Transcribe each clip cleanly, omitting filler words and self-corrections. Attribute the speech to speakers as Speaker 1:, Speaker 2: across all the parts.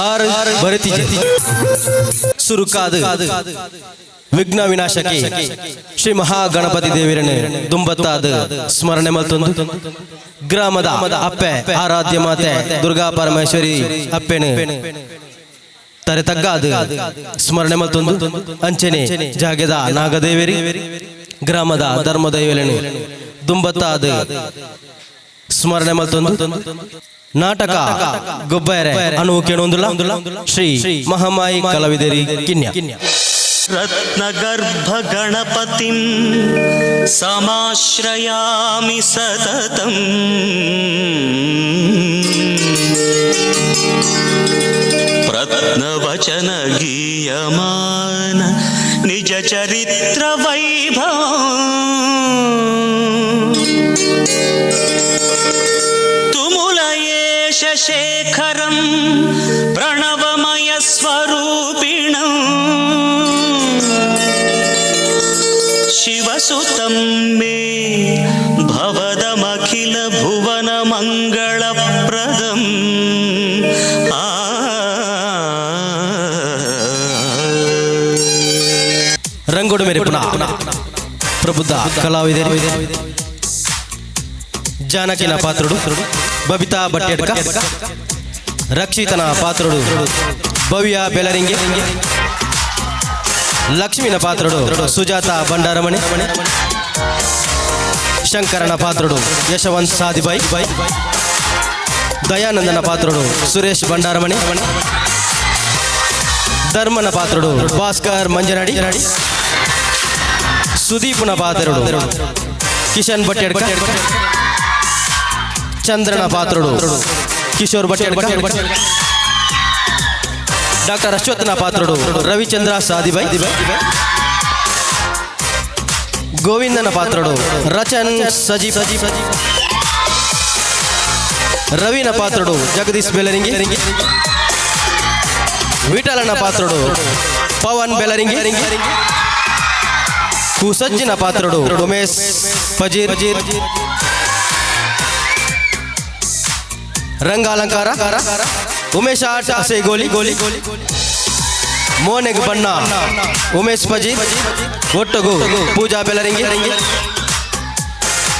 Speaker 1: ಆರ್ ಬರತಿಜೆ. ಸುರುಕಾದು ವಿಘ್ನ ವಿನಾಶಕಿ ಶ್ರೀ ಮಹಾಗಣಪತಿ ದೇವರನ್ನು ದುಂಬತ್ತಾದ ಸ್ಮರಣೆ ಮಲ್ತೊಂದು, ಗ್ರಾಮದ ಅಪ್ಪೆ ಆರಾಧ್ಯ ಮಾತೆ ದುರ್ಗಾ ಪರಮೇಶ್ವರಿ ಅಪ್ಪೆನು ತರೆ ತಗ್ಗಾದ ಸ್ಮರಣೆ ಮಲ್ತೊಂದು, ಅಂಚನೆ ಜಾಗೆದ ನಾಗದೇವರಿ, ಗ್ರಾಮದ ಧರ್ಮದೈವలను ದುಂಬತ್ತಾದ ಸ್ಮರಣೆ ಮಲ್ತೊಂದು, ನಾಟಕ ಗೊಬ್ಬರ ಅಣು ಕೇಣೊಂದುಲ ಶ್ರೀ ಮಹಾಮಾಯಿ ಕಲಾವಿದರಿ ಕಿನ್ಯ.
Speaker 2: ರತ್ನಗರ್ಭಗಣಪತಿಂ ಸಮಾಶ್ರಯಾಮಿ ಸತತಂ. ರತ್ನವಚನ ಗೀಯಮಾನ ನಿಜ ಚರಿತ್ರ ವೈಭವ ತುಮುಲಯೇಶ ಶೇಖರಂ ಪ್ರಣವಮಯ ಸ್ವರೂಪಿಣಂ ಶಿವಸುತಂ ಮೇ ಭವದಮಖಿಲ ಭುವನ ಮಂಗಳಪ್ರದಂ.
Speaker 1: ರಂಗೋಡು ಮೇರೆ ಪ್ರಬುದ್ಧ ಕಲಾವಿದರು ಜಾನಕಿನ ಪಾತ್ರುಡು ಬಬಿತಾ ಬಟ್ಟೆಡ್ಕ, ರಕ್ಷಿತನ ಪಾತ್ರುಡು ಭವ್ಯ ಬೆಲರಿಂಗೆ, ಲಕ್ಷ್ಮಿನ ಪಾತ್ರುಡು ಸುಜಾತ ಭಂಡಾರಮಣಿ, ಶಂಕರನ ಪಾತ್ರುಡು ಯಶವಂತ್ ಸಾದಿಬಾಯಿ, ದಯಾನಂದನ ಪಾತ್ರುಡು ಸುರೇಶ್ ಭಂಡಾರಮಣಿ, ಧರ್ಮನ ಪಾತ್ರುಡು ಭಾಸ್ಕರ್ ಮಂಜನಡಿ, ಸುದೀಪನ ಪಾತ್ರುಡು ಕಿಶನ್ ಭಟ್ಟೆಡ್ಕ, ಚಂದ್ರನ ಪಾತ್ರುಡು ಕಿಶೋರ್ ಭಟ್ಟೆಡ್ಕ, ಡಾಕ್ಟರ್ ಅಶ್ವತ್ಥನ ಪಾತ್ರುಡು ರವಿಚಂದ್ರ ಸಾದಿಬಾಯಿ, ಗೋವಿಂದನ ಪಾತ್ರುಡು ರಚನ್ ಸಜೀಬ್, ರವಿನ ಪಾತ್ರುಡು ಜಗದೀಶ್ ಬೆಲರಿಂಗಿ, ವಿಠಲನ ಪಾತ್ರುಡು ಪವನ್ ಬೆಲರಿಂಗಿ, ಕುಸಜ್ಜಿನ ಪಾತ್ರುಡು ಉಮೇಶ್ ಫಜೀರ್, ರಂಗಾಲಂಕಾರ ಉಮೇಶ್ ಆಟ್ ಗೋಲಿ ಗೋಲಿ, ಮೋನೆಗ್ ಬಣ್ಣ ಉಮೇಶ್ ಫಜೀರ್, ಒಟ್ಟುಗು ಪೂಜಾ ಬೆಲರಿಂಗಿ.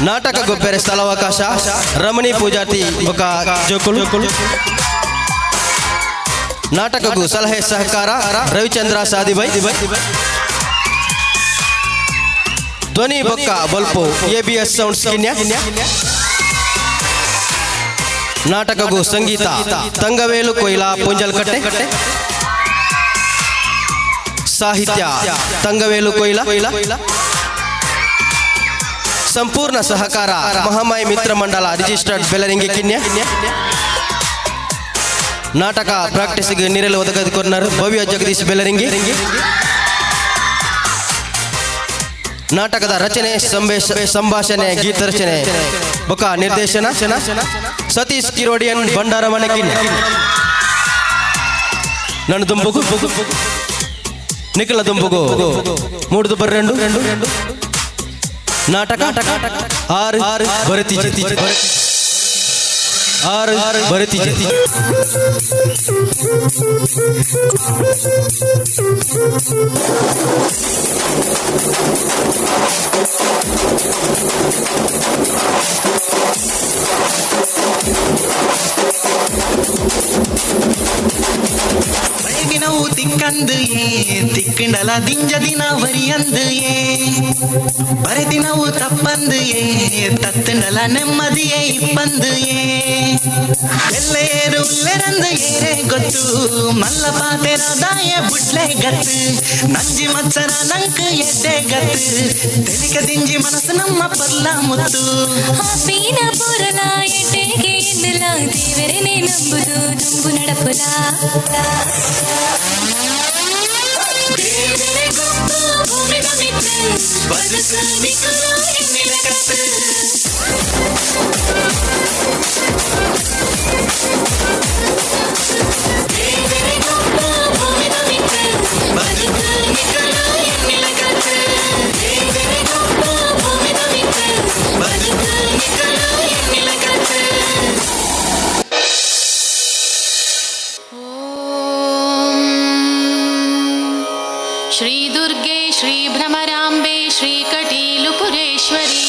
Speaker 1: ನಾಟಕ ಗೊಬ್ಬೆರೆ ಸ್ಥಳಾವಕಾಶ ರಮಣಿ ಪೂಜಾತಿ ಬೊಕ ಜೋಕುಲು. ನಾಟಕಗೂ ಸಲಹೆ ಸಹಕಾರ ರವಿಚಂದ್ರ ಸಾದಿಬೈ. ಧ್ವನಿ ಬೊಕ್ಕ ಬೊಲ್ಪು ಎಬಿಎಸ್ ಸೌಂಡ್ಸ್ ಕಿನ್ಯ. ನಾಟಕಗೂ ಸಂಗೀತ ತಂಗವೇಲು ಕೊಯ್ಲಾ ಪುಂಜಲ್ಕಟ್ಟೆ, ಸಾಹಿತ್ಯ ತಂಗವೇಲು ಕೊಯ್ಲಾ, ಸಂಪೂರ್ಣ ಸಹಕಾರ ಮಹಾಮಾಯಿ ಮಿತ್ರ ಮಂಡಲ ರಿಜಿಸ್ಟರ್ಡ್ ಬೆಲರಿಂಗಿ ಕಿನ್ಯ. ನಾಟಕ ಪ್ರಾಕ್ಟೀಸ್ಗೆ ನಿರಲು ಒದಗದಿಕೊರ್ನರು ಭವ್ಯ ಜಗದೀಶ್ ಬೆಲರಿಂಗಿ. ನಾಟಕದ ರಚನೆ, ಸಂಭಾಷಣೆ, ಗೀತ ರಚನೆ ಬೊಕ ನಿರ್ದೇಶನ ಸತೀಶ್ ಕಿರೋಡಿಯನ್ ಭಂಡಾರಮನೆ ಕಿನ್ಯ. ನನ್ನ ದುಂಬುಗು ನಿಖಲ ದುಂಬುಗು ಮೂಡು ದುಬ್ಬರ್ రెండు ನಾಟಕ ಆರು ಬರತಿ ಆರು ಬರತಿ.
Speaker 3: ಬಯಗಿನವು ತಿಕ್ಕಂದು ಏ ತಿಕ್ಕಂಡಲ ದಿಂಜ ದಿನ ವರಿಯಂದು ಏ ಬರೆದಿನವು ತಪ್ಪಂದು ಏ ತತ್ತಂಡಲ ನೆಮ್ಮದಿಯೇ ಇಪ್ಪಂದು ಏ ಎಲ್ಲೇರು ಉಲ್ಲೆರಂದು ಏರೆ ಗೊತ್ತು ಮಲ್ಲ ಪಾತೆರ ದಾಯ ಬುಡ್ಲೆ ಗತ್ತು ನಂಜಿ ಮತ್ಸರ ನಂಕ್ ಎಡ್ಡೆ ಗತ್ತು ತೆಲಿಕ ದಿಂಜಿ ಮನಸ್ಸು ನಮ್ಮ ಪರ್ಲ ಮುತ್ತು.
Speaker 4: ಆಪಿನ ಪೊರಲ ಎಡ್ಡೆಗೆ ಎನ್ನುಲ ದೇವರನೆ ನಂಬುದು ದುಂಬು ನಡಪುಲ. ದೇವರೇ ಗೊತ್ತು ಭೂಮಿದ ಮಿತ್ತು ಬದುಕು ನಿಕ್ಕಲು ಎನ್ನಿಲ ಕತ್ತು. ದೇವರೇ ಗೊತ್ತು ಭೂಮಿದ ಮಿತ್ತು ಬದುಕು ನಿಕ್ಕಲು ಎನ್ನಿಲ ಕತ್ತು. ದೇವರೇ ಗೊತ್ತು ಭೂಮಿದ ಮಿತ್ತು ಬದುಕು ನಿಕ್ಕಲು ಎನ್ನಿಲ ಕತ್ತು. Shri Durge Shri Bhramaramba Shri Katilu Pureshwari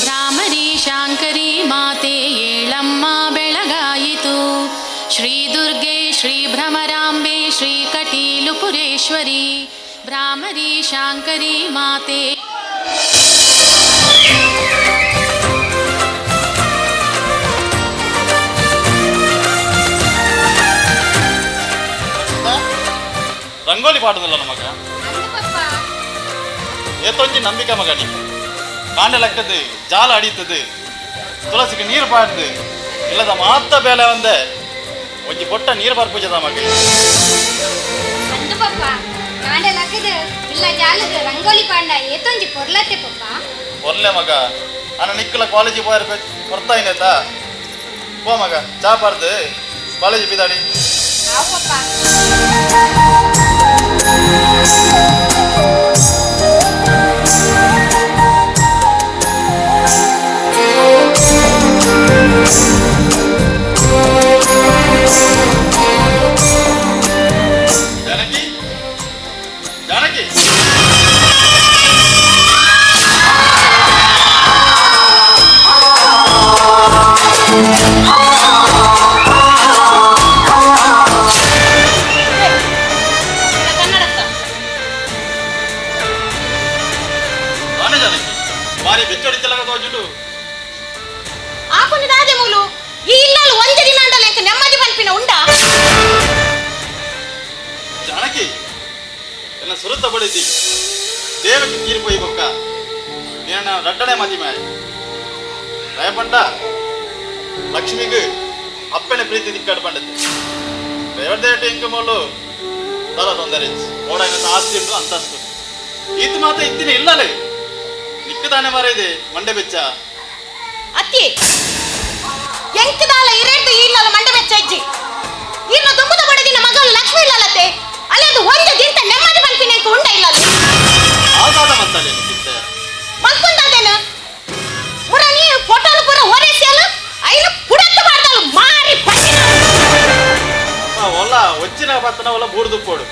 Speaker 4: Bhramari Shankari ಮಾತೆ ಏಳಮ್ಮ ಬೆಳಗಾಯಿತು. ಶ್ರೀ ದುರ್ಗೆ ಶ್ರೀ ಭ್ರಮರಾಂಬೆ ಶ್ರೀ ಕಟೀಲುಪುರೇಶ್ವರಿ ಭ್ರಾಮರಿ ಶಾಂಕರಿ ಮಾತೆ.
Speaker 5: ರಂಗೋಲಿ ಪಾಡೋದಿಲ್ಲ ನಮಗ ಏತೊಂಜಿ ನಂಬಿಕೆ ಮಗ ನೀ ಕಾಂಡಲಕ್ಕದು ಜಾಲ ಅಡಿತದು ತುಳಸಿಗೆ ನೀರು ಪಾಡ್ದು ಇಲ್ಲದ ಮಾತ ಬೇಲೆ ಒಂದೆ ಒಂಜಿ ಬೊಟ್ಟ ನೀರು ಬರ್ಪೂಜದ ಮಗ.
Speaker 6: ಅಂದು ಪಪ್ಪ ಕಾಂಡಲಕ್ಕದು ಇಲ್ಲ ಜಾಲದ ರಂಗೋಲಿ ಪಾಂಡ ಏತೊಂಜಿ ಪೊರ್ಲತ್ತೆ ಪಪ್ಪ.
Speaker 5: ಒರ್ಲೆ ಮಗ ಅಣ್ಣ ನಿಕ್ಕಲ ಕಾಲೇಜಿಗೆ ಪೋಯರ್ ಕೊರ್ತಾಯಿನೇತ ಪೋ ಮಗ ಚಾ ಪಾಡ್ದು ಕಾಲೇಜ್ ಬಿದಾಡಿ.
Speaker 6: ಆವು ಪಪ್ಪ.
Speaker 5: ಜಾನಕಿ ಜಾನಕಿ
Speaker 7: ಕನ್ನಡಕ್ಕ
Speaker 5: ಬಾನೆ ಜಾನಕಿ ಬಾರಿ ಬೆಚ್ಚೊಡಿತಲಾಗ ತೋಜುಂಡು.
Speaker 7: ಆಪುನ ದಾದೆ ಮೂಲು ಈ ಇಲ್ಲಲ್ ಒಂಜಿ ದಿನ ಅಂಡಲ ಎಂಕ್ ನೆಮ್ಮದಿ ಪನ್ಪಿನ ಉಂಡಾ?
Speaker 5: ಜಾನಕಿ ಎನ್ನ ಸುರುತ್ತ ಬಡಿದಿ ದೇವಕ್ಕೆ ತೀರ್ಪು ಬೊಕ್ಕ ನಿನ್ನ ರಡ್ಡನೆ ಮದಿಮೆ ದಯಪಂಡ ಲಕ್ಷ್ಮಿಗೆ ಅಪ್ಪನ ಪ್ರೀತಿ ದಿಕ್ಕಾಡು ಪಂಡದ್ದು ದೇವರ ಇಂಕ ಮೂಲು ತಲ ತೊಂದರೆ ಓಡಾಗ ಆಸ್ತಿ ಉಂಟು ಅಂತಸ್ತು ಇದು ಮಾತ್ರ ಇತ್ತಿನ ಇಲ್ಲಲೇ ನಿಕ್ಕದಾನೆ ಮಾರೇದೆ ಮಂಡೆ ಬೆಚ್ಚ.
Speaker 7: ಅತ್ತಿ ಎಂಕದಾಲ ಇರೆಡ್ದು ಈ ಇಲ್ಲಲ ಮಂಡೆ ಬೆಚ್ಚ ಇಜ್ಜಿ ಇನ್ನು ದುಂಬುದ ಬಡದಿನ ಮಗಳು ಲಕ್ಷ್ಮಿ ಇಲ್ಲಲತ್ತೆ ಅಲ್ಲದು ಒಂಜಿ ದಿನತ ನೆಮ್ಮದಿ ಪನ್ಪಿನ ಎಂಕ್ ಉಂಡ ಇಲ್ಲಲ.
Speaker 5: ಆದಾದ ಮಂತಲೆ ನಿಕ್ಕಿತ್ತೆ.
Speaker 7: ಮಲ್ಪುಂದಾದೇನು ಮುರ ನೀ ಫೋಟೋಲು ಪೂರ ಓರೇಸಿಯಲು ಐನು ಪುಡತ್ತು ಬಾರ್ದಲು ಮಾರಿ ಪಂಡಿನ.
Speaker 5: ಅಪ್ಪ ಒಲ್ಲ వచ్చిన ಪತ್ತನ ಒಲ್ಲ ಬೂಡ್ದು ಪೋಡು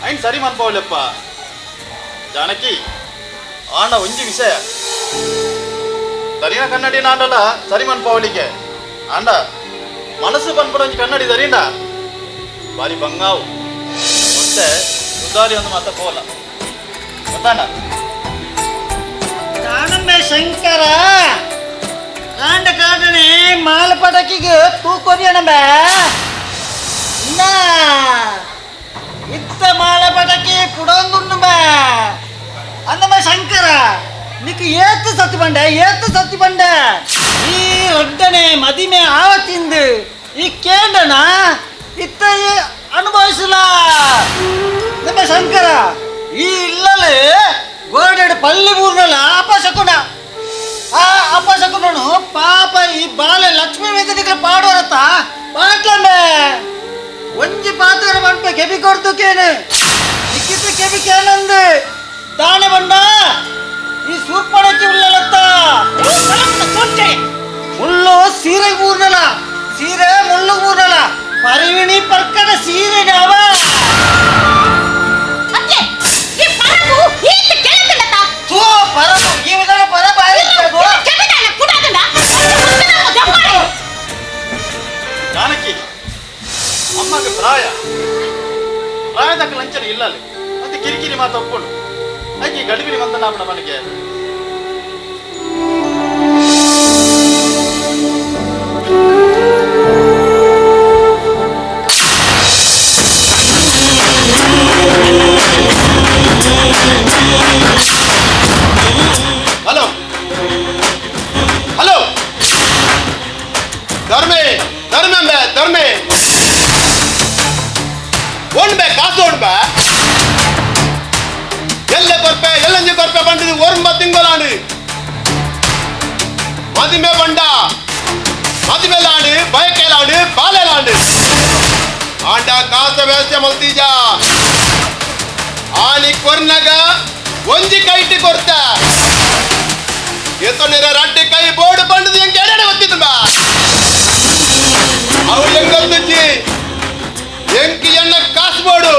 Speaker 5: ಐನ್ ಸರಿ ಮನ್ಪವಲೆಪ್ಪ ಜಾನಕಿ ಆಂಡ ಒಂಜಿ ವಿಷಯ ದರಿನ ಕನ್ನಡಿ ನಾಂಡಲ ಸರಿ ಮನ್ಪವಳಿಗೆ ಆಂಡ ಮನಸ್ಸು ಪನ್ಪಡ ಒಂಜಿ ಕನ್ನಡಿ ದರಿನ ಬಾರಿ ಬಂಗಾವು ಮತ್ತೆ ಸುಧಾರಿ ಒಂದು ಮಾತ ಪೋಲ ಗೊತ್ತಾಂಡ.
Speaker 8: ಕಾಣಮ್ಮೆ ಶಂಕರ ಕಾಂಡ ಕಾಂಡನೆ ಮಾಲಪಟಕಿಗೆ ತೂಕೊರಿಯಣಂಬೆ ಇತ್ತ ಮಾಲಪಟಕಿ ಪುಡೊಂದುಂಡುಂಬೆ ಅಂದಮ್ಮ ಶಂಕರ ನಿಕ್ ಏತು ಸತ್ತಿ ಬಂಡೆ ಏತು ಸತ್ತಿ ಬಂಡೆ ಈ ಒಡ್ಡನೆ ಮದಿಮೆ ಆವತ್ತಿಂದು ಈ ಕೇಂಡನ ಇತ್ತ ಅನುಭವಿಸಲ ನಮ್ಮ ಶಂಕರ ಈ ಇಲ್ಲಲೇ ಗೋಡೆಡು ಪಲ್ಲಿ ಊರ್ನಲ್ಲ ಅಪಶಕುನ ಆ ಅಪಶಕುನನು ಪಾಪ ಈ ಬಾಲೆ ಲಕ್ಷ್ಮೀ ವೇದನಿಗೆ ಪಾಡೋರತ್ತ ಪಾಟ್ಲಮ್ಮೆ ಒಂಜಿ ಪಾತ್ರ ಮನ್ಪೆ ಕೆಬಿ ಕೊಡ್ದುಕೇನು ಇಕ್ಕಿತ್ತು ಕೆಬಿ ಕೇನಂದು ದಾನೆ ಬಂಡ ಈ ಸೂರ್ಪಣಕ್ಕೆ ಉಳ್ಳಲತ್ತ ಮುಳ್ಳು ಸೀರೆ ಊರ್ನಲ ಸೀರೆ ಮುಳ್ಳು ಊರ್ನಲ ಪರಿವಿಣಿ ಪರ್ಕಡ ಸೀರೆ ನಾವ.
Speaker 7: ಅತ್ತೆ ಈ ಪರಬು ಈತ ಕೆಳತಂಡತ.
Speaker 8: ಥೂ ಪರ ಈ ವಿಧಾನ ಪರ ಬಾರಿ.
Speaker 7: ಕೆಬಿದಾನ ಪುಡಾದಂಡ ಜಂಬಾರೆ.
Speaker 5: ಜಾನಕಿ ಅಮ್ಮಗೆ ಪ್ರಾಯ ಪ್ರಾಯದಕ್ಕ ಲಂಚನ ಇಲ್ಲ ಅಲ್ಲಿ ಮತ್ತೆ ಕಿರಿಕಿರಿ ಮಾತು ಒಪ್ಪಳು ಆಕೆ ಗಡಿಬಿಡಿ ಮಂತನಾಪಣ ಮನೆಗೆ.
Speaker 9: ಹಲೋ ಹಲೋ ಧರ್ಮೆ ಧರ್ಮೆ ಬೇ ಧರ್ಮೆ ಒಣ್ ಬೇ ಕಾಸು ಒಣ್ ಬೇ ಎಲ್ಲೆ ಬರ್ಪೆ ಎಲ್ಲಂಜಿ ಬರ್ಪೆ ಬಂಡಿದು ಒರ್ಂಬ ತಿಂಗಳಾಂಡು ಮದಿಮೆ ಬಂಡ ಮದಿಮೆಲಾಂಡು ಬಯಕೆಲಾಂಡು ಬಾಲೆಲಾಂಡು ಆಂಡ ಕಾಸ ವ್ಯವಸ್ಥೆ ಮಲ್ತೀಜ ಆನಿ ಕೊರ್ನಗ ಒಂಜಿ ಕೈಟಿ ಕೊರ್ತ ಎತ್ತೊಂದಿರ ರಡ್ಡಿ ಕೈ ಬೋರ್ಡ್ ಬಂಡದು ಹೆಂಗೆ ಎಡೆ ಒತ್ತಿದ್ರು ಬಾ ಅವು ಹೆಂಗಲ್ದುಜ್ಜಿ ಎಂಕಿ ಎಣ್ಣ ಕಾಸು ಬೋಡು.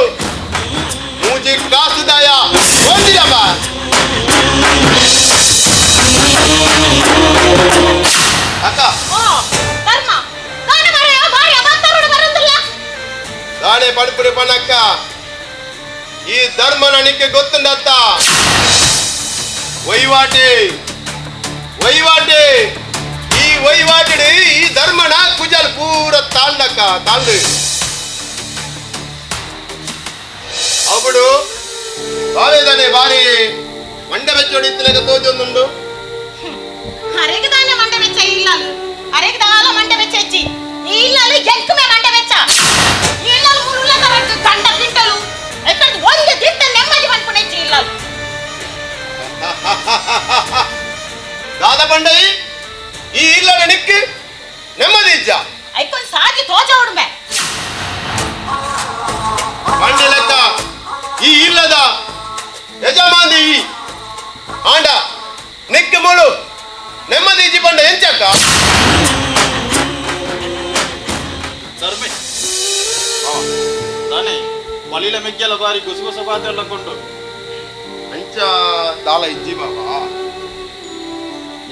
Speaker 9: ಪಣಪುರಿ ಪಣಕ್ಕ ಈ ಧರ್ಮ ನನಗೆ ಗೊತ್ತುಂಡತ್ತ ವಹಿವಾಟಿ ವಹಿವಾಟಿ ಈ ವಹಿವಾಟಿ ಈ ಧರ್ಮನ ಕುಜಲ್ ಪೂರ ತಾಂಡಕ್ಕ ತಾಂಡು ಅವಡು ಬಾವೇದಾನೆ ಬಾರಿ ಮಂಡೆ ಬೆಚ್ಚೋಡಿ ಇತ್ತಲೇಗ ತೋಜೊಂದುಂಡು
Speaker 7: ಅರೆಗದಾನೆ ಮಂಡೆ ಬೆಚ್ಚ ಇಲ್ಲಲು ಅರೆಗದಾಲ ಮಂಡೆ ಬೆಚ್ಚ ಇಜ್ಜಿ ಈ ಇಲ್ಲಲು ಎಂಕುಮೆ ಮಂಡೆ ಬೆಚ್ಚ ಈ ಇಲ್ಲಲು ಮುರುಳ್ಳ ತರಟ್ಟು ಗಂಡ ಪಿಂಟಲು ಎಕ್ಕಡ್ದು ಒಂದು ದಿಟ್ಟ ನೆಮ್ಮದಿ ಪನ್ಪುನ ಇಜ್ಜಿ ಇಲ್ಲಲು
Speaker 9: ದಾದ ಬಂಡೈ ಈ ಇಲ್ಲದ ನಿಕ್ಕು ನೆಮ್ಮದಿ ಇಜ್ಜ
Speaker 7: ಐಕೊಂದು ಸಾಜಿ ತೋಜ ಉಡುಮೆ
Speaker 9: ಬಂಡೆ ಲೆಕ್ಕ ಈ ಇಲ್ಲದ ಯಜಮಾನಿ ಈ ಆಂಡ ನಿಕ್ಕು ಮುಳು ನೆಮ್ಮದಿ ಇಜ್ಜಿ ಬಂಡ ಎಂಚಕ್ಕ
Speaker 5: ಧರ್ಮೆ ತಾನೇ ಮಲಿಲ ಮೆಗ್ಗೆಲ ಬಾರಿ ಗುಸುಗುಸ ಪಾತ್ರೆ ಕೊಂಡು
Speaker 9: ಅಂಚ ದಾಲ ಇಜ್ಜಿ ಬಾಬಾ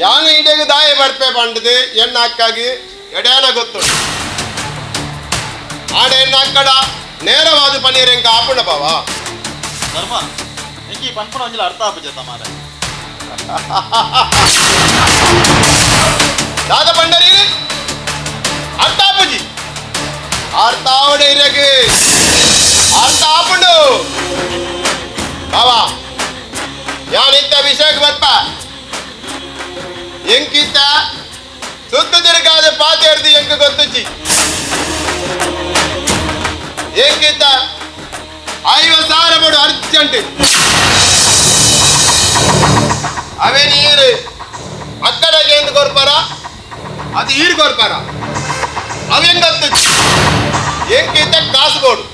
Speaker 9: ಯಾನ ಇಡೆಗೆ ದಾಯ ಬರ್ಪೆ ಬಂಡದು ಎಣ್ಣ ಅಕ್ಕಾಗಿ ಎಡೇನ ಗೊತ್ತು ಆಡ ಎಣ್ಣ ಅಕ್ಕಡ ನೇರವಾದ ಪನ್ನೀರ್ ಎಂಕ ಆಪುಣ ಬಾವಾ
Speaker 5: ಧರ್ಮ ಎಂಕಿ ಪನ್ಪುನ ಒಂಜಿಲ ಅರ್ಥ ಆಪುಜ ಮಾರೆ
Speaker 9: ದಾದ ಬಂಡರಿ ಅರ್ಥ ಆಪುಜಿ ಅರ್ಥ ಆವಡೆ ಇರಗೆ ಅರ್ಥ ಆಪುಂಡು ಬಾವಾ ಯಾನಿತ್ತ ವಿಷಯಕ್ಕೆ ಬರ್ಪ ಎಂಕಿತ್ತ ಸುತ್ತ ತಿರುಗಾದ ಪಾತೆ ಹಿಡ್ದು ಎಂಕ ಗೊತ್ತುಜ್ಜಿ ಎಂಕಿತ್ತ 50,000 ಬಡು ಅರ್ಜೆಂಟ್ ಅವೇ ನೀರು ಅಕ್ಕಡೆಗೆ ಎಂದು ಕೊರ್ಪಾರ ಅದು ಈರು ಕೊರ್ಪಾರ ಅವೇನ್ ಗೊತ್ತುಜ್ಜಿ ಎಂಕಿತ್ತ ಕಾಸು ಕೊಡು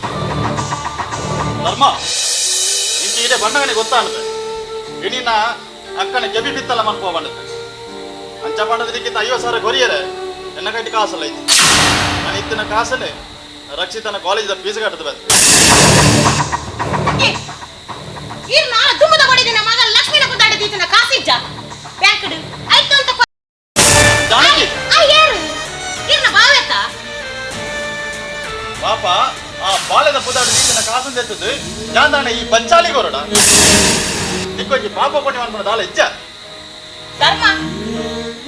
Speaker 5: ಧರ್ಮ ಇಂಕಿ ಇಡೆ ಬಂಡಗನೆ ಗೊತ್ತಾಣದೆ ಇಣಿನ ಅಕ್ಕನ ಕೆಬಿ ಬಿತ್ತಲ ಮನ್ಪೋ ಬಂಡತೆ ಅಂಚ ಬಂಡದಕ್ಕಿಂತ 50,000 ಕೊರಿಯರೆ ಎನ್ನ ಕಟ್ಟಿ ಕಾಸಲ್ಲ ಐತಿ ನಾನು ಇತ್ತಿನ ಕಾಸನೆ ರಕ್ಷಿತನ ಕಾಲೇಜದ ಫೀಸ್ ಕಟ್ಟದ ಬಂದೆ
Speaker 7: ಇರ್ನ ದುಮ್ಮದ ಕೊಡಿದಿನ ಮಗ ಲಕ್ಷ್ಮೀನ ಕುದ್ದಾಡಿ ದೀತಿನ ಕಾಸಿಜ್ಜ ಬ್ಯಾಂಕ್ಡ್ ಆಯ್ತು ಅಂತ
Speaker 5: ಜಾನಕಿ
Speaker 7: ಆ ಏರು ಇರ್ನ ಬಾವೆತ್ತ
Speaker 5: ಪಾಪ ಆ ಬಾಳೆದ ಪುದಾಡು ದೀತಿನ ಕಾಸು ತೆತ್ತದು ಜಾಂದಾಣ ಈ ಬಚ್ಚಾಲಿ ಕೊರಡ ನಿಕ್ಕೊಂಜಿ ಪಾಪ ಪುಣ್ಯ ಅನ್ಪುಣ ದಾಲ ಇಜ್ಜ
Speaker 7: ಧರ್ಮ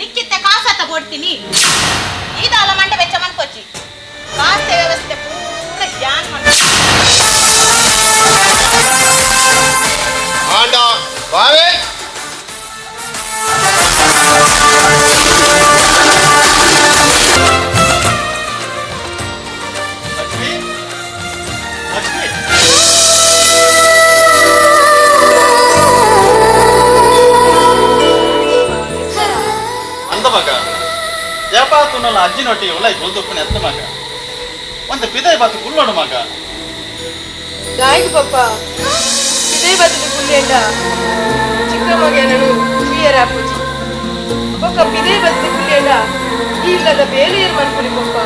Speaker 7: ನಿಕ್ಕಿತ್ತೆ ಕಾಸತ್ತ ಕೊಡ್ತೀನಿ ಈದಾಲ ಮಂಡೆ ವೆಚ್ಚ ಮನ್ಕೊಚ್ಚಿ ಕಾಸ್ತೆ ವ್ಯವಸ್ಥೆ ಪೂರ ಜಾನ್ ಮನ್ಕೊ
Speaker 9: ಆಂಡ ಬಾವೆ
Speaker 5: ಲಕ್ಷ್ಮಿ ಲಕ್ಷ್ಮಿ ಅಂದ ಮಗ ಜಪಾತುನಲ್ಲ ಅಜ್ಜಿನೊಟ್ಟಿಗೆ ಉಲೈ ಗುಲ್ದುಪ್ಪನ ಎತ್ತ ಮಗ ಒಂದು ಪಿದೈ ಬಾತು ಗುಲ್ಲೋಡು ಮಗ
Speaker 10: ದಾಯಿಗೆ ಪಪ್ಪ ಇದೇ ಬದಲು ಪುಲ್ಲೇಂಡ ಚಿಕ್ಕ ಮಗನನು ತುಯರ ಪೂಜಿ ಬೊಕ್ಕ ಪಿದೇ ಬದಲು ಪುಲ್ಲೇಂಡ ಈ ಇಲ್ಲದ ಬೇಲೆಯರ್ ಮನ್ಪುಲಿ ಪಪ್ಪ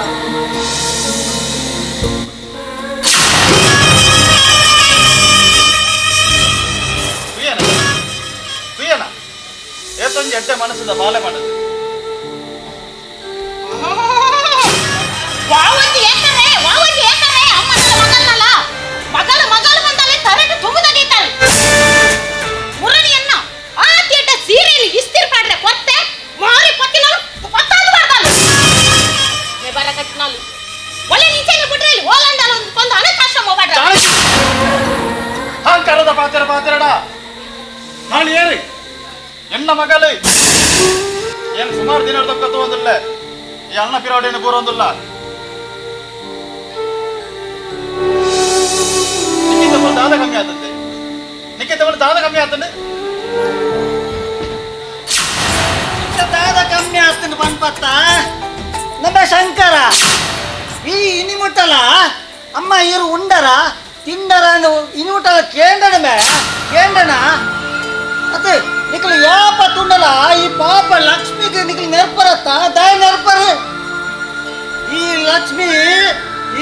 Speaker 5: ತುಯ್ಯನ ತುಯ್ಯನ ಏತೊಂಜಿ ಎಡ್ಡೆ ಮನಸ್ಸದ ಬಾಲೆ ಮಾಡದು
Speaker 7: ವಾವಂಜಿ ಏಕರೆ ವಾವಂಜಿ ಏಕರೆ ಅಮ್ಮನ ಮಗಲ್ನಲ್ಲ ಮಗಲ ಮಗಲು ಬಂದಲೆ ತರಟು ತುಂಬುದ ದೀತಾರೆ ಮುರಣಿಯನ್ನ ಆ ತೇಟ ಸೀರೆಯಲ್ಲಿ ಇಸ್ತಿರ್ ಪಾಡ್ರೆ ಕೊತ್ತೆ ಮಾರಿ ಪತ್ತಿನಲು ಪತ್ತಾದು ಮಾಡ್ತಾಳು ಮೆಬರ ಕಟ್ನಾಲು ಒಳ್ಳೆ ನಿಂಚೆನೆ ಬಿಟ್ರೆ ಓಲಂಡಲ ಒಂದು ಬಂದು ಅನಾಥಾಶ್ರಮ ಹೋಗ್ಬೇಡ್ರ
Speaker 5: ಅಹಂಕಾರದ ಪಾತ್ರ ಪಾತ್ರಡ ನಾನು ಏರಿ ಎನ್ನ ಮಗಲು ಏನು ಸುಮಾರು ದಿನ ತಕ್ಕ ಒಂದಿಲ್ಲ ಈ ಅಣ್ಣ ಪಿರಾಡೇನು ಬೂರೊಂದಿಲ್ಲ ನಿಕ್ಕಿಂತ ದಾದ ಕಮ್ಮಿ ಆತಂತೆ ನಿಕ್ಕಿಂತ ದಾದ ಕಮ್ಮಿ ಆತಂದೆ
Speaker 8: ದಾದ ಕಮ್ಮಿ ಆಗ್ತಾನೆ ಪನ್ಪತ್ತ ನಮ್ಮ ಶಂಕರ ಈ ಇನಿಮುಟ್ಟಲ ಅಮ್ಮ ಇರು ಉಂಡರ ತಿಂಡರ ಇನಿಮುಟ್ಟಲ ಕೇಂಡಣ ಮೇ ಕೇಂಡಣ ಅತ್ತೆ ನಿಕ್ಕಲು ಯಾಪ ತುಂಡಲ ಈ ಪಾಪ ಲಕ್ಷ್ಮಿಗೆ ನಿಕ್ಕಲು ನೆರ್ಪರತ್ತ ದಾಯ ನೆರ್ಪರು ಈ ಲಕ್ಷ್ಮಿ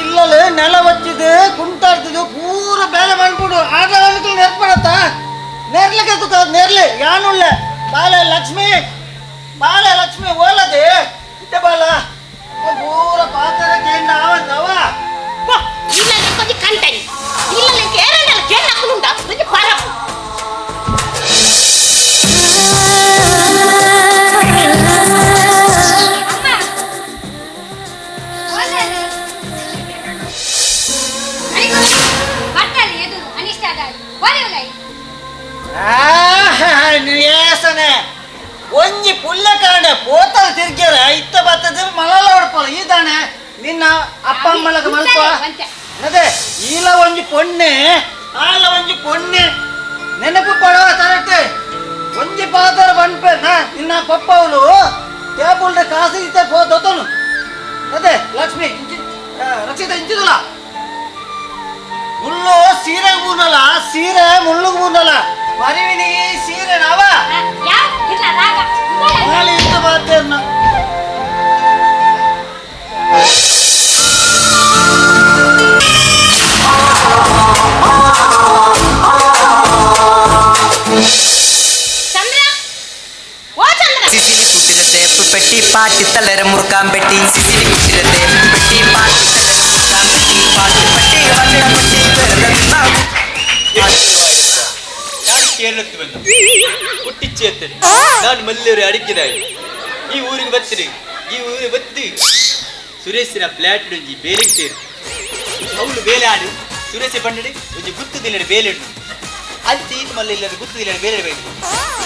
Speaker 8: ಇಲ್ಲಲು ನೆಲ ವಚ್ಚಿದು ಕುಂಟಾಡ್ತಿದ್ದು ಪೂರ ಬೇಲೆ ಮಾಡ್ಬಿಡು ಆಗ ನಿಕ್ಕಲು ನೆರ್ಪರತ್ತ ನೆರ್ಲಿಕ್ಕೆ ತುಕ ನೆರ್ಲಿ ಯಾನುಳ್ಳೆ ಬಾಲೆ ಲಕ್ಷ್ಮಿ ಬಾಲೆ ಲಕ್ಷ್ಮಿ ಓಲದೆ ಇಟ್ಟೆ ಬಾಲ ಪೂರ ಪಾತ್ರ ಕೇಂದ್ರ ಆವಂತವ
Speaker 7: ಇಲ್ಲ ಗಂಟೆ ಇಲ್ಲ ನಿಂಗೆ ಏರಂಡಲ ಕೇಳ ಹಾಕುಂಡ ಒಂಜಿ ಪರಪು
Speaker 8: ಒಂಜಿ ಪುಲ್ಲ ಕಾಂಡೆ ಪೋತಲ್ ತಿರ್ಗ್ಯಾರ ಇತ್ತ ಬತ್ತದ ಮಲಲ ಹೊಡ್ಪಲ್ಲ ಈದಾನೆ ನಿನ್ನ ಅಪ್ಪ ಅಮ್ಮಲಗ ಮಲ್ಪ ಅದೇ ಈಲ ಒಂಜಿ ಪೊಣ್ಣೆ ಆಲ ಒಂಜಿ ಪೊಣ್ಣೆ ನೆನಪು ಪಡವ ತರಟೆ ಒಂಜಿ ಪಾದರ ಬನ್ಪೆ ನಾ ನಿನ್ನ ಪಪ್ಪ ಅವಳು ಟೇಬಲ್ ಕಾಸು ಇತ್ತ ದೊತ್ತನು ಅದೇ ಲಕ್ಷ್ಮಿ ರಕ್ಷಿತ ಇಂಚಿದಲ್ಲ ಮುಳ್ಳು ಸೀರೆ ಮೂರ್ನಲ್ಲ ಸೀರೆ ಮುಳ್ಳುಗ್ ಮೂರ್ನಲ್ಲ ಮರಿವಿನಿ ಸೀರೆ ನಾವ
Speaker 3: പെട്ടി പാട്ടി തളര മുറുക്കാൻ പെട്ടി സിസിലി കുട്ടിലെ തേപ്പ് പെട്ടി പാട്ടി തളര മുറുക്കാൻ പെട്ടി പാട്ടി പട്ടി വട്ട പട്ടി വെറുതെ
Speaker 5: ನಾನು ಕೇರಳಕ್ಕೆ ಬಂದು ಹುಟ್ಟಿಚ್ಚೇತೇನೆ ನಾನು ಮಲ್ಲಿಯವರು ಅಡಿಕೆದಾಯಿ ಈ ಊರಿಗೆ ಬರ್ತೀನಿ ಈ ಊರಿಗೆ ಬತ್ತಿ ಸುರೇಶನ ಫ್ಲಾಟ್ ಒಂಜಿ ಬೇಲೆ ಸೇರು ಅವಳು ಬೇಲೆ ಆಡು ಸುರೇಶ ಬಂಡಡಿ ಒಂಜಿ ಗುತ್ತದಿಲ್ಲ ಬೇಲೆ ಉಂಟು ಅಂಚೆ ಈತ ಮಲ್ಲ ಇಲ್ಲ ಗುತ್ತದಿಲ್ಲ ಬೇಲೆ ಬೇಕು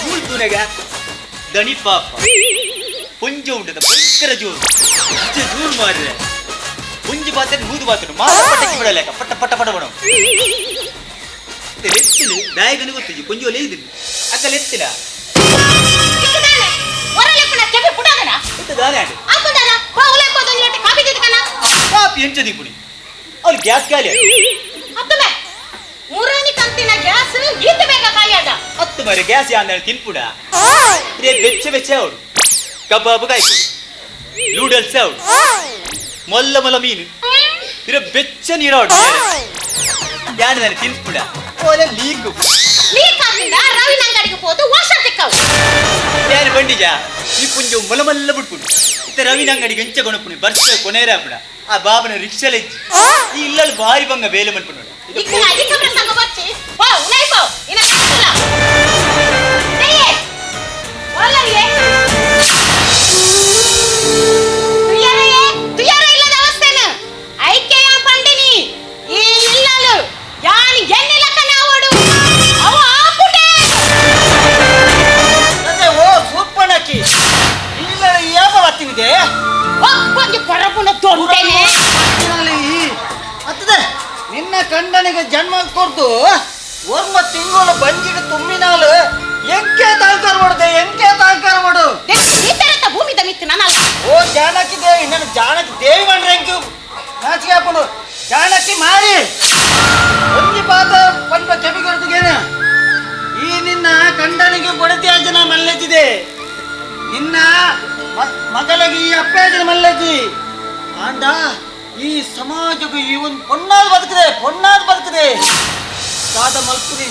Speaker 5: ಊರು ತೂನಗ ದಣಿ ಪಾಪ ಪುಂಜ ಉಂಟು ಭಯಂಕರ ಜೋರು ಅಂಚೆ ಜೋರು ಮಾರ್ರೆ ಪುಂಜಿ ಪಾತ್ರೆ ನೂದು ಪಾತ್ರೆ ಮಾರ ಪಟ್ಟಕ್ಕೆ ಬಿಡಲೇಕ ಪಟ್ಟ ಪಟ್ಟ ಪಟ ಪಡ ಎತ್ತಿನ ದಾಯಕನಿಗೆ ಗೊತ್ತಿಜಿ ಕೊಂಜ ಒಲೆ ಇದ್ದೀನಿ ಅಕ್ಕಲ್ಲಿ ಎತ್ತಿನ ಕಾಪಿ ಎಂಚದಿ ಪುಣಿ ಅವ್ಳು ಗ್ಯಾಸ್ ಖಾಲಿ
Speaker 7: ಮುರಣಿ ಕಂತಿನ ಗ್ಯಾಸ್ ಈತ ಬೇಗ ಖಾಲಿ ಆದ
Speaker 5: ಹತ್ತು ಮರೆ ಗ್ಯಾಸ್ ಯಾಂದ ತಿನ್ಪುಡ ರೇ ಬೆಚ್ಚ ಬೆಚ್ಚ ಅವಳು ಕಬಾಬ್ ಕಾಯ್ತು ನೂಡಲ್ಸ್ ಅವಳು ಮೊಲ್ಲ ಮೊಲ್ಲ ಮೀನು ಇರ ಬೆಚ್ಚ ನೀರಾಡು ಯಾನ್ ನಾನು ತಿನ್ಪುಡ ಓಲೆ ಲೀಕ್
Speaker 7: ಲೀಕ್ ಆಗಿಂದ ರವಿನ ಅಂಗಡಿಗೆ ಹೋದು ವಾಷ ತಿಕ್ಕವು
Speaker 5: ಯಾರು ಬಂಡಿಜಾ ಈ ಪುಂಜ ಮೊಲ ಮಲ್ಲ ಬಿಟ್ಪುಡು ಇತ್ತ ರವಿನ ಅಂಗಡಿಗೆ ಎಂಚ ಕೊಣಪುಣಿ ಬರ್ಸ ಕೊನೇರಾಪುಡ ಆ ಬಾಬನ ರಿಕ್ಷಲೆಜ್ಜಿ ಈ ಇಲ್ಲಲ್ಲಿ ಭಾರಿ ಬಂಗ ಬೇಲೆ ಮನ್ಪುಣ
Speaker 7: ಇಕ್ಕ ಅಧಿಕ ಪ್ರಸಂಗ ಬಚ್ಚಿ ಬಾ ಉಲೈ ಬಾ ಇನ ದೆಯೇ ಒಲ್ಲರಿಯೇ ತುಯ್ಯಾರೇ ತುಯ್ಯಾರ ಇಲ್ಲದ ಅವಸ್ಥೆನ ಐಕ್ಯಯ ಪಂಡಿನಿ ಈ ಇಲ್ಲಲು ಯಾನ್ ಎನ್ನಿಲಕ ನಾವಡು ಅವ ಆಪುಟೆ
Speaker 8: ಅದೇ ಓ ಸೂಪಣಕಿ ಇಲ್ಲ ಯಾಪ ಬರ್ತಿನಿದೆ
Speaker 7: ಒಬ್ಬಂಜಿ ಪರಪುನ ದೊಡ್ಡನೆ
Speaker 8: ಅತ್ತದೆ ನಿನ್ನ ಕಂಡನಿಗೆ ಜನ್ಮ ಕೊಡ್ದು ಒರ್ಮ ತಿಂಗಳು ಬಂಜಿಗೆ ತುಂಬಿನಾಲು ಎಂಕೆ ತಾಂಕಾರ ಮಾಡುದೆ ಎಂಕೆ ತಾಂಕಾರ ಮಾಡು
Speaker 7: ಈ ತರತ ಭೂಮಿ ದಮಿತ್ತು ನಾನು
Speaker 8: ಓ ಜಾನಕಿ ದೇವಿ ನನ್ನ ಜಾನಕಿ ದೇವಿ ಬಂಡ್ರೆ ಎಂಕು ನಾಚಿಕೆ ಹಾಕೊಂಡು ಜಾನಕಿ ಮಾರಿ ಒಂಜಿ ಪಾತ ಪನ್ಪ ಕೆಬಿ ಕೊಡ್ತಿಗೇನ ಈ ನಿನ್ನ ಕಂಡನಿಗೆ ಬಡತಿ ಆಜನ ಮಲ್ಲೆತ್ತಿದೆ ನಿನ್ನ ಮಗಳಿಗೆ ಈ ಅಪ್ಪಾಜನ ಮಲ್ಲೆತ್ತಿ ಆಂಡ ಈ ಸಮಾಜಕ್ಕೆ ಈ ಒಂದು ಪೊನ್ನಾದ ಬದುಕಿದೆ ಪೊನ್ನಾದ ಬದುಕಿದೆ ದಾದ ಮಲ್ಪುನಿ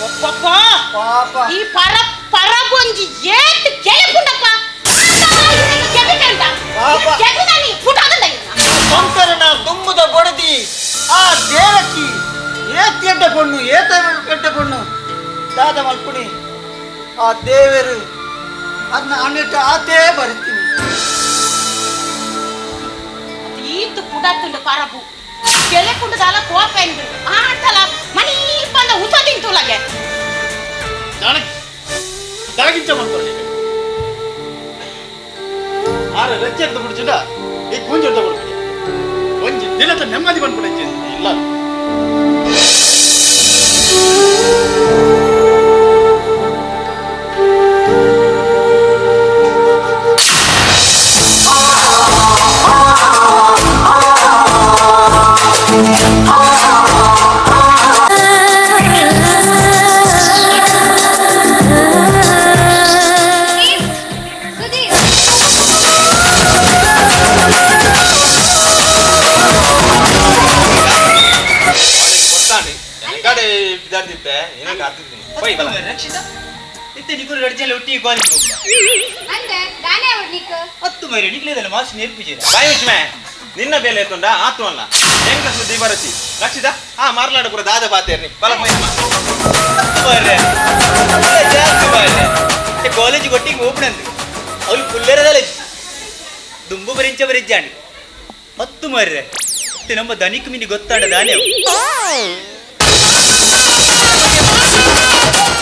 Speaker 7: ಒಪ್ಪಪ್ಪ
Speaker 8: ಪಾಪ
Speaker 7: ಈ ಪರ ಪರಬೊಂಜಿ ಏತ್ ಕೆಳಪುಂಡಪ್ಪ
Speaker 8: ಶಂಕರನ ದುಮ್ಮದ ಬಡದಿ ಆ ದೇವಕಿ ಏತ್ ಎಡ್ಡ ಪೊಣ್ಣು ಏತ ಎಡ್ಡ ಪೊಣ್ಣು ದಾದ ಮಲ್ಪುನಿ ಆ ದೇವರು ಅದನ್ನ ಅಣ್ಣಿಟ್ಟು ಆತೇ ಬರ್ತೀನಿ
Speaker 7: ಈತು ಪುಡತ್ತುಂಡು ಪರಬು ಕೆಲೆಪುಂಡದಾಲ ಕೋಪ ಎಂದು ಆಟಲ ಮಣಿ ಪಂದ ಉತ ತಿಂತುಲಗೆ
Speaker 5: ಜಾನಕಿ ದಾಗಿಂಚ ಮಾಡ್ಕೊಳ್ಳಿ ಆರ ರಚ್ಚೆ ಎಡ್ದು ಬಿಡ್ಚಿಂಡ ಈ ಕೂಂಜ ಎಡ್ದು ಬಿಡ್ತೀನಿ ಒಂಜಿ ದಿನದ ನೆಮ್ಮದಿ ಬಂದ್ಬಿಡ ಇಲ್ಲ ರಕ್ಷಿತಾ ಇತ್ತೆ ನಿಕುಲು ರಡ್ಜಲ್ಲಿ ಒಟ್ಟಿಗೆ ಕಾಲೇಜ್ ಹೋಗ್ಲ
Speaker 6: ಅಂದೆ ದಾನೆ ಅವ್ರು ನಿಕ್
Speaker 5: ಹತ್ತು ಮೈರೆ ನಿಕ್ಲೇದಲ್ಲ ಮಾಸ್ ನೇರ್ಪಿಜೆ ಬಾಯ್ ವಿಷ್ಮೆ ನಿನ್ನ ಬೇಲೆ ಎತ್ತುಂಡ ಆತು ಅಲ್ಲ ಹೆಂಗ ಸುದ್ದಿ ಬರಚಿ ರಕ್ಷಿತಾ ಆ ಮಾರ್ಲಾಡ ಪೂರ ದಾದ ಬಾತೇರ್ನಿ ಬಲ
Speaker 11: ಮಾರ್ರೆ ಜಾಸ್ತಿ ಮಾರ್ರೆ ಕಾಲೇಜ್ ಕೊಟ್ಟಿಗೆ ಓಪನ್ ಅಂದು ಅವ್ರು ಪುಲ್ಲೇರದಲ್ಲ ದುಂಬು ಬರಿಂಚ ಬರಿಜ್ಜಾಂಡು ಹತ್ತು ಮಾರ್ರೆ ಮತ್ತೆ ನಮ್ಮ ದನಿಕ್ ಮಿನಿ ಗೊತ್ತಾಡ ದಾನೆ ಅವು.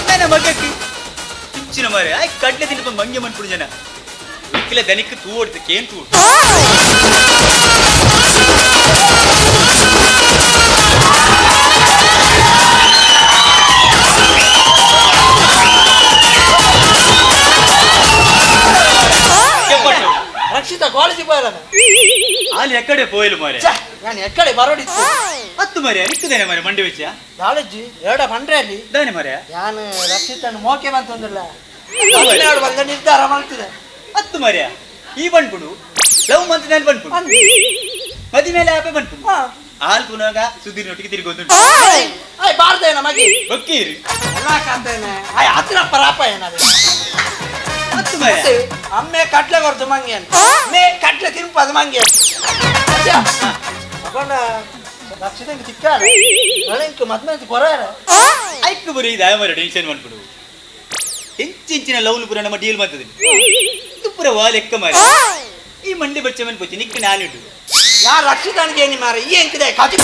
Speaker 11: ನನ್ನ ಮಗಕ್ಕೆ ಪಿಂಚಿನ ಮಾರ್ರೆ ಆಯ್ ಕಡ್ಲೆ ತಿಂದು ಮಂಗೆ ಮನ್ಪುಡು ಜನ ಇಕ್ಕಿಲ ದನಿಕ್ ತೂ ಓಡ್ತು ಕೇನ್ ತೂ
Speaker 8: ರಕ್ಷಿತಾ ಕಾಲೇಜಿಗೆ ಹೋಯಲ್ಲ
Speaker 11: ಅಲ್ಲಿ ಎಕ್ಕಡೆ ಪೋಯಲು ಮಾರೆ
Speaker 8: ನಾನು ಎಕ್ಕಡೆ ಬರೋಡಿತ್ತು
Speaker 11: ಹತ್ತು ಮಾರೆ ನಿಕ್ಕದೇನೆ ಮಾರೆ ಮಂಡಿ ವೆಚ್ಚ
Speaker 8: ಕಾಲೇಜಿ ಎರಡ ಪಂಡ್ರೆ ಅಲ್ಲಿ
Speaker 11: ದಾನೆ ಮಾರೆ
Speaker 8: ನಾನು ರಕ್ಷಿತನ ಮೋಕೆ ಬಂತಂದಿಲ್ಲ ಬಂದ ನಿರ್ಧಾರ ಮಾಡ್ತಿದೆ
Speaker 11: ಹತ್ತು ಮಾರ್ಯ ಈ ಬಂದ್ಬಿಡು ಲವ್ ಮಂತ್ ನಾನು ಬಂದ್ಬಿಡು ಮದಿ ಮೇಲೆ ಆಪೆ ಬಂದ್ಬಿಡು ಹಾಲ್ ಪುನಗ ಸುಧೀರ್ನೊಟ್ಟಿಗೆ ತಿರುಗಿ
Speaker 8: ಆಯ್ ಬಾರ್ದೇನ ಮಗಿ
Speaker 11: ಬಕ್ಕೀರಿ
Speaker 8: ಎಲ್ಲ ಕಾಂತೇನೆ ಆಯ್ ಹತ್ತಿರ ಪರಾಪ ಏನದು
Speaker 11: ಹತ್ತು ಮಾರ್ಯ
Speaker 8: ಅಮ್ಮೆ ಕಟ್ಲೆ ಕೊಡ್ತು ಮಂಗೆ ಮೇ ಕಟ್ಲೆ ತಿನ್ಪದು ಮಂಗೆ ಅಪ್ಪಣ್ಣ ರಕ್ಷಿತಂಗೆ ಚಿಕ್ಕಾರ ನನಗೆ ಮದ್ವೆ ಕೊರಾರ
Speaker 11: ಐಕ್ ಬರೀ ಇದಾಯ ಮಾರ ಟೆನ್ಷನ್ ಮಾಡ್ಬಿಡು ಹೆಂಚಿಂಚಿನ ಲವ್ಲು ಪುರ ನಮ್ಮ ಡೀಲ್ ಮಾಡ್ತದೆ ಇದು ಪುರ ವಾಲ್ ಎಕ್ಕ ಮಾರ ಈ ಮಂಡಿ ಬಚ್ಚ ಮನ್ ಪೊಚ್ಚಿ ನಿಕ್ಕ ನಾನು ಇಟ್ಟು
Speaker 8: ಯಾ ರಕ್ಷಿತನಿಗೆ ಏನಿ ಮಾರ ಈ ಎಂಕಿದೆ ಕಾಜು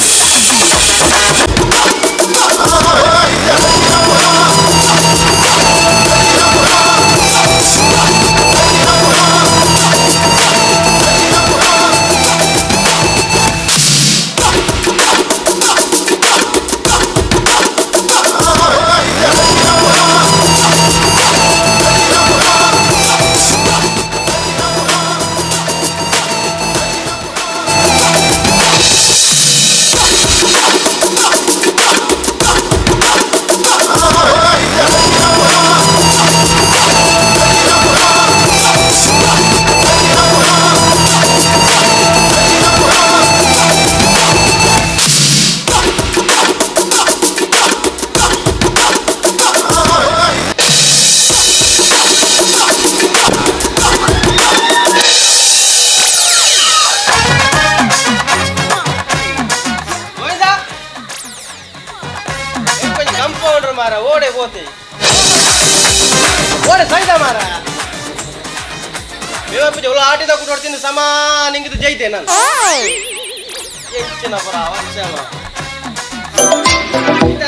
Speaker 1: ಗೋವಿಂದ ಕಂಪೌಂಡರ್ ಮಾರ ಓಡೆ ಹೋತೆ ಓಡೆ ಸೈದ ಮಾರ ದೇವಪ್ಪಜಿ ಒಳ್ಳೆ ಆಟಿದ ಕೊಟ್ಟು ಸಮ ನಿಂಗಿದು ಜೈತೆ ನಾನು ಹೆಚ್ಚಿನ ಪರ ಅವಶ್ಯಮ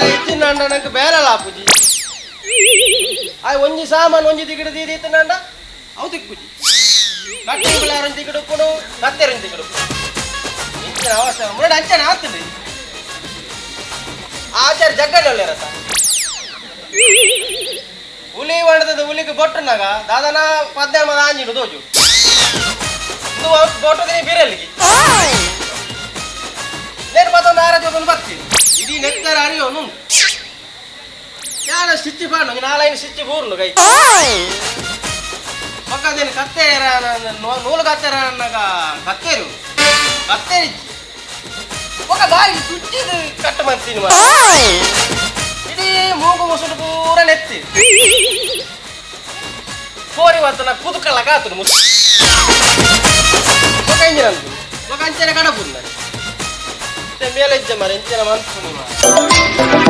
Speaker 1: ಹೆಚ್ಚಿನ ಅಂಡ ನಂಗೆ ಬೇರೆಲ್ಲ ಪೂಜಿ ಆಯ್ ಒಂಜಿ ಸಾಮಾನು ಒಂಜಿ ದಿಗಿಡ ದೀದಿ ನಾಂಡ ಅವು ದಿಕ್ಕುಜಿ ಕಟ್ಟಿ ಬಿಳಾರ ಒಂಜಿ ದಿಗಿಡು ಕೊಡು ಕತ್ತೆರ ಒಂಜಿ ದಿಗಿಡು ಹೆಚ್ಚಿನ ಅವಶ್ಯ ಮುನ್ನಡೆ ಅಂಚನೆ ಆಗ್ತದೆ ಆಚಾರ್ಯ ಜಗ್ಗನೆ ಒಳ್ಳೆರತ ಹುಲಿ ಹೊಡೆದದ ಹುಲಿಗೆ ಬೊಟ್ಟನಾಗ ದಾದನ ಪದ್ಯ ಮದ ಆಂಜಿಡು ದೋಜು ಇದು ಬೊಟ್ಟದಿನಿ ಬೀರಲ್ಲಿಗೆ ನೇರು ಮತ್ತೊಂದು ಆರಾಧ್ಯ ಒಂದು ಬರ್ತೀವಿ ಇಡೀ ನೆತ್ತರ ಅರಿಯೋನು ಯಾರ ಸ್ಟಿಚ್ ಪಾಡು ನಾಲೈನು ಸ್ಟಿಚ್ ಬೂರ್ನು ಕೈ ಪಕ್ಕದೇನು ಕತ್ತೇರ ನೂಲು ಕತ್ತೆರ ಅನ್ನಗ ಕತ್ತೇರು ಕತ್ತೇರಿಜ್ಜಿ ఒక ಬಾರಿ ಸುಚ್ಚಿದು ಕಟ್ ಮಾಡ್ತೀನಿ ಇಡೀ ಮೂಗು ಮುಸುಡು ಪೂರ ನೆತ್ತಿ ಕೋರಿ ವರ್ತನ ಕುದುಕಲ್ಲ ಕಾತುಡು ಮುಸು ఒక ಇಂಜಿನ ఒక ಅಂಚನೆ ಕಡಪುಂದ ಮೇಲೆ ಇಜ್ಜ ಮರ ಇಂಚಿನ ಮನ್ಪು ನಿಮ್ಮ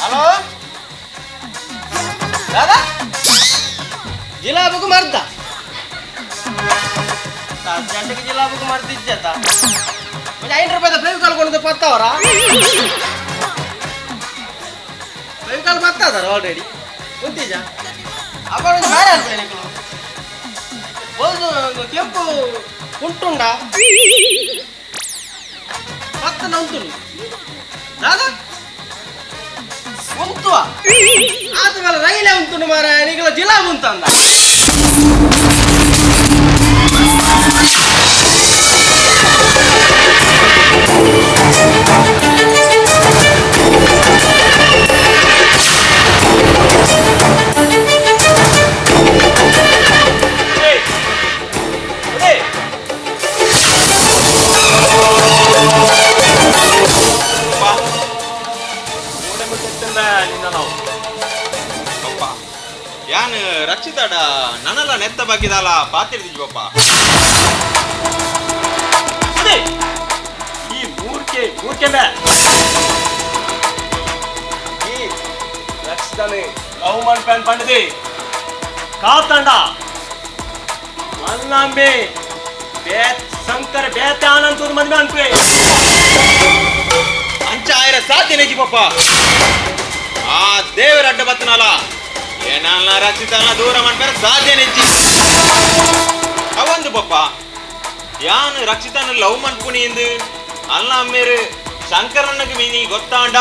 Speaker 1: ಹಲೋ ದಾದಾ ಜಿಲಾಬುಗು ಮರ್ದ ಅರ್ಜೆಂಟಿಗೆ ಜಿಲಾಬುಗು ಮರ್ದಿಜ್ಜತ ಮತ್ತೆ 5 ರೂಪಾಯಿದ ಫೆವಿಕಾಲ್ ಕೊಂಡು ಪತ್ತವರ ಫೆವಿಕಾಲ್ ಬತ್ತದಾರ ಆಲ್ರೆಡಿ ಕುಂತೀಜ ಅಪ್ಪ ಒಂದು ಬೇರೆ ಅನ್ಕೊಳ್ಳಿ ನಿಕ್ಕಳು ಬೋದು ಕೆಂಪು ಉಂಟುಂಡ ಪತ್ತನ ಉಂಟು ದಾದಾ ಉಂಟುವ ಆತ ಮೇಲೆ ರೈಲೇ ಉಂಟು ಮಾರ ನಿಗಳ ಜಿಲಾಬ್ ಉಂಟಂದ
Speaker 5: ಯಾನ್ ರಕ್ಷಿತ
Speaker 12: ರಕ್ಷಿತಾಡ ನನಲ ನೆತ್ತ ಬಾಕಿದಾಲ ಪಾತಿರ್ದಿಜ್ ಪಪ್ಪ.
Speaker 1: ಈ ಮೂರ್ಕೆ ಮೂರ್ಕೆ ಮೇ ಈ ರಕ್ಷಿತಾನೆ ಲವ್ ಮನ್ಪೇನ್ ಪಂಡದಿ ಕಾತಂಡ ಅಲ್ಲಾಂಬೆ ಬೇತ್ ಶಂಕರ ಬೇತೆ ಆನಂದ್ ಮದ್ವೆ ಅನ್ಪೆ
Speaker 12: ಅಂಚ ಆಯರ ಸಾಧ್ಯನೇ ಪಪ್ಪ. ಆ ದೇವರ ಅಡ್ಡ ಬತ್ತನಲ್ಲ ಏನಲ್ಲ ರಕ್ಷಿತಾನ ದೂರ ಮಾಡ್ಬೇಡ ಸಾಧ್ಯನೇ. ಅವಂದು ಪಪ್ಪ ಯಾನು ರಕ್ಷಿತಾನ ಲವ್ ಮನ್ಪುನಿ ಎಂದು ಅಲ್ಲ ಅಮ್ಮೇರು ಶಂಕರಣ್ಣಗೆ ಮೀನಿ ಗೊತ್ತಾಂಡ.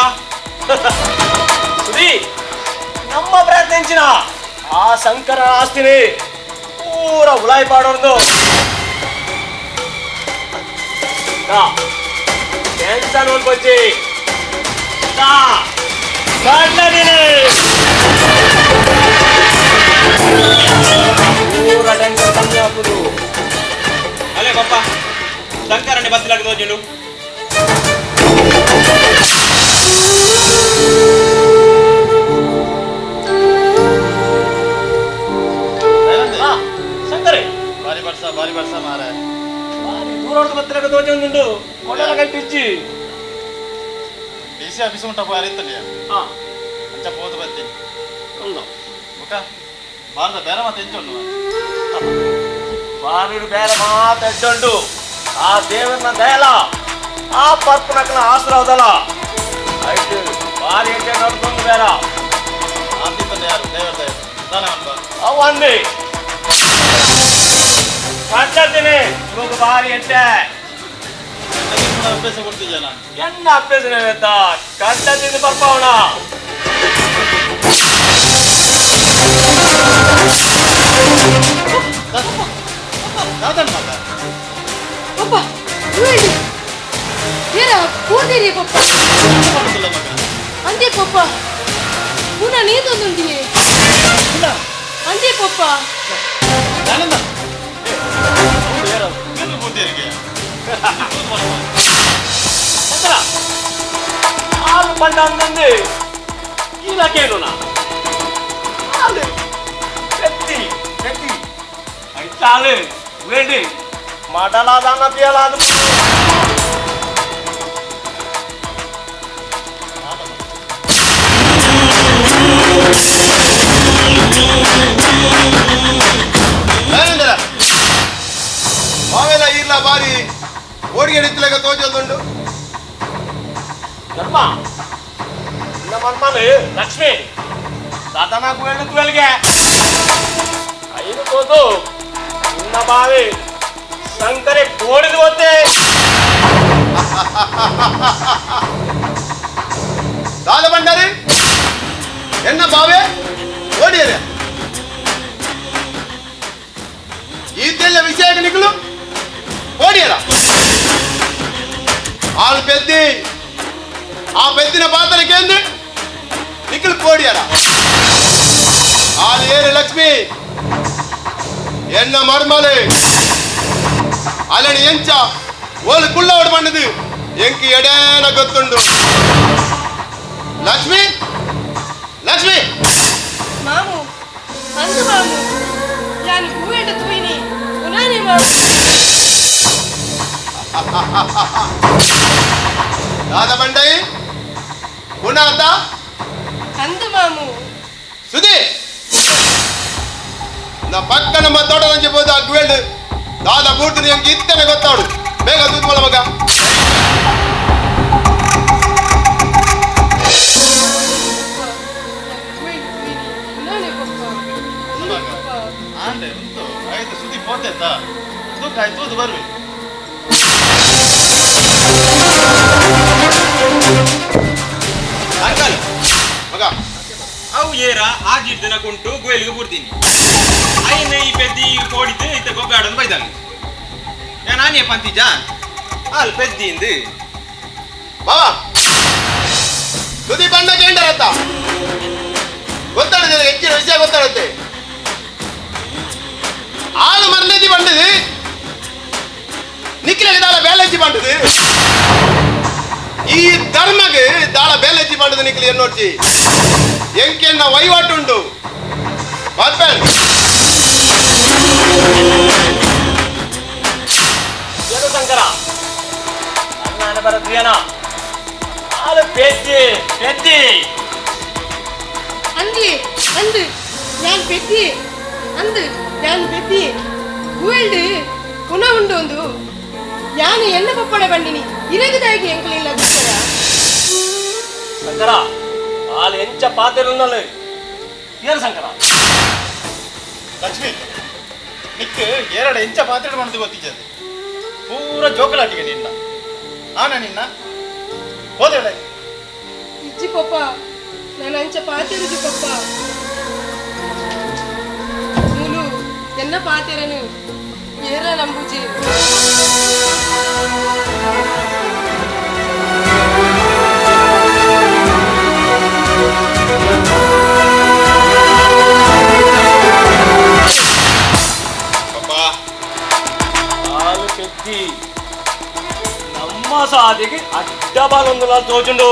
Speaker 1: ಸುದಿ ನಮ್ಮ ಪ್ರಯತ್ನಿಂಚಿನ ಆ ಶಂಕರ ಆಸ್ತಿನಿ ಪೂರ ಉಲಾಯಿ ಪಾಡೋರ್ದು ಟೆನ್ಷನ್ ಬಜ್ಜಿ ಪೂರ ಟೆನ್ಷನ್ ಕಮ್ಮಿ ಹಾಕುದು.
Speaker 12: ಅಲ್ಲೇ ಪಪ್ಪ ಶಂಕರಣ್ಣೆ ಬತ್ತಲಾಗಿ ತೋಜುಂಡು.
Speaker 1: ಶಂಕರೇ
Speaker 5: ಬಾರಿ ಬರ್ಸ ಬಾರಿ ಬರ್ಸ ಮಾರ
Speaker 1: ಬಾರಿ ದೂರ ಬತ್ತಲಾಗ ತೋಜುಂಡು ಕೊಡಲ ಕಟ್ಟಿಜ್ಜಿ
Speaker 5: ಡಿ ಸಿ ಆಫೀಸ್ ಉಂಟಪ್ಪ ಯಾರಿತ್ತಲ್ಲ ಅಂಚ ಪೋದು ಬತ್ತಿ ಮುಖ ಬಾರದ ಬೇರೆ ಮಾತು ಎಂಚುಂಡು
Speaker 1: ಬಾರಿಡು ಬೇರೆ ಮಾತು ಎಡ್ಡುಂಡು. ಆ ದೇವರನ್ನ ದಯಲ ಆ ಪರ್ಪನಕ್ಕನ ಆಶೀರ್ವಾದಲ ಆಯ್ತು ಬಾರಿ ಎಡ್ಡೆ ನಡ್ಕೊಂಡು ಬೇಡ
Speaker 5: ಆತಿತ್ತಲ್ಲ ಯಾರು ದೇವರ ದಯ ತಾನೇ ಅನ್ಬ
Speaker 1: ಅವಂದಿ ಕಟ್ಟತೀನಿ ಇವಾಗ ಬಾರಿ ಎಡ್ಡೆ
Speaker 5: ಅಭ್ಯಾಸ ಕೊಡ್ತಿದ್ಯಲ್ಲ
Speaker 1: ಎನ್ನ ಅಭ್ಯಾಸನೇ ಕಟ್ಟದಿಂದ ಬರ್ಪಾವಣ.
Speaker 10: ಪಪ್ಪ ಏರ ಕೂರ್ದಿರಿ ಪಪ್ಪ ಅಂದೆ ಪಪ್ಪ ಪುನಃ ನೀತೊಂದುಂಡಿಯೇ ಅಂದೆ ಪಪ್ಪ
Speaker 1: ಹಾಲು ಪಂಡ ಅಂದಂದು ಇಲಾಖೆನು ಹಾಲು పెద్ది పెద్ది చాలు వేడి మటలాదన్న తీయలాదు.
Speaker 9: ಮಾವೆಲ್ಲ ಈರ್ಲ ಬಾರಿ ಓಡಿಗೆ ನಿತ್ತಲೆಗ ತೋಜೊಂದುಂಡು.
Speaker 1: ಧರ್ಮ ನಮ್ಮ ಲಕ್ಷ್ಮಿ ದಾದನ ಗುವೆಲು ತುವೆಲ್ಗೆ ಐದು ತೋದು ನಿನ್ನ ಬಾವಿ ಶಂಕರೆ ಕೋಡಿದು ಗೊತ್ತೇ.
Speaker 9: ದಾದ ಬಂಡಾರಿ ಎನ್ನ ಬಾವೆ ಓಡಿಯರೆ ಈತೆಲ್ಲ ವಿಷಯ ನಿಕ್ಕಲು ಓಡಿಯರ ಆಳು ಪೆದ್ದಿ ಆ ಪೆದ್ದಿನ ಪಾತ್ರಕ್ಕೆ ನಿಕ್ಕಲು ಕೋಡಿಯರ ಆಳು ಏರು ಲಕ್ಷ್ಮಿ ಎನ್ನ ಮರ್ಮಲೆ ಅಲಣಿ ಎಂಚ ಓಲು ಕುಳ್ಳವಡು ಬಂಡದು ಎಂಕಿ ಎಡೇನ ಗೊತ್ತುಂಡು. ಲಕ್ಷ್ಮಿ ಲಕ್ಷ್ಮಿ
Speaker 10: ಮಾಮು ಅಂದು ಮಾಮು ನಾನು ಹೂವೆಂಡ ತೂಯಿನಿ ಉನಾನಿ ಮಾಮು.
Speaker 9: ದಾದ ಬಂಡೈ ಪುನಾತ
Speaker 10: ಅಂದು ಮಾಮು
Speaker 9: ಸುದಿ ನಾ ಪಕ್ಕ ನಮ್ಮ ತೋಟದಂಚೆ ಹೋದ ಗುವೆಲ್ಡು ದಾದ ಬೂರ್ದು ಎಂಕಿ ಇತ್ತನೆ ಗೊತ್ತಾಡು ಬೇಗ ತೂತ್ಕೊಳ ಮಗ.
Speaker 5: ಆಂಡೆ ಉಂಟು ಆಯ್ತು ಸುದ್ದಿ ಪೋತೆತ್ತ ದುಃಖ ಆಯ್ತು ತೂದು ಬರ್ವಿ.
Speaker 12: ಅಂಕಲ್
Speaker 9: ಮಗ
Speaker 12: ಅವು ಏರ ಆಜಿಡ್ ದಿನ ಕುಂಟು ಗುವೆಲ್ಗೆ ಬೂರ್ತೀನಿ ಐನ ಈ ಪೆದ್ದಿ ಕೋಡಿದ್ದು ಇತ್ತ ಗೊಬ್ಬೆ ಆಡೋದು ಬೈದಂಗ ನಾನೇ ಪಂತಿಜ ಅಲ್ ಪೆದ್ದಿ ಇಂದು
Speaker 9: ಬಾಬಾ ಸುದಿ ಬಣ್ಣ ಕೇಂಡರತ್ತ ಗೊತ್ತಾಡುತ್ತೆ ಹೆಚ್ಚಿನ ವಿಷಯ ಗೊತ್ತಾಡುತ್ತೆ. ಆಳು ಮರಲೇಜಿ ಬಂಡದು ನಿಕ್ಕಿಲಗೆ ದಾಳ ಬೇಲೆಜ್ಜಿ ಬಂಡದು ಈ ಧರ್ಮಗೆ ದಾಳ ಬೇಲೆಜ್ಜಿ ಬಂಡದು ನಿಕ್ಲಿ ಎನ್ನೋಡ್ಚಿ ಎಂಕೆನ್ನ ವಹಿವಾಟುಂಡು ಬರ್ಪೇನ್.
Speaker 13: ಜನ ಆಲು ಪೆದ್ದಿ ಪೆದ್ದಿ
Speaker 10: ಅಂದಿ ಅಂದು ഞാൻ ಪೆದ್ದಿ ಅಂದು ഞാൻ ಪೆದ್ದಿ ಗುವೆಲ್ಡ್ ಪುನಃ ಉಂಡು ಒಂದು ನಾನು ಎನ್ನ ಪಪ್ಪಡ ಬಂಡಿನಿ ಇರಗದಾಗಿ ಎಂಕಲಿಲ್ಲ
Speaker 13: ಶಂಕರ ಆಲು ಎಂಚ ಪಾತೆರುನ್ನಲು ಏನು ಶಂಕರ
Speaker 5: ಲಕ್ಷ್ಮಿ ನಿಕ್ ಎರಡು ಎಂಚ ಪಾತ್ರೆ ಮಾಡೋದು ಗೊತ್ತಿದ್ದದು ಪೂರ ಜೋಕಲಾಟಿಗೆ ನಿನ್ನ ಆನ ನಿನ್ನ ಹೋದೇಳೆ
Speaker 10: ಇಜ್ಜಿ ಪಪ್ಪ ನಾನು ಅಂಚ ಪಾತೆರುಜಿ ಪಪ್ಪ ಮೂಲು ಎನ್ನ ಪಾತೆರನು ಏರ ನಂಬುಜಿ
Speaker 13: ಆಲು ಪೆದ್ದಿ ನಮ್ಮ ಸಾದಿಗೆ ಅಡ್ಡ ಬಾಲೊಂದು ತೋಚುಂಡು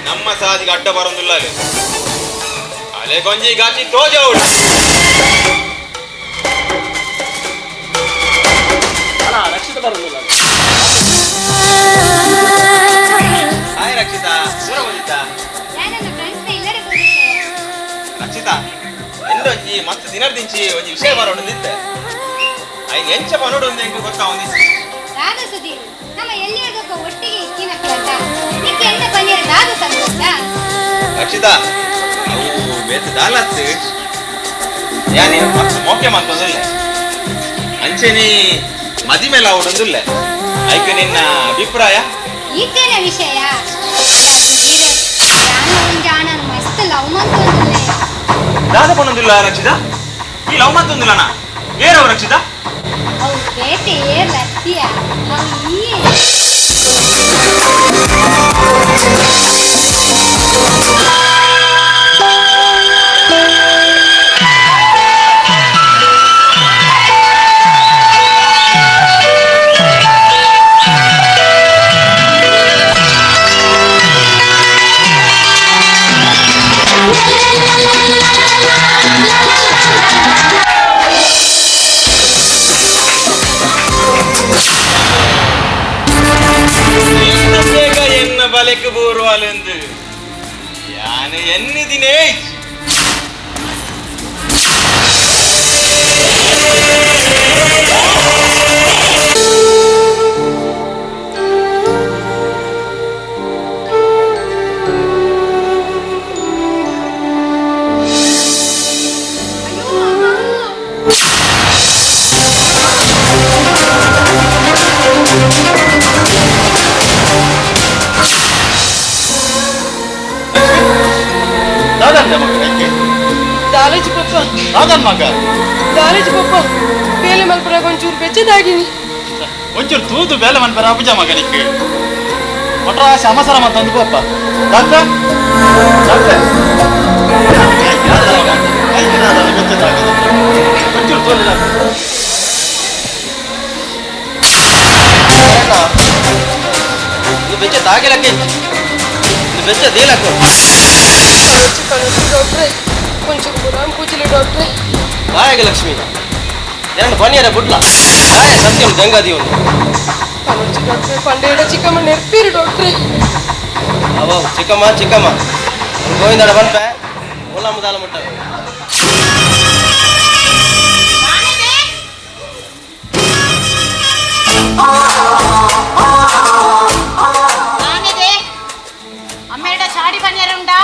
Speaker 12: ನಮ್ಮ ಸಾದಿಗೆ ಅಡ್ಡ ಬರೋದಿಲ್ಲ ಅಲೆ ಕೊಂಜಿ ಗಾಚಿ ತೋಜೌಡು
Speaker 13: ಅಲ್ಲ ರಕ್ಷಿತ ಬರೋದಿಲ್ಲ
Speaker 12: ಹಾಯ್ ರಕ್ಷಿತಾ ದೂರ ಬಂದಿತ್ತಾ
Speaker 6: ನನ್ನ ಫ್ರೆಂಡ್ಸ್ ಇಲ್ಲರೆ ಬಂದಿದ್ದೆ
Speaker 12: ರಕ್ಷಿತಾ ಎಂದೊಂಜಿ ಮತ್ತೆ ದಿನದಿಂಚಿ ಒಂಜಿ ವಿಷಯ ಬರೋಣ ನಿಂತೆ ಐನ್ ಎಂಚ ಪನೋಡು ಒಂದು ಎಂಕ್ ಗೊತ್ತಾ ಒಂದಿಸಿ
Speaker 6: ರಾಗ ಸುಧೀರ್ ನಮ್ಮ ಎಲ್ಲಿಯದಕ್ಕ ಒಟ್ಟಿಗೆ ಇಕ್ಕಿನ ಕಲತ ನಿಕ್ಕೆ ಎಂತ ಪನ್ನೀರ್ ದಾದ ಸಂತೋಷ
Speaker 12: ರಕ್ಷಿತಾ ಅವು ಬೇತ ದಾಲತ್ತು ಯಾನಿ ಮತ್ತೆ ಮೋಕೆ ಮಂತೊಂದಿಲ್ಲ ಅಂಚೆನಿ ಮದಿ ಮೇಲೆ ಅವಡೊಂದಿಲ್ಲ ಐಕ್ ನಿನ್ನ ಅಭಿಪ್ರಾಯ
Speaker 6: ಈತೇನ ವಿಷಯ ಯಾನ ಒಂಜಿ ಆಣನ್ ಮಸ್ತ್ ಲವ್ ಮಂತೊಂದುಲ್ಲೆ
Speaker 12: ದಾದ ಪನೊಂದಿಲ್ಲ ರಕ್ಷಿತಾ ಈ ಲವ್ ಮಂತೊಂದಿಲ್ಲನಾ ಏರವ ರಕ್ಷಿತಾ
Speaker 6: ಅವು ಬೇಟೆ ಏರ್ಲ ಅತ್ತಿಯ ಅವು ಈಯೇ
Speaker 12: ಬೇಗ ಎನ್ನ ಬಲೆಕ್ ಬೂರ್ವಾಲೆಂದು ಯಾನು ಎನ್ನಿದಿನೇ
Speaker 10: ದಾಲೇಜ್ ಪಪ್ಪ
Speaker 5: ದಾದನ್ ಮಗ
Speaker 10: ದಾಲೇಜ್ ಪಪ್ಪ ಬೇಲೆ ಮಲ್ಪುನಾಗ ಒಂಚೂರು ಬೆಚ್ಚದಾಗಿನಿ
Speaker 5: ಒಂಚೂರು ತೂದು ಬೇಲೆ ಮನ್ಪರ ಅಪುಜ ಮಗನಿಕ್ ಒಟ್ರ ಶಮಸರ ಮಂತಂದು ಪಪ್ಪ ಡಾಕ್ಟರ್ ಡಾಕ್ಟರ್ ಒಂಚೂರು ತೋಲಿ ಡಾಕ್ಟರ್
Speaker 1: ಇದು ಬೆಚ್ಚ ತಾಗಿಲಕ್ಕೆ ಇದು ಬೆಚ್ಚ ದೇಲಕ್ಕ
Speaker 10: ಡಾಕ್ಟ್ರೆ ಒಂಚೂರು ಗುಲಾಮ್ ಕೂಚಲಿ ಡಾಕ್ಟ್ರೆ
Speaker 1: ಬಾಯಾಗ ಲಕ್ಷ್ಮಿ ಎರಡು ಬನ್ನಿಯರ ಬುಡ್ಲ ಬಾಯ ಸತ್ಯಂ ಜಂಗಾದಿ ಒಂದು
Speaker 10: ಪನೊಂಚಿ ಡಾಕ್ಟ್ರೆ ಪಂಡೇಡ ಚಿಕ್ಕಮ್ಮ ನೆರ್ಪೀರು ಡಾಕ್ಟ್ರೆ
Speaker 1: ಅವೋ ಚಿಕ್ಕಮ್ಮ ಚಿಕ್ಕಮ್ಮ ಗೋವಿಂದಡ ಬನ್ಪೆ ಒಲ್ಲ ಮುದಾಲ ಮುಟ್ಟ
Speaker 7: ನಾನಿದೆ ಅಮ್ಮೇಡ ಚಾಡಿ ಪನ್ಯರುಂಡಾ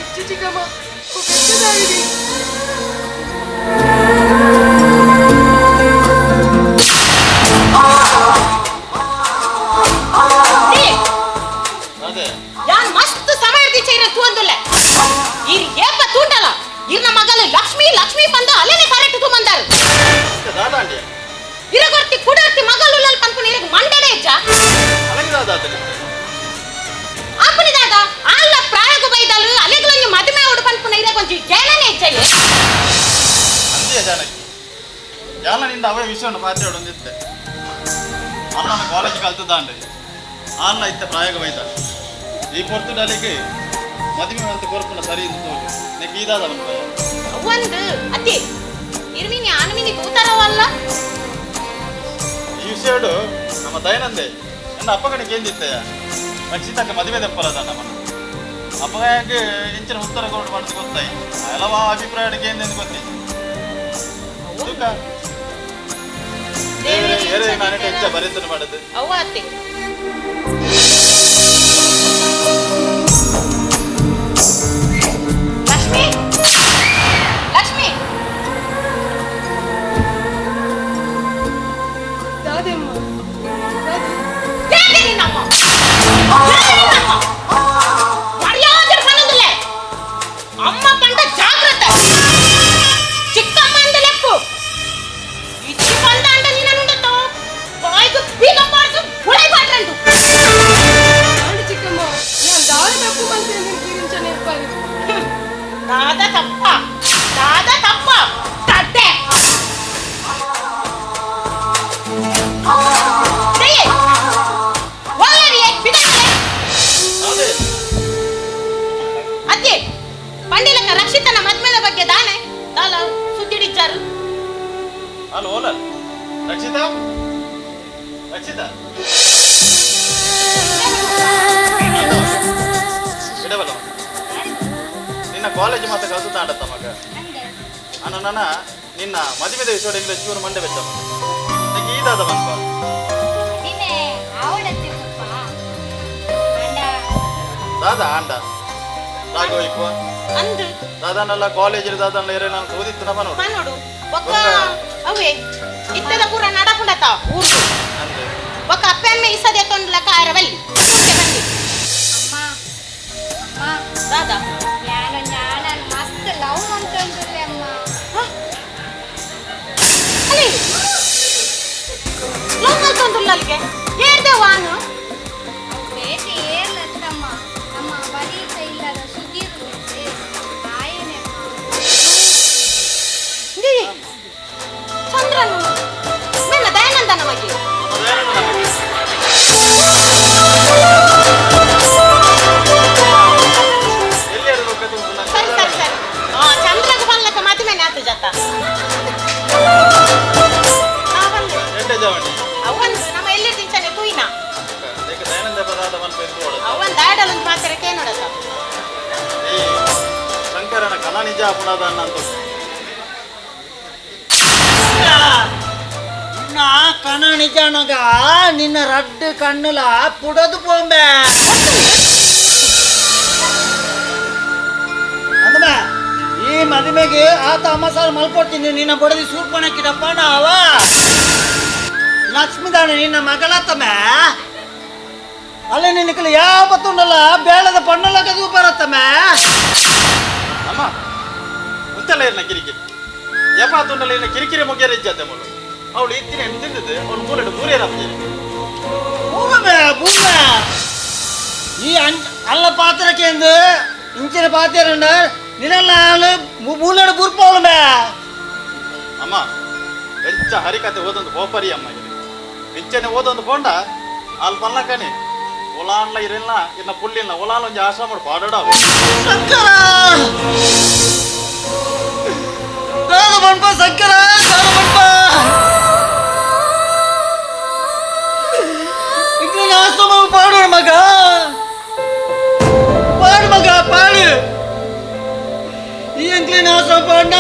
Speaker 10: ಇಜ್ಜಿ ಚಿಕ್ಕಮ್ಮ ಬೆಚ್ಚದಾಗಿದೆ
Speaker 7: ಯಾನ್ ಮಸ್ತ್ ಸಮಯ ದಿಚ್ಚೈರ ತೂಂದುಲ್ಲ ಇರ್ ಏಪ ತೂಂಡಲ ಇರ್ನ ಮಗಲು ಲಕ್ಷ್ಮಿ ಲಕ್ಷ್ಮಿ ಬಂದ ಅಲೆನೆ ಕರೆಕ್ಟ್ ತೂಂಬಂದಾರು
Speaker 5: ದಾದಾಂಡಿ
Speaker 7: ಇರಗೊರ್ತಿ ಕುಡರ್ತಿ ಮಗಲು ಲಲ್ ಪನ್ಪುನ ಇರಗ್ ಮಂಡಡೆ ಇಜ್ಜ
Speaker 5: ಅಲಗಿ ದಾದಾತಲಿ
Speaker 7: ಆಪುನಿ ದಾದ ಆಲ್ಲ ಪ್ರಾಯಗು ಬೈದಲು ಅಲೆಗ್ಲೊಂಜಿ ಮದುವೆ ಉಡು ಪನ್ಪುನ ಇರಗೊಂಜಿ ಜೇನನೆ ಇಜ್ಜಯ್ಯ
Speaker 5: ಅಂದಿಯ ಜಾನಕಿ ಯಾಲ ನಿಂದ ಅವೇ ವಿಷಯವನ್ನು ಪಾತ್ರೆ ಹೊಡೊಂದಿತ್ತೆ ಅಣ್ಣನ ಕಾಲೇಜ್ ಕಲ್ತದಾಂಡೆ ಆನ್ಲ ಇತ್ತ ಪ್ರಾಯಗ ವೈದ ಈ ಪೊರ್ತುಡಲಿಗೆ ಮದುವೆ ಅಂತ ಕೊರ್ಪುನ ಸರಿ ಎಂದು ತೋಜು ನೆಕ್ ಈದಾದ ಮನ್ಪಯ
Speaker 7: ಒಂದು ಅತ್ತಿ ಇರ್ಮಿನಿ ಆನಮಿನಿ ತೂತಾರವಲ್ಲ
Speaker 5: ಈ ವಿಷಯಡು ನಮ್ಮ ದಯನಂದೆ ನನ್ನ ಅಪ್ಪಗಣಿಗೆ ಕೇಂದಿತ್ತಯ್ಯ ರಕ್ಷಿತಕ್ಕ ಮದುವೆ ದೆಪ್ಪಲದ ನಮ್ಮನ್ನು ಅಪ್ಪಗೆ ಇಂಚಿನ ಉತ್ತರ ಕೊರಡು ಪಡೆದು ಗೊತ್ತಾಯಿ ಹಲವ ಅಭಿಪ್ರಾಯ ಕೇಂದ್ರ ಗೊತ್ತಿ ಹೆಚ್ಚ ಬರೀತನ ಮಾಡದು
Speaker 7: ಅವ್ವ ಅತ್ತೆ ಲಕ್ಷ್ಮಿ ಲಕ್ಷ್ಮಿ
Speaker 10: ದಾದೆಮ್ಮ
Speaker 7: ದಾದೆ ನಿನ್ನಮ್ಮ ನಿನ್ನಮ್ಮ ಮರ್ಯಾದೆ ಪನ್ನೊಂದಿಲ್ಲ ಅಮ್ಮ ಪಂಡ ಜಾಗ್ರತೆ ಚಿಕ್ಕಮ್ಮ ಅಂದ ಲೆಪ್ಪು ಇಜ್ಜಿ ಪಂಡ ಅಂಡ ನಿನ್ನನುಂಡತೋ ಬಾಯ್ಗೆ ಬೀಗ ಬಾರ್ದು ಹೊಳೆ ಬಾಟ್ರಂಡು
Speaker 10: ಆಂಡ ಚಿಕ್ಕಮ್ಮ ನಾನು ದಾದ ತಪ್ಪು ಮಂತೇನೆ ಕಿರಿಂಚ ನೆಪ್ಪಾರಿ
Speaker 7: ದಾದ ತಪ್ಪ ದಾದ ತಪ್ಪ ತಡ್ಡೆ ಅತ್ತೆ ಪಂಡಿಲಕ್ಕ ರಕ್ಷಿತನ ಮದ್ಮೆದ ಬಗ್ಗೆ ದಾನೆ ದಾಲ ಸುದ್ದಿಡಿಚ್ಚಾರು
Speaker 5: ಅಲ್ಲ ಓಲ ರಕ್ಷಿತಾ ರಕ್ಷಿತಾ ಇಡವಲ್ಲ ನಿನ್ನ ಕಾಲೇಜ್ ಮಾತ್ರ ಕಲ್ತು ತಾಂಡತ್ತ ಮಗ ಅಣ್ಣ ನನ್ನ ನಿನ್ನ ಮದುವೆದ ವಿಷಯ ಇಂಗ್ಲಿಷ್ ಚೂರು ಮಂಡೆ ಬೆಚ್ಚ ಮಗ ನಿಂಗೆ ಈದಾದ ಮನ್ಪ ದಾದಾ ಆಂಡ ರಾಘವ ಇಪ್ಪ
Speaker 7: ಅಂದು
Speaker 5: ದಾದಾನಲ್ಲ ಕಾಲೇಜ್ ದಾದಾನಲ್ಲ ಏರೇ ನಾನು ಓದಿತ್ತು ನಮ್ಮ ನೋಡು
Speaker 7: ನೋಡು ಒಕ್ಕ ಅವೇ ಇತ್ತದ ಪೂರ ನಡಪುಂಡತ ಊರು ಒಕ್ಕ ಅಪ್ಪೆ ಅಮ್ಮೆ ಇಸದೆ ತೊಂದ್ಲಕ್ಕ ಆರವಲ್ಲಿ ಬನ್ನಿ ದಾದಾ
Speaker 6: ನಾನು ಮಸ್ತ್ ಲವ್ ಅಂತಂದ್ರೆ ಅಮ್ಮ
Speaker 7: ಅಲ್ಲಿ ಲವ್ ಮಾಡ್ತಂದ್ರಲ್ಲ ಅಲ್ಲಿಗೆ ಹೇಳ್ದೆ ವಾನು
Speaker 6: ಬೇಟೆ ಏರ್ಲತ್ತಮ್ಮ ನಮ್ಮ ಬರೀತ ಇಲ್ಲದ ಸುಧೀರ್ ಆಯನೆ
Speaker 7: ಚಂದ್ರನು ನನ್ನ ದಯಾನಂದ ನಮಗೆ ಸರಿ ಸರಿ ಸರಿ ಚಂದ್ರಗ ಬನ್ಲಕ್ಕ ಮದುವೆ ಆತು ಜತ ಅವನ್ ನಮ್ಮ ಎಲ್ಲಿ ತಿಂಚಾನೆ ತೂಯಿನ ಅವನ್ ದಾಡಲೊಂದು ಮಾತಾಡಕ್ಕೆ ನೋಡತ್ತ
Speaker 5: ಶಂಕರನ ಕಲಾ ನಿಜ ಅಪರಾಧ ಅಂತ
Speaker 8: ನಿನ್ನ ಕಣ ನಿಜಾನಗ ನಿನ್ನ ರಡ್ಡು ಕಣ್ಣುಲ ಪುಡದು ಪೋಂಬೆ ಅಂದಮ ಈ ಮದುವೆಗೆ ಆತ ಅಮ್ಮಸಾರ ಮಲ್ಕೊಡ್ತೀನಿ ನಿನ್ನ ಬಡದಿ ಸೂರ್ಪಣಕ್ಕಿಡಪ್ಪ ನಾವ ಲಕ್ಷ್ಮೀದಾನೆ ನಿನ್ನ ಮಗಳತ್ತಮ್ಮ ಅಲ್ಲ ನಿನ್ನ ಯಾವತ್ತುಂಡಲ್ಲ ಬೇಳದ ಪಣ್ಣಲಕ ಸೂಪರತ್ತಮ್ಮ
Speaker 5: ಅಮ್ಮ ಉಂತಲ್ಲ ಇರ್ನ ಕಿರಿಕಿರಿ ಯಪ್ಪ ತುಂಡಲ್ಲ ಇರ್ನ ಕಿರಿಕಿರಿ ಮುಗಿಯರ ಇಜ್ಜತ್ತೆ ಮಗಳು ಅವಳು ಇತ್ತಿನ ತಿಂದಿದ್ದು ಅವಳು ಮೂಲೆಡು ಮೂರೇರಪ್ಪ
Speaker 8: ಭೂಮೆ ಭೂಮೆ ಈ ಅಲ್ಲ ಪಾತ್ರಕ್ಕೆ ಇಂಚಿನ ಪಾತ್ರ ನಿನ್ನೆಲ್ಲ ಮೂಲೆಡು ಬೂರ್ಪೋಳು
Speaker 5: ಅಮ್ಮ ಎಂಚ ಹರಿಕತೆ ಓದೊಂದು ಹೋಪರಿ ಅಮ್ಮ ಇದು ಎಂಚನೆ ಓದೊಂದು ಪೋಂಡ ಅಲ್ಲಿ ಪಲ್ಲಕನಿ ಒಲಾನ್ಲ ಇರಲ್ಲ ಇನ್ನ ಪುಳ್ಳಿಲ್ಲ ಒಲಾನ್ ಒಂಜಿ ಆಶ್ರಮ ಪಾಡೋಡ
Speaker 8: ಶಂಕರ ದಾದ ಬನ್ಪ ಶಂಕರ ದಾದ ಬನ್ಪ ಇಂಗ್ಲಿನ ಆಶ್ರಮ ಪಾಡೋಣ ಮಗ ಪಾಡು ಮಗ ಪಾಡು ಈ ಎಂಕ್ಲಿನ ಆಶ್ರಮ ಪಾಡ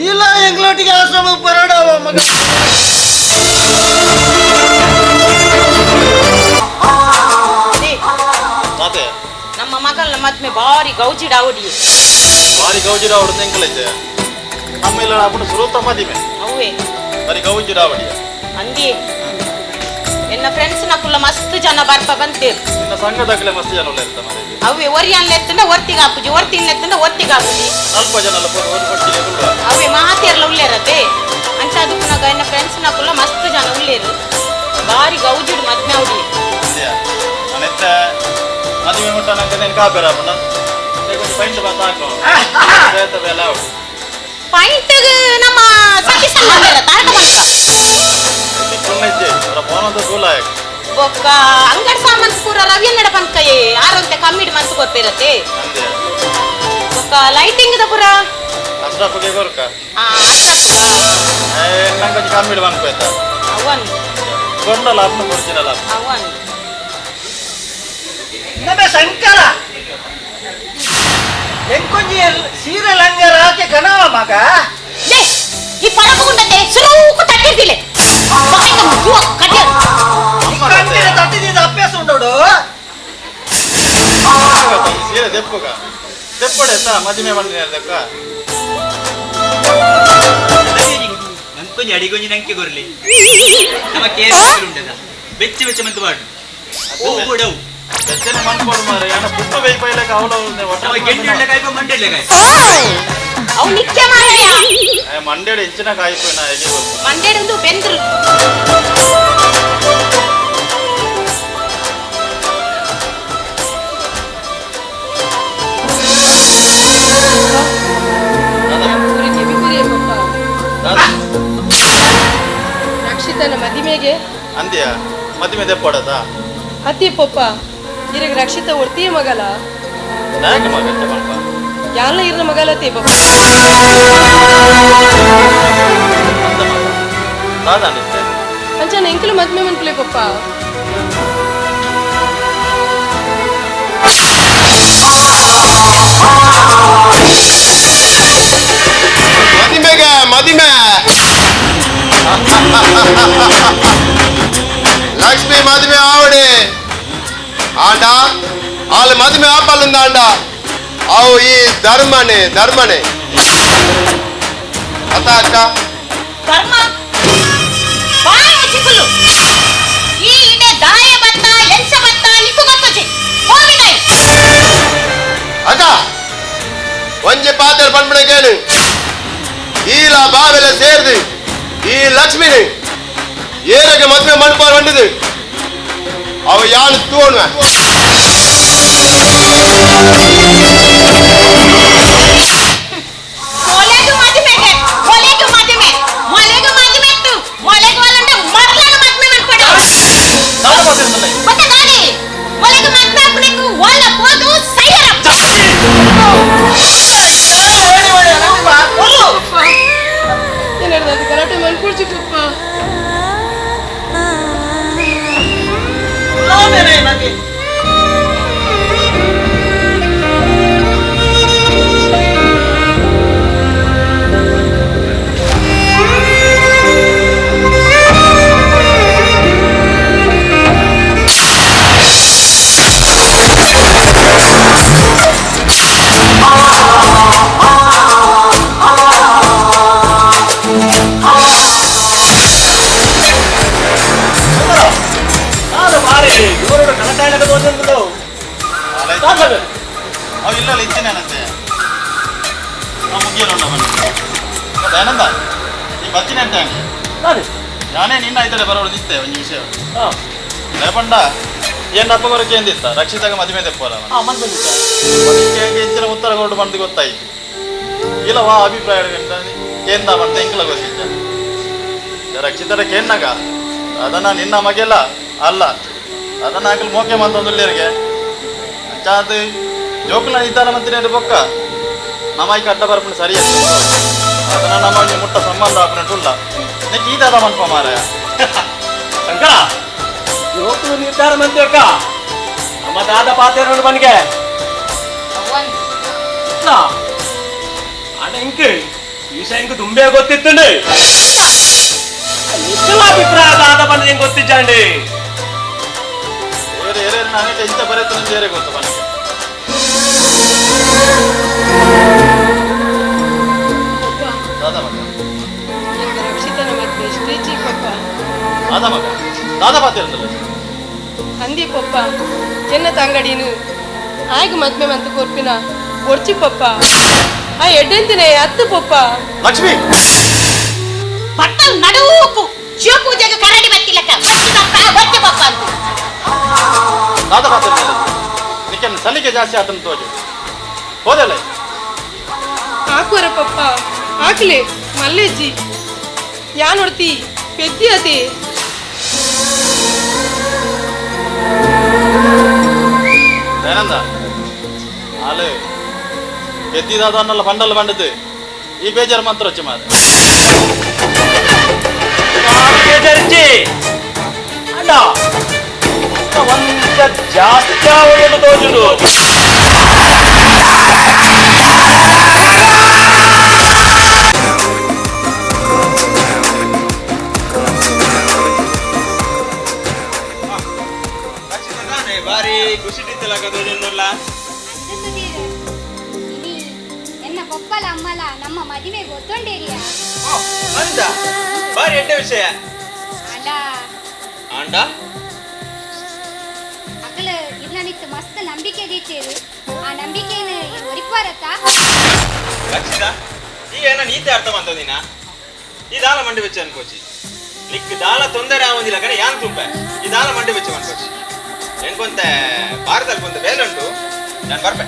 Speaker 8: ಇಲ್ಲ ಎಂಗ್ಲೋಟಿಗೆ ಆಶ್ರಮ ಪರಡವ ಮಗ
Speaker 7: ನಮ್ಮ ಮಗಳ ಮದ್ಮೆ ಬಾರಿ ಗೌಜಿಡಾವಡಿ
Speaker 5: ಬಾರಿ ಗೌಜಿಡಾವಡಿ ಎಂಕಲೈತೆ ನಮ್ಮ ಇಲ್ಲ ಅಪ್ಪನ ಸುರೂತ ಮದಿಮೆ
Speaker 7: ಅವೇ
Speaker 5: ಬಾರಿ ಗೌಜಿಡಾವಡಿಯ
Speaker 7: ಅಂದಿ ಎನ್ನ ಫ್ರೆಂಡ್ಸ್ ನಕುಲ್ಲ ಮಸ್ತ್ ಜನ ಬರ್ಪ ಬಂತೇರು
Speaker 5: ನಿನ್ನ ಸಂಘದಾಗಲೇ ಮಸ್ತ್ ಜನ ಉಳ್ಳ ಇರ್ತ ಮಾರಾಯ
Speaker 7: ಅವೇ ಒರಿಯನ್ ಲೆತ್ತಂಡ ಒರ್ತಿಗೆ ಹಾಪುಜಿ ಒರ್ತಿನ್ ಲೆತ್ತಂಡ ಒರ್ತಿಗೆ ಹಾಪುಜಿ
Speaker 5: ಸ್ವಲ್ಪ ಜನ ಎಲ್ಲ ಕೊಟ್ಟಿಗೆ
Speaker 7: ಅವೇ ಮಾತೇರ್ಲ ಉಳ್ಳೇರತ್ತೆ ಅಂಚ ಅದಕ್ಕೂ ಎನ್ನ ಫ್ರೆಂಡ್ಸ್ ನಕುಲ್ಲ ಮಸ್ತ್ ಜನ ಉಳ್ಳೇರು ಬಾರಿ ಗೌಜಿಡು ಮದ್ಮೆ ಅವಡಿ
Speaker 5: ನಾನೆತ್ತ ಮದುವೆ ಮುಟ್ಟ ನಂಗೆ ನೆನ್ಕ ಹಾಪೇರ ಅಪ್ಪನ ಪೈಂಟ್ ಬಂದು ಹಾಕೋ ಬೇತ ಬೇಲೆ ಅವಳು
Speaker 7: ಪೈಂಟ್ ನಮ್ಮ ಸತೀಶ್ ಅಣ್ಣ ತಾರಕ ಮಂತ್ರ
Speaker 5: ಅವರ ಫೋನ್ ಅಂತ ದೂಲ ಆಯ್ತು.
Speaker 7: ಬೊಕ್ಕ ಅಂಗಡಿ ಸಾಮಾನು ಪೂರ ರವಿಯನ್ನಡ ಪಂಕಯೇ ಆರಂತೆ ಕಮ್ಮಿಡ್ ಮಂತು ಕೊರ್ಪಿರತ್ತೆ ಬೊಕ್ಕ ಲೈಟಿಂಗ್ ದ ಪೂರ
Speaker 5: ಅಶ್ರಫ್ಗೆ ಕೊರ್ಕ
Speaker 7: ಆ ಅಶ್ರಫ್
Speaker 5: ಏ ನಂಗೆ ಕಮ್ಮಿಡ್ ಮನ್ಪು ಆಯ್ತಾ
Speaker 7: ಅವನ್
Speaker 5: ಕೊಂಡಲ ಅಪ್ನ ಒರಿಜಿನಲ್
Speaker 7: ಅವನ್
Speaker 8: ನಮೆ ಶಂಕರ ಎಂಕೊಂಜಿ ಸೀರೆ ಲಂಗರ ಹಾಕಿ ಕಣವ ಮಗ
Speaker 7: ಲೇ ಈ ಪರಪುಗುಂಡತೆ ಸುರೂಕು ತಟ್ಟಿರ್ದಿಲೆ ಬೊಕ್ಕ ಜುವ ಕಟ್ಟಿಯ
Speaker 8: ಕಣ್ಣಿನ ತಟ್ಟಿದ ಅಭ್ಯಾಸ ಉಂಟೋಡು
Speaker 5: ಸೀರೆ ದೆಪ್ಪುಗ ದೆಪ್ಪಡೆ ಮದಿಮೆ ಬಂದಿನ
Speaker 11: ನಂಕೊಂಜಿ ಅಡಿಗೊಂಜಿ ನಂಕೆ ಕೊರ್ಲಿ ನಮ್ಮ ಕೇಸ್ ಉಂಟದ ಬೆಚ್ಚ ಬೆಚ್ಚ ಮಂತು ಪಾಡು ಓ ಕೊಡವು
Speaker 5: ಬೆಚ್ಚನೆ ಮನ್ಪೋಡು ಮಾರೆ ಯಾನ ಪುಟ್ಟ ಬೇಯ್ಪೈಲಕ ಅವಳ
Speaker 11: ನಮ್ಮ ಗೆಂಡಿ ಉಳ್ಳೆ ಕಾಯ್ಪ ಮಂಡೆ ಉಳ್ಳೆ ಕಾಯ್ಪ
Speaker 7: ಅವು ನಿತ್ಯ ಮಾರಾಯ
Speaker 5: ಮಂಡ್ಯಡು ಹೆಚ್ಚಿನ ಕಾಯ್ಪು ನಾ ಹೇಗೆ ಗೊತ್ತು
Speaker 7: ಮಂಡೇಡು ಬೆಂದ್ರು
Speaker 10: ರಕ್ಷಿತನ ಮದಿಮೆಗೆ
Speaker 5: ಅಂದ್ಯ ಮದಿಮೆ ದೆಪ್ಪಡದ
Speaker 10: ಅತಿ ಪಪ್ಪ ಇರಗ ರಕ್ಷಿತ ಒಡ್ತೀಯ ಮಗಲ
Speaker 5: ನಾಯಕ ಮಗ ಮಲ್ಪ
Speaker 10: ಯಾಲ ಇರ್ನ ಮಗಲ ತೇ ಪಪ್ಪ
Speaker 5: ದಾದಾನಿತ್ತೆ
Speaker 10: ಅಂಚನ ಎಂಕಲು ಮದ್ಮೆ ಮನ್ಪುಲೆ ಪಪ್ಪ
Speaker 9: ಮದಿಮೆಗೆ ಮದಿಮೆ ಲಕ್ಷ್ಮಿ ಮದುವೆ ಆವಡೆ ಆಂಡ ಆಳು ಮದುವೆ ಆಪಲ್ಲುಂದ ಆಂಡ ಅವು ಈ ಧರ್ಮನೆ ಧರ್ಮನೆ ಅತ್ತ ಅಕ್ಕ
Speaker 7: ಧರ್ಮ ಬಾಯಿ ಮುಚ್ಚಿಕುಲ್ಲು ಈ ಇಡೆ ದಾಯ ಬತ್ತ ಎಂಚ ಬತ್ತ ನಿಕ್ಕು ಗೊತ್ತುಜಿ ಹೋಗಿದಾಯಿ
Speaker 9: ಅಕ್ಕ ಒಂಜಿ ಪಾತ್ರ ಪನ್ಪುಣ ಕೇಳು ಈಲ ಬಾವೆಲ್ಲ ಸೇರ್ದು ಈ ಲಕ್ಷ್ಮಿನಿ ಏರಗೆ ಮದುವೆ ಮನ್ಪಾರ್ ಬಂದಿದ್ದು ಅವ ಯಾನು ತೋಣುವ
Speaker 7: ಮೊಲೆಗು ಮದುವೆಗೆ ಮೊಲೆಗು ಮದುವೆ ಮೊಲೆಗು ಮದುವೆ ಇತ್ತು ಮೊಲೆಗು ಅಲ್ಲಂಡ ಮರ್ಲನ ಮದುವೆ ಮನ್ಪಡು ಗೊತ್ತ ದಾದಿ ಮೊಲೆಗು ಮದುವೆ ಹಾಕ್ಬೇಕು ಒಳ್ಳ ಹೋದು ಸೈಯರ
Speaker 10: ಏನಾದ್ರು ಗಲಾಟೆ ಮನ್ಪುಡ್ಚಿ ಪಪ್ಪ
Speaker 8: ಮಗಿ
Speaker 5: ಅವು ಇಲ್ಲ ಇಚ್ಚಿನೇನಂತೆ ನಾವು ಮುಗಿಯಲ್ಲ ಬನ್ನಿ ದಯಾನಂದ ಈ ಬಚ್ಚಿನ ಅಂತ ನಾನೇ ನಿನ್ನ ಐತಡೆ ಬರೋಳು ನಿತ್ತೆ ಒಂದು ವಿಷಯ ಲೇಪಂಡ ಏನ್ ಅಪ್ಪ ಬರೋಕೆ ಎಂದಿತ್ತ ರಕ್ಷಿತಾಗ ಮದುವೆ ತೆಪ್ಪಲ್ಲ ಹೆಚ್ಚಿನ ಉತ್ತರ ಕೊಡು ಬಂದು ಗೊತ್ತಾಯ್ತು ಇಲ್ಲ ವಾ ಅಭಿಪ್ರಾಯ ಕೇಂದ ಬಂತ ಎಂಕಲ ಗೊತ್ತಿದ್ದ ರಕ್ಷಿತರ ಕೇನ್ನಾಗ ಅದನ್ನ ನಿನ್ನ ಮಗೆಲ್ಲ ಅಲ್ಲ ಅದನ್ನ ಹಾಕಲು ಮೋಕೆ ಮಂತೊಂದುಲ್ಲೇರಿಗೆ ಅಂಚಾದ ಜೋಕುಲ ನಿಧಾನ ಮಂತ್ರಿ ಬೊಕ್ಕ ನಮಾಯಿ ಕಟ್ಟ ಬರ್ಪಣ ಸರಿ ಅದನ್ನ ನಮ್ಮ ಮುಟ್ಟ ಸಂಬಂಧ ಆಪನಟುಲ್ಲ ನೆಕ್ ಈದಾದ ಮನ್ಪ ಮಾರಾಯ
Speaker 13: ಶಂಕರ ಜೋಕುಲು ನಿರ್ಧಾರ ಮಂತ್ರಿ ಅಕ್ಕ ನಮ್ಮ ದಾದ ಪಾತ್ರ ಮನಿಗೆ ಅಣ್ಣ ಇಂಕ್ ವಿಷಯ ಇಂಕ್ ತುಂಬೆ ಗೊತ್ತಿತ್ತಂడి ನಿಜವ ಅಭಿಪ್ರಾಯ ದಾದ ಬಂದ ಹೆಂಗ್ ಗೊತ್ತಿಜ್ಜಾಂಡಿ
Speaker 5: ಏರೆ ಏರೆ ನಾನೇ ಇಂತ ಬರೆತ ಬೇರೆ ಗೊತ್ತು ಮನೆಗೆ ದಾದ ಮಗ
Speaker 10: ಎಂಕ ರಕ್ಷಿತನ ಮದ್ವೆ ಎಷ್ಟೇ ಪಪ್ಪ
Speaker 5: ದಾದ ಮಗ ದಾದ ಪಾತ್ರ
Speaker 10: ಅಂದಿ ಪಪ್ಪ ಎನ್ನ ತಂಗಡಿನು ಆಯ್ಗ ಮದ್ವೆ ಮಂತು ಕೊರ್ಪಿನ ಒಡ್ಚಿ ಪಪ್ಪ ಆ ಎಡ್ಡೆಂತಿನ ಅತ್ತು ಪಪ್ಪ
Speaker 5: ಲಕ್ಷ್ಮಿ
Speaker 7: ಬಟ್ಟಲ್ ನಡುವುಕು ಶಿವ ಪೂಜೆಗೆ ಕರಡಿ ಬತ್ತಿಲಕ್ಕ ಪಪ್ಪ ಒಚ್ಚೆ ಪಪ್ಪ ಅಂತ
Speaker 5: ದಾದ ಪಾತ್ರ ನಿಕ್ಕೆ ಸಲಿಗೆ ಜಾಸ್ತಿ ಆತನ ತೋಜು ಹೋದಲ್ಲ
Speaker 10: ಹಾಕುವರ ಪಪ್ಪ ಹಾಕ್ಲೆ ಮಲ್ಲೇಜಿ ಯಾ ನೋಡ್ತಿ ಪೆದ್ದಿ ಅತಿ
Speaker 5: Dayananda ಆಲು ಪೆದ್ದಿದಾದ ಅನ್ನಲ್ಲ ಬಂಡಲ್ ಬಂಡದ್ದು ಈ ಬೇಜಾರು ಮಂತ್ರ వచ్చి ಮಾರೆ
Speaker 13: ಬೇಜಾರಿಜ್ಜಿ ಅಣ್ಣ ಒಂದ ಜಾಸ್ತಿ ಒಳ್ಳೆದು ತೋಜುಡು.
Speaker 12: ಬಾರಿ ಖುಷಿ ತೋಜೊಂದುಲ್ಲ.
Speaker 6: ಎನ್ನ ಪಪ್ಪಲ ಅಮ್ಮಲ ನಮ್ಮ ಮದುವೆ ಗೊತ್ತೊಂಡೇರಿಯ
Speaker 12: ಅಂದ ಬಾರಿ ಎಡ್ಡೆ ವಿಷಯ.
Speaker 6: ಅಂಡ
Speaker 12: ಆಂಡ
Speaker 6: ಅಕಲ ಇರ್ನನಿತ್ತು ಮಸ್ತ್ ನಂಬಿಕೆ ದೀಚೇರು. ಆ ನಂಬಿಕೆನ ಒರಿಪಾರತ್ತ.
Speaker 12: ರಕ್ಷಿತಾ ಈಗ ಏನ ನೀತೆ ಅರ್ಥ ಬಂತದಿನ ಈ ದಾಲ ಮಂಡಿ ಬೆಚ್ಚ ಅನ್ಕೋಚಿ ನಿಕ್ ದಾಲ ತೊಂದರೆ ಆವಂದಿಲ್ಲ ಕರೆ ಯಾನ್ ತುಂಬೆ ಈ ದಾಲ ಮಂಡಿ ಬೆಚ್ಚ ಅನ್ಕೋಚಿ ಎಂಕೊಂತ ಭಾರತದಲ್ಲಿ ಕೊಂತ ಬೇಲೆ ಉಂಟು ನಾನು ಬರ್ಪೆ.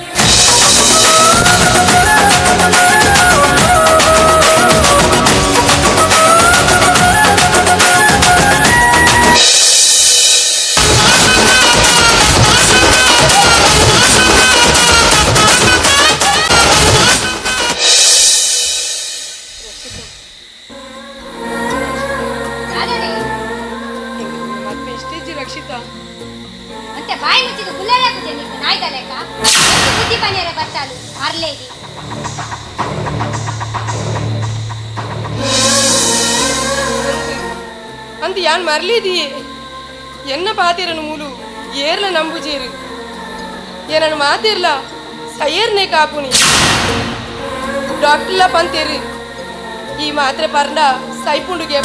Speaker 10: ರಕ್ಷಿತಾ
Speaker 6: ಮತ್ತೆ ಬಾಯಿ ಮುಚ್ಚಿದ ಗುಲ್ಲರೆ ಪೂಜೆ ನಿಕ್ಕು ನಾಯ್ದ ಲೆಕ್ಕ ಬುದ್ಧಿ ಪನ್ಯರೆ ಬರ್ತಾಳು ಅರ್ಲೇದಿ.
Speaker 10: ಅಂತ ಯಾನ್ ಮರ್ಲಿದಿ ಎನ್ನ ಪಾತಿರನು ಮೂಲು ಏರ್ಲ ನಂಬುಜೇರು ಏನನ್ನು ಮಾತಿರ್ಲ ಸೈಯರ್ನೆ ಕಾಪುನಿ ಡಾಕ್ಟರ್ಲ ಪಂತೇರು ಈ ಮಾತ್ರೆ ಪರ್ಂಡ ಸೈಪುಂಡುಗೆ.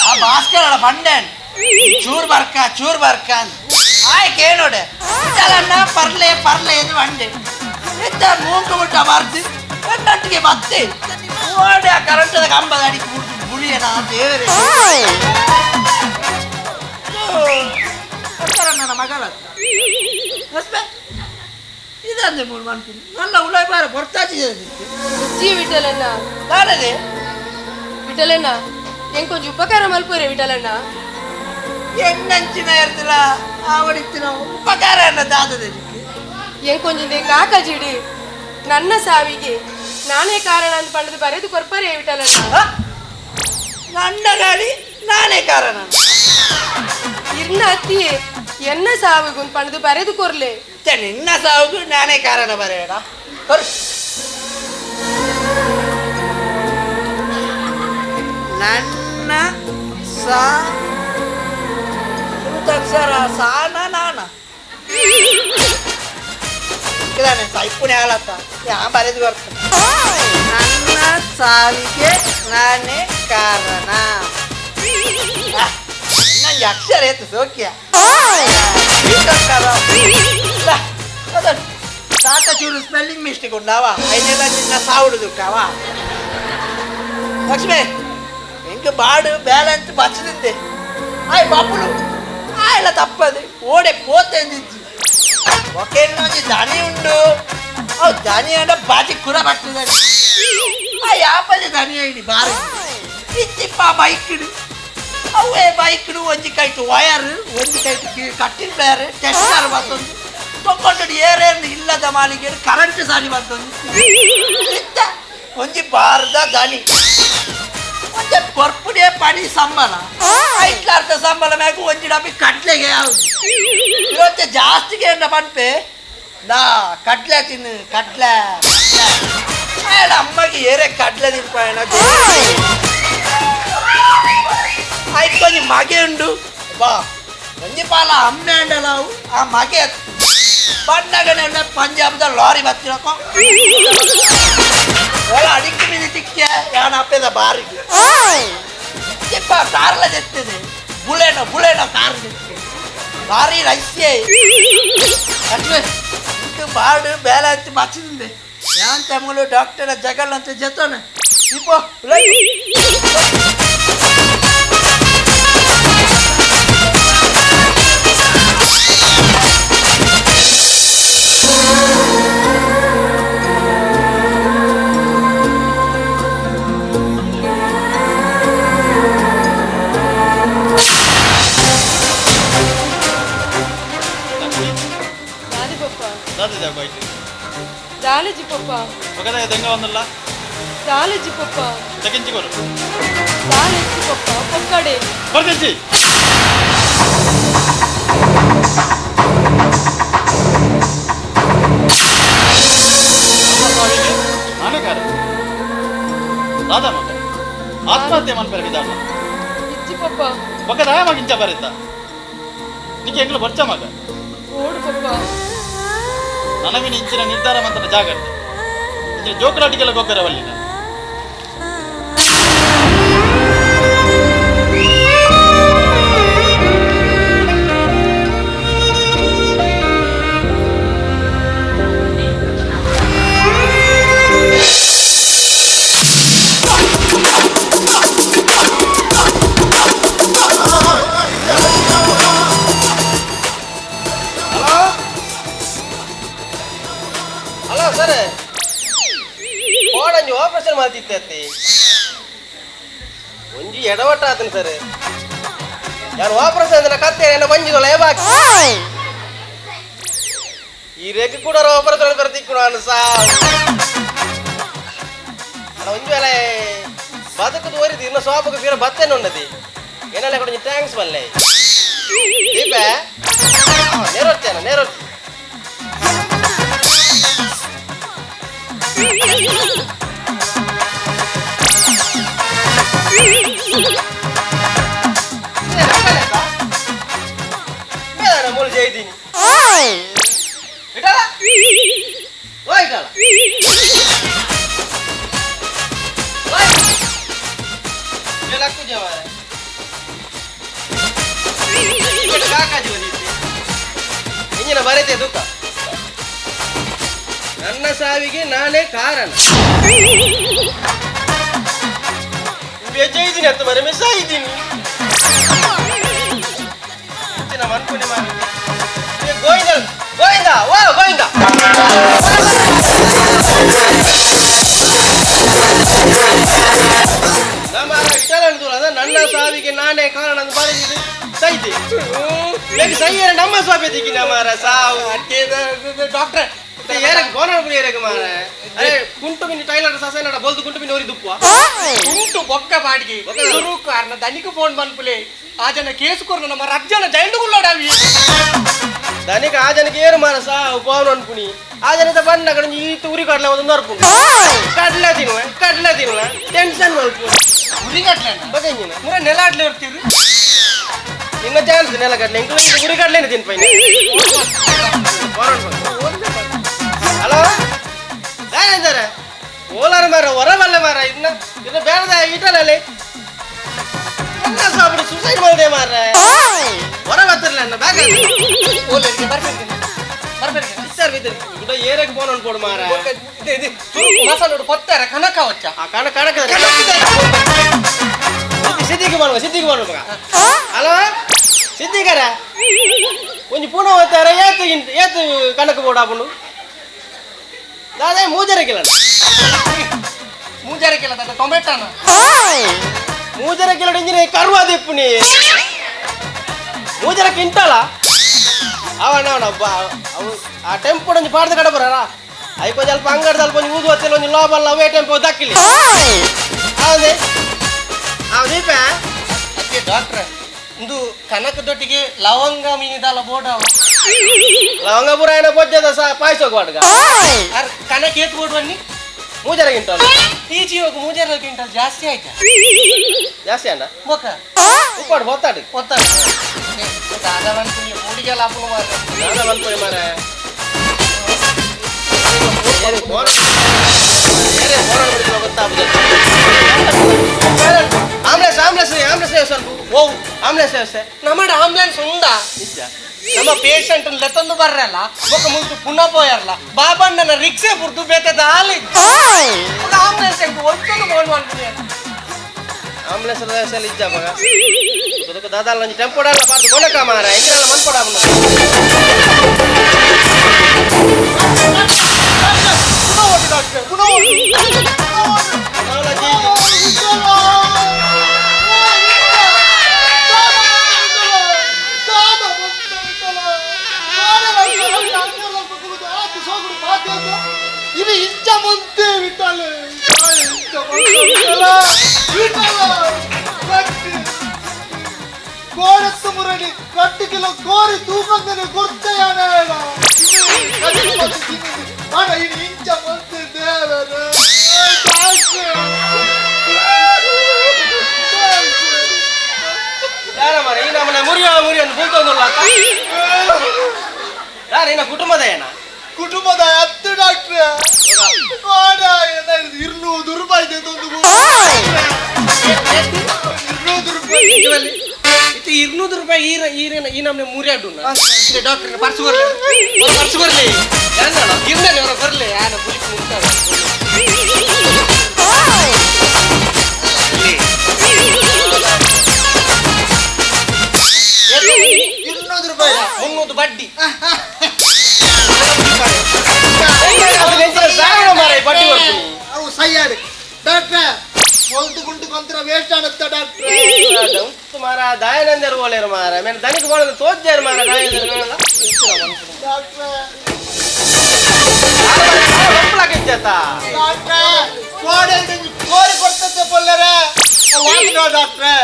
Speaker 8: ಆ ಭಾಸ್ಕರ ಬಂಡೇನ್ ಚೂರ್ ಬರ್ಕ ಚೂರ್ ಬರ್ಕ ಆಯ್ಕೆ ನೋಡೆ ಇದೆಲ್ಲ ಪರ್ಲೆ ಪರ್ಲೆ ಇದು ಬಂಡೆ ಇದ್ದ ಮೂಂಕು ಮುಟ್ಟ ಬಾರ್ದು ಕಣ್ಣೊಟ್ಟಿಗೆ ಮತ್ತೆ ಓಡೆ ಆ ಕರೆಂಟದ ಕಂಬದ ಅಡಿಗೆ ಬಿಡ್ತು ಬುರಿಯನ ದೇವರೇ ನನ್ನ ಮಗಳ ಇದಂದೆ ಮೂರು ಮನ್ಪು ನನ್ನ ಉಳೈ ಬಾರ ಹೊರ್ತಾಚಿದೆ
Speaker 10: ಜಿ ವಿಠಲಣ್ಣ
Speaker 8: ದಾರದೆ
Speaker 10: ವಿಠಲಣ್ಣ ಎಂಕೊಂಚ ಉಪಕಾರ ಮಲ್ಪುರೆ ವಿಠಲಣ್ಣ.
Speaker 8: ಎಣ್ಣಂಚಿನ ಇರ್ತಿಲ್ಲ ಆವಡಿತ್ತಿನ ಉಪಕಾರ ಅನ್ನದಾದದೆ
Speaker 10: ಎಂಕೊಂಜಿಂದೆ ಕಾಕಜಿಡಿ ನನ್ನ ಸಾವಿಗೆ ನಾನೇ ಕಾರಣ ಅಂತ ಪಂಡದು ಬರೆದು ಕೊರ್ಪರೆ ವಿಠಲಣ್ಣ.
Speaker 8: ನನ್ನ ಗಾಡಿ ನಾನೇ ಕಾರಣ
Speaker 10: ಇರ್ನ ಅತ್ತಿಯೇ ಎನ್ನ ಸಾವಿಗೂ ಪಂಡದು ಬರೆದು ಕೊರ್ಲೆ.
Speaker 8: ನಿನ್ನ ಸಾವಿಗೂ ನಾನೇ ಕಾರಣ ಬರೆಯಡ. ನನ್ನ ಸಾ ಅಕ್ಷರ ಸಾನ ನಾನ ಸೈಪುಣೆ ಆಗಲತ್ತ ಯಾ ಬರೆದು ಬರ್ತದೆ. ನನ್ನ ಸಾವಿಗೆ ನಾನೇ ಕಾರಣ. ನಂಗೆ ಅಕ್ಷರ ಏತು ಸೋಕ್ಯ ತಾತ ಚೂರು ಸ್ಪೆಲ್ಲಿಂಗ್ ಮಿಸ್ಟೇಕ್ ಉಂಡಾವ ಐನೆಲ್ಲ ನಿನ್ನ ಸಾವುಡುದುಕ್ಕಾವ. ಲಕ್ಷ್ಮಿ ಎಂಕ ಬಾಡು ಬ್ಯಾಲೆನ್ಸ್ ಬಚ್ಚದಿಂದೆ ಆಯ್ ಬಾಪುಲು ಆಯ್ಲ ತಪ್ಪದು ಓಡೆ ಪೋತೆಂದಿಜ್ಜಿ ಒಕೆನ್ನೊಂಜಿ ದನಿ ಉಂಡು ಅವು ದನಿ ಅಂಡ ಬಾಜಿ ಕುರ ಬರ್ತದೆ ಆ ಯಾಪದಿ ದನಿ ಐಡಿ ಬಾರಿ ಇತ್ತಿಪ್ಪ ಬೈಕ್ಡು ಅವೇ ಬೈಕ್ಡು ಒಂಜಿ ಕೈಟು ವಯರ್ ಒಂಜಿ ಕೈಟು ಕಟ್ಟಿನ ಪ್ಲೇಯರ್ ಟೆಸ್ಟರ್ ಬರ್ತೊಂದು ತೊಗೊಂಡು ಏರೇನು ಇಲ್ಲದ ಮಾಲಿಗೆ ಕರೆಂಟ್ ಸಾರಿ ಬರ್ತೊಂದು ಇತ್ತ ಒಂಜಿ ಬಾರದ ದನಿ ಒಂಜೆ ಕೊರ್ಪುಡೆ ಪಡಿ ಸಂಬಳ ಐಟ್ಲಾರ್ದ ಸಂಬಳ ಮ್ಯಾಗ ಒಂಜಿ ಡಬ್ಬಿ ಕಟ್ಲೆಗೆ ಯಾವುದು ಇವತ್ತೆ ಜಾಸ್ತಿಗೆ ಏನ ಪನ್ಪೆ ನಾ ಕಟ್ಲೆ ತಿನ್ನು ಕಟ್ಲೆ ಅಮ್ಮಗೆ ಏರೆ ಕಟ್ಲೆ ತಿನ್ಪಾಯಣ ಆಯ್ತು ಒಂಜಿ ಮಗೆ ಉಂಡು ಬಾ ಒಂಜಿ ಪಾಲ ಅಮ್ಮೆ ಅಂಡಲಾವು ಆ ಮಗೆ ಬಣ್ಣಗನೆ ಪಂಜಾಬ್ದ ಲಾರಿ ಬತ್ತಿರಕೊ ಒಳ ಅಡಿಕೆ ಮೀನು ತಿಕ್ಕ ಯಾನ ಅಪ್ಪೆದ ಬಾರಿಗೆ ತಿಪ್ಪ ಕಾರ್ಲ ತೆತ್ತದೆ ಬುಳೆನೋ ಬುಳೆನೋ ಕಾರ್ ತೆತ್ತದೆ ಭಾರಿ ರೈಸೆ ಇಂಕ ಬಾಡು ಬೇಲೆ ಅಂತ ಬಚ್ಚಿದೆ ಯಾನ್ ತಮ್ಮಲು ಡಾಕ್ಟರ್ ಜಗಲ್ ಅಂತ ಜತೋನೆ ಇಪ್ಪೋ
Speaker 10: ಪಪ್ಪ.
Speaker 5: ಒಗದ ದೆಂಗ ಒಂದಲ್ಲ.
Speaker 10: ದಾಲಜ್ಜಿ ಪಪ್ಪ.
Speaker 5: ತಗಿಂಚಿ ಕೊರು.
Speaker 10: ದಾಲಜ್ಜಿ ಪಪ್ಪ ಪೊಕ್ಕಡೆ.
Speaker 5: ಬರ್ತಿಂಚಿ. ನಾನೇ ದಾದಾ ಮಗ ಆತ್ಮಹತ್ಯೆ ಮನ್ಪೆರಗೆ ದಾದ.
Speaker 10: ಇಜ್ಜಿ ಪಪ್ಪ.
Speaker 5: ಬೊಕ್ಕ ದಾಯ ಮಗ ಇಂಚ ಬರೆತ ನಿಕ್ಕೆ ಎಂಗ್ಲು ಬರ್ಚ ಮಗ.
Speaker 10: ಓಡು ಪಪ್ಪ.
Speaker 5: ನನವಿನ ಇಂಚಿನ ನಿರ್ಧಾರ ಮಂತನ ಜಾಗ್ರತೆ ಇಂಚಿನ ಜೋಕುಲಾಟಿಗೆಲ್ಲ ಗೊಬ್ಬರ ವಲ್ಲಿನ.
Speaker 1: ಹಲೋ ಸರ್, ಕೋಡಂಜಿ ಆಪರೇಷನ್ ಮಾಡ್ತಿತ್ತೆ. ಒಂಜಿ ಎಡವಟ್ಟ ಆತನ ಸರ್. ಯಾರು ಆಪರೇಷನ್ ಅಂದ್ರೆ ಕತ್ತೆ ಎನ್ನ ಬಂಜಿದೊಳ ಬಾಕಿ ಈ ರೇಖೆ ಕೂಡ ಆಪರೇಷನ್ ಬರ್ತಿಕ್ಕು ನಾನು ಸಾ ಅಲ್ಲ. ಒಂಜಿ ವೇಳೆ ಬದುಕದು ಓರಿದು ಇನ್ನು ಸ್ವಾಪಕ ಫೀರ ಬತ್ತೇನೆ ಉನ್ನತಿ ಏನೆಲ್ಲ ಕೂಡ thanks ಬಲ್ಲೆ ದೀಪ ನೇರೊರ್ತೇನ ನೇರೊರ್ತಿ. ಮೂಲ ಜೈದೀನಿ ಇಟಲ ಓ ಇಟಲ ಇಂಜಿನ ಬರತೆ ದುಃಖ. ನನ್ನ ಸಾವಿಗೆ ನಾನೇ ಕಾರಣ. ಬೇಜ ಇದ್ದೀನಿ ಅತ್ತ ಮರೆ ಮಿಸ್ ಆಗಿದ್ದೀನಿ. ಇಂಚಿನ ಮನ್ಪುಣಿ ಮಾರೆ. ಗೋವಿಂದ ಗೋವಿಂದ ವಾ ಗೋವಿಂದ. ನಮ್ಮ ಇಟಲ ನನ್ನ ಸಾವಿಗೆ ನಾನೇ ಕಾರಣ ಅಂತ ಬರೆದಿದ್ದು ಸೈತಿ ಸೈಯರ ನಮ್ಮ ಸ್ವಾಮಿ ಮಾರ ಸಾವು.
Speaker 8: ಡಾಕ್ಟರ್
Speaker 1: ಏರಕ್ ಬೋನ ಏರಕ್ ಮಾರ. ಅರೆ ಕುಂಟು ಮಿನಿ ಟೈಲರ್ ಸಸೈನಡ ಬೋಲ್ದು ಕುಂಟು ಮಿನಿ ಓರಿ ದುಪ್ಪು
Speaker 8: ಕುಂಟು ಬೊಕ್ಕ ಬಾಡಿಗೆ ಸುರುಕು ಅರ್ನ ದನಿக்கு ಫೋನ್ ಮನ್ಪುಲೆ. ಆ ಜನ ಕೇಸು ಕೊರ್ನ ನಮ್ಮ ರಜ್ಜನ ಜೈಂಡು ಗುಲ್ಲೋಡಾವಿ.
Speaker 1: ದನಿಕ ಆ ಜನಕ್ಕೆ ಏರು ಮಾರ ಸಾವು ಪೋನ್ ಅನ್ಪುಣಿ. ಆ ಜನದ ಬಣ್ಣ ಕಡೆ ಈತ ಉರಿ ಕಡಲೆ ಒಂದು ನರ್ಪು ಕಡಲೆ ತಿನ್ನುವ ಕಡಲೆ ತಿನ್ನುವ ಟೆನ್ಷನ್ ಮಲ್ಪು.
Speaker 8: ಉರಿ ಕಡ್ಲೆ
Speaker 1: ಬಗ್ಗಿನ
Speaker 8: ಮುರ ನೆಲ ಆಡ್ಲೆ ಇರ್ತೀರಿ
Speaker 1: ನಿನ್ನ ಚಾನ್ಸ್ ನೆಲ ಕಡಲೆ ಇಂಕು ಉರಿ ಕಡಲೆನೆ ತಿನ್ಪೈ. ಹಲೋ ಸರ್, ಓಲಾರ ಮಾರ ಹೊರಬಲ್ಲೆ ಮಾರ ಇನ್ನ ಇನ್ನು ಬೇಡದ ಇಟಲಲ್ಲಿ ಎಲ್ಲ ಸಾಬಿಡು ಸುಸೈಡ್ ಮಾಡಿದೆ ಮಾರ ಹೊರ ಬರ್ತಿರ್ಲ ಅನ್ನ ಬ್ಯಾಗ್ ಸರ್ ಬಿದ್ದರು ಕೂಡ ಏರಕ್ಕೆ ಫೋನ್ ಅನ್ಕೊಡು ಮಾರ.
Speaker 8: ಮಸಾಲೆ ಕೊತ್ತಾರೆ ಕನಕ ವಚ್ಚ
Speaker 1: ಆ ಕಣ ಕಣಕ ಸಿದ್ದಿಗೆ ಮಾಡುವ ಸಿದ್ದಿಗೆ ಮಾಡುವ. ಹಲೋ ಸಿದ್ದಿಗಾರ ಒಂಜಿ ಪುಣ ಹೋಗ್ತಾರ ಏತು ಏತು ಕಣಕ ಬೋಡ ಆಪುಂಡು ದಾದಾ ಮೂಜರಕ್ಕಿಲ್ಲ
Speaker 8: ಮೂಜರಕ್ಕಿಲ್ಲ ದಾದಾ ಟೊಮೆಟೋನ
Speaker 1: ಮೂಜರಕ್ಕಿಲ್ಲ ಇಂಜಿನ ಕರುವ ದಿಪ್ಪುನಿ ಮೂಜರ ಕಿಂಟಲ ಅವನ ಅವು ಆ ಟೆಂಪೋ ಒಂಜಿ ಪಾಡ್ದ ಕಡೆ ಬರ ಐಕೊಂಜ ಅಲ್ಪ ಅಂಗಡಿ ಅಲ್ಪ ಒಂಜಿ ಊದು ಹೊತ್ತಿಲ್ಲ ಒಂಜಿ ಲೋಬಲ್ಲ ಅವೇ ಟೆಂಪೋ ದಕ್ಕಿಲಿ ಹೌದೇ ಅವ್ ದೀಪ.
Speaker 8: ಅದೇ ಡಾಕ್ಟ್ರೆ ಇಂದು ಕನಕದೊಟ್ಟಿಗೆ ಲವಂಗ ಮೀನಿದಲ್ಲ ಬೋಡ
Speaker 1: ಲವಂಗ ಪುರಾಯಣ ಪೊಜ್ಜದ ಸಾ ಪಾಯಸ ವಾಡ್ಗ
Speaker 8: ಕನಕ ಏತ್ ಬೋಡು ಅನ್ನಿ
Speaker 1: ಮೂಜರ ಗಿಂಟಲ್
Speaker 8: ಈ ಜೀವಕ್ಕೆ ಮೂಜರ ಗಿಂಟಲ್ ಜಾಸ್ತಿ ಆಯ್ತಾ
Speaker 1: ಜಾಸ್ತಿ ಅಣ್ಣ
Speaker 8: ಮೊಕ
Speaker 1: ಉಪ್ಪಾಡು ಒತ್ತಾಡು
Speaker 8: ಒತ್ತಾಡು ದಾದಾ ಮನ್ಪುಣಿ ಮೂಡಿಗೆಲ್ಲ ಆಪುನು ಮಾರ
Speaker 1: ದಾದಾ ಮನ್ಪುಣಿ ಮಾರ ಆಂಬುಲೆನ್ಸ್ ಆಂಬುಲೆನ್ಸ್ ಆಂಬುಲೆನ್ಸ್ ಸ್ವಲ್ಪ ಓ ಆಂಬುಲೆನ್ಸ್ ವ್ಯವಸ್ಥೆ
Speaker 8: ನಮ್ಮ ಆಂಬುಲೆನ್ಸ್ ಉಂಡಾ ನಮ್ಮ ಪೇಷಂಟ್ ಲೆತ್ತೊಂದು ಬರ್ರಲ್ಲ ಬೊಕ್ಕ ಮುಲ್ತು ಪುನಃ ಪೋಯರ್ಲ ಬಾಬಣ್ಣನ ರಿಕ್ಷೆ ಬುರ್ದು ಬೇತದ ಆಲಿ ಆಂಬುಲೆನ್ಸ್ ಎಂಕ್ ಒತ್ತೊಂದು ಫೋನ್ ಮಾಡ್ತೀನಿ.
Speaker 1: ಆಂಬುಲೆನ್ಸ್ ವ್ಯವಸ್ಥೆ ಇಜ್ಜ ಮಗ ದಾದಾ ಒಂಜಿ ಟೆಂಪೋ ಡಾಲ ಪಾಡ್ದು ಕೊನಕ ಮಾರ ಎಂಕಲ್ಲ ಮನ್ಪೊಡ
Speaker 9: ಇದು ಇಂಚ ಕೋರತ್ತು ಮುರಳಿ ಕಟ್ಟು ಕಿಲೋ ಕೋರಿ ತೂಕಂದನೆ ಕೊರ್ತೆಯಾನ ಇಂಚ ಮಂತೆ ದೇವರ.
Speaker 1: ಯಾರ ಮಾರ ಈ ನಮ್ಮನೆ ಮುರಿಯ ಮುರಿಯ ಬೂತೊಂದುಲ್ಲ ಯಾರ ಇನ್ನ ಕುಟುಂಬದ ಏನ?
Speaker 9: ಕುಟುಂಬದ ಹತ್ತು ಡಾಕ್ಟ್ರೆ 200 ರೂಪಾಯಿ
Speaker 1: 200 ರೂಪಾಯಿ ಇತ್ತು 200 ರೂಪಾಯಿ ಈರ ಈರೇನ ಈ ನಮ್ಮನೆ ಮುರಿಯಾಡು ಡಾಕ್ಟರ್ ಪರ್ಸು ಬರ್ಲಿ ಪರ್ಸು ಬರ್ಲಿ ಇರ್ನೇನೆ ಅವರ ಬರ್ಲಿ ಯಾನ ಬುಲಿಕ್ ಮುಗ್ತಾವೆ.
Speaker 9: 200 ರೂಪಾಯಿ
Speaker 1: 300 ಬಡ್ಡಿ ಬಡ್ಡಿ.
Speaker 9: ಅವು ಸೈಯಾಡಿ ಡಾಕ್ಟ್ರೆ ಒಂದು ಗುಂಡು ಕೊಂತರ ವೇಸ್ಟ್ ಆಡುತ್ತ ಡಾಕ್ಟ್ರೆ.
Speaker 1: ಮಾರ ದಯಾನಂದರ್ ಓಲೇರು ಮಾರ ಮೇನ್ ದನಿಗೆ ಬೋಳದ ತೋಜ್ಜಾರು ಮಾರ ದಯಾನಂದರ್.
Speaker 9: ಡಾಕ್ಟ್ರೆ
Speaker 1: ಡಾಕ್ಟ್ರೆ
Speaker 9: ಡಾಕ್ಟ್ರೆ ಕೋಡೆ ಕೋರಿ ಕೊಡ್ತದೆ ಪೊಲ್ಲರೆ ಡಾಕ್ಟ್ರೆ.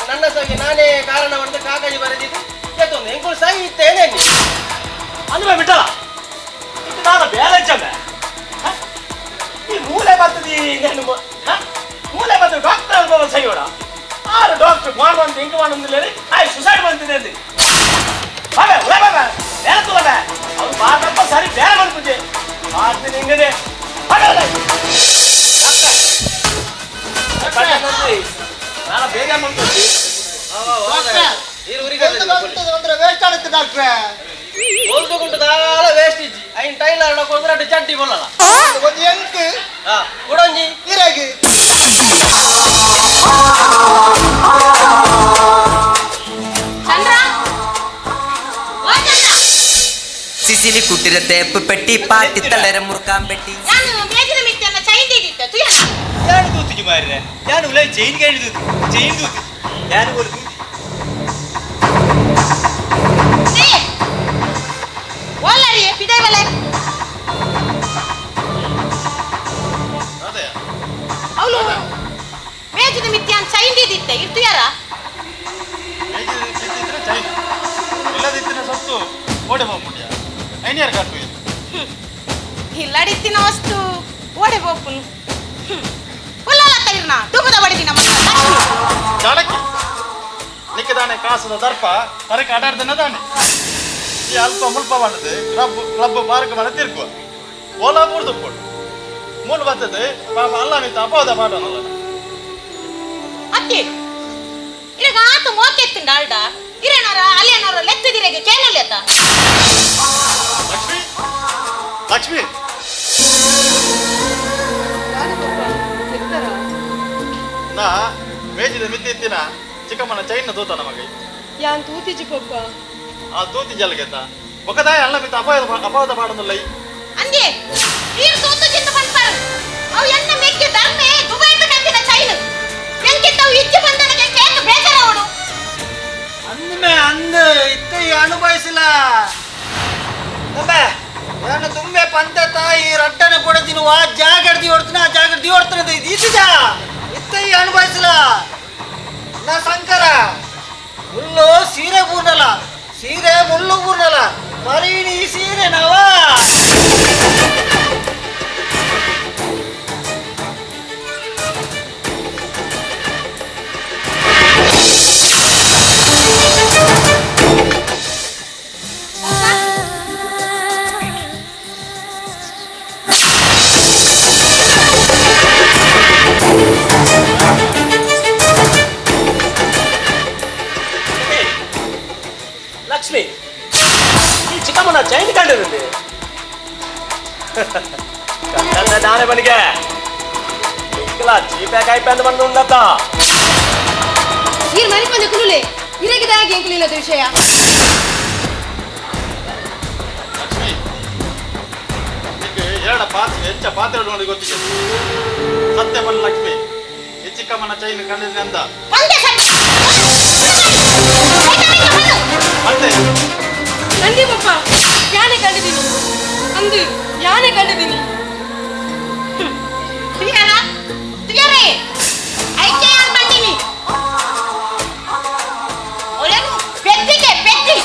Speaker 1: ನನ್ನ ಸವಿಗೆ ನಾನೇ ಕಾರಣ ಅಂತ ಕಾಕಾಜಿ ಬರೆದಿದ್ದು ಕೇತೊಂದು ಎಂಕುಲು ಸೈ ಇತ್ತೇನೆ.
Speaker 13: ಅಂದ್ರೆ ಬಿಟ್ಟಲ್ಲ ಇದು ನಾನು ಬೇರೆ ಚಂದ ಈ ಮೂಲೆ ಬರ್ತದೆ ನಾನು ಮೂಲೆ ಬರ್ತದೆ ಡಾಕ್ಟರ್ ಅಲ್ಬ ಸೈಯೋಡ ಆರು ಡಾಕ್ಟರ್ ಮಾಡುವಂತ ಹಿಂಗೆ ಮಾಡೋದಿಲ್ಲ ಆಯ್ ಸುಸೈಡ್ ಬಂತಿದೆ ಅಂది ಬಾಬೆ ಉಳೆ ಬಾಬೆ ಬೇರೆ ತುಲಬೆ ಅವ್ರು ಬಾರಪ್ಪ ಸರಿ ಬೇರೆ ಮಾಡ್ಪುಜೆ ಮಾಡ್ತೀನಿ ಹಿಂಗದೆ. ನಾನು ಬೇಗ ಮಾಡ್ಕೊತಿ.
Speaker 9: ವೇಸ್ಟ್ ಆಡುತ್ತೆ ಡಾಕ್ಟ್ರೆ.
Speaker 1: ಹೊಲ್ದು ದಾಲ ವೇಸ್ಟ್ ಇಜ್ಜಿ ಐನ್ ಟೈಲರ್ ಕೊಡ್ದ್ರೆ ಅಡ್ಡು ಚಡ್ಡಿ ಬೊಲ್ಲಲ್ಲ.
Speaker 9: ಒಂದು ಎಂಕ್
Speaker 1: ಕುಡೊಂಜಿ
Speaker 9: ಇರಾಗಿ.
Speaker 7: ಚಂದ್ರ ಓ ಚಂದ್ರ.
Speaker 14: ಸಿಸಿಲಿ ಕುಟ್ಟಿರ ತೇಪು ಪೆಟ್ಟಿ ಪಾಟಿ ತಲೆರ ಮುರ್ಕಾಂ ಪೆಟ್ಟಿ.
Speaker 7: ನಾನು ಮೇಜಿನ ಮಿತ್ತನ್ನ ಚೈನ್ ದಿದ್ದಿತ್ತ ತುಯನ.
Speaker 11: ಯಾನು ತೂತಿಜಿ ಮಾರ್ರೆ ಯಾನು ಉಲೈ ಚೈನ್ ಗೈಡ್ ತೂತಿ ಚೈನ್ ತೂತಿ ಯಾನು ஒரு ತೂತಿ.
Speaker 7: ಏ ಓಲರಿ ಪಿದೈ ಬಲೆ ಅವಳು ಮೇಜಿನ ಮಿತ್ಯಾನ್ ಚೈನ್ ದಿದ್ದಿತ್ತೆ ಇರ್ತುಯಾರ.
Speaker 5: ಚೈನ್ ಇಲ್ಲದಿತ್ತಿನ ಸೊತ್ತು ಓಡೆ ಹೋಗ್ಬಿಟ್ಟಿಯ ಐನಿಯರ್ ಕಟ್ಟು.
Speaker 7: ಇಲ್ಲಡಿತ್ತಿನ ವಸ್ತು ಓಡೆ ಹೋಗ್ಪುನು ಉಲ್ಲಲ ತೈರ್ನ ದುಬದ ಬಡಿದಿನ.
Speaker 5: ಜಾನಕಿ ನಿಕ್ಕದಾನೆ ಕಾಸದ ದರ್ಪ ತರಕ ಆಟಾಡ್ದನ ದಾನೆ ಈ ಅಲ್ಪ ಮುಲ್ಪ ಬಂದது club club park ಮನೆ ತಿರ್ಗುವ ಓಲಾ ಮೂರ್ದು ಪೋಡು ಮೂಲು ಬರ್ತದೆ ಪಾಪ ಅಲ್ಲ ಮಿತ್ತ ಅಪವಾದ ಪಾಡೋನಲ್ಲ.
Speaker 7: ಅತ್ತಿ ಇರಗ ಆತ ಮೋಕೆತ್ತಿಂಡ ಆಲ್ಡ ಇರೇನೋರ ಅಲ್ಲೇನೋರ ಲೆತ್ತಿದಿರೆಗೆ ಕೇನಲ್ಲೇತ.
Speaker 5: ಲಕ್ಷ್ಮಿ ಲಕ್ಷ್ಮಿ ನಾ ಮೇಜಿದ ಮಿತ್ತಿ ಇತ್ತಿನ ಚಿಕ್ಕಮ್ಮನ ಚೈನ್ ತೂತ ನಮಗೆ.
Speaker 10: ಯಾನ್ ತೂತಿಜಿ ಪಪ್ಪ.
Speaker 5: ಆ ತೂತಿ ಜಲಗೆತ್ತ ಒಕ್ಕದಾಯ ಅಲ್ಲ ಮಿತ್ತ ಅಪಾಯದ ಅಪವಾದ ಪಾಡೋನಲ್ಲ.
Speaker 7: ಅಂದೆ ನೀರು ತೂತು ಚಿಂತ ಪನ್ಪಾರು ಅವು ಎನ್ನ ಮೆಕ್ಕೆ ಧರ್ಮೆ ದುಬೈದ ಕಂತಿನ ಚೈನ್ ಎಂಕಿತ್ತವು ಇಜ್ಜಿ ಬಂದನಗೆ ಕೇಕ್ ಬೇಜಾರಾವಡು.
Speaker 8: ಅಂದ್ಮೆ ಅಂದ ಇತ್ತ ಈ ಅನುಭವಿಸಿಲ್ಲ ತಮ್ಮೆ ನಾನು ತುಂಬೆ ಪಂತ ತಾಯಿ ರಟ್ಟನೆ ಕೊಡತೀನಿ ಆ ಜಾಗಡ್ದಿ ಹೊಡ್ತೀನಿ ಆ ಜಾಗಡ್ದಿ ಹೊಡ್ತಾನೆ ಇದು ಇದ್ದ ಇತ್ತ ಈ ಅನುಭವಿಸಿಲ್ಲ ನಾ ಶಂಕರ ಮುಳ್ಳು ಸೀರೆ ಪೂರ್ಣಲ್ಲ ಸೀರೆ ಮುಳ್ಳು ಪೂರ್ಣಲ್ಲ ಮರೀನಿ ಸೀರೆ ನಾವಾ.
Speaker 13: ಲಕ್ಷ್ಮಿ ಈ ಚಿಕ್ಕಮ್ಮನ ಚೈನ್ ಕಂಡಿರಂದೆ ಕಂಡ ನಾನೇ ಬನಿಗೆ ನಿಕ್ಕಲ ಚೀಪೆ ಕಾಯ್ಪೆ ಅಂತ ಬಂದು ಉಂಡತ್ತ.
Speaker 10: ಈರ್ ಮನೆ ಬಂದ ಕುಲುಲೆ ಇರಗಿದಾಗಿ ಎಂಕಲಿಲ್ಲದ ವಿಷಯ.
Speaker 5: ಲಕ್ಷ್ಮಿ ನಿಕ್ಕೆ ಎರಡ ಪಾತ್ರೆ ಹೆಚ್ಚ ಪಾತ್ರೆ ನೋಡಿ ಗೊತ್ತಿದೆ ಸತ್ಯ ಬಲ್ಲ. ಲಕ್ಷ್ಮಿ ಈ ಚಿಕ್ಕಮ್ಮನ ಚೈನ್ ಕಂಡಿದ್ರೆ ಅಂದ ಮತ್ತೆ
Speaker 10: ನಂದಿ ಪಪ್ಪ ಯಾನೆ ಕಂಡಿದ್ದೀನಿ ಅಂದು ಯಾನೆ ಕಂಡಿದ್ದೀನಿ.
Speaker 7: ಪೆದ್ದಿಗೆ ಪೆದ್ದಿ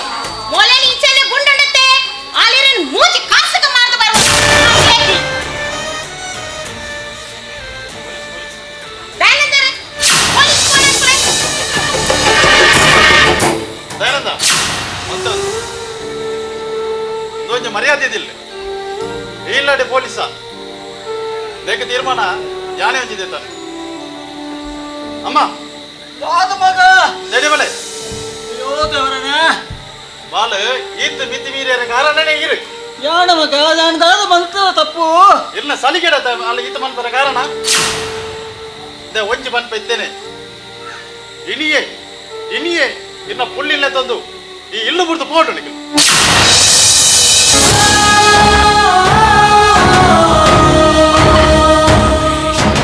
Speaker 7: ಮೊಲನಿ ಇಂಚನೆ ಗುಂಡುಂಡತ್ತೆ ಆಲಿರನ್ ಮೂಜಿ ಕಾಸಕ ಮಾರ್ದು ಬರುವ
Speaker 5: ದಯಾನಂದ ಮತ್ತೊಂದು ಒಂಜಿ ಮರ್ಯಾದೆ ಇದಿಲ್ಲ ಇಲ್ಲಾಡಿ ಪೊಲೀಸ ದೇಕ ತೀರ್ಮಾನ ಯಾನೇ ಒಂಜಿದೆ ತಾನೆ ಅಮ್ಮ
Speaker 8: ಮಗ
Speaker 5: ನಡಿ ಬಲೆ
Speaker 8: ಅಯ್ಯೋ ದೇವರನೇ
Speaker 5: ಬಾಲು ಈತ್ ಮಿತಿ ಮೀರಿಯರ ಕಾರಣನೇ ಇರು
Speaker 8: ಯಾಣ ಮಗ ಯಾಣದಾದ ಮಂತ ತಪ್ಪು
Speaker 5: ಇಲ್ಲ ಸಲಿಗೆಡ ಅಲ್ಲಿ ಈತ ಮನ್ಪರ ಕಾರಣ ದೆ ಒಂಜಿ ಮನ್ಪ ಇದ್ದೇನೆ ಇನಿಯೇ ಇನಿಯೇ ಇನ್ನ ಪುಳ್ಳಿಲ್ಲ ತಂದು ಈ ಇಲ್ಲು ಬಿಡ್ದು ಪೋಟು ನಿಕ್ಕು.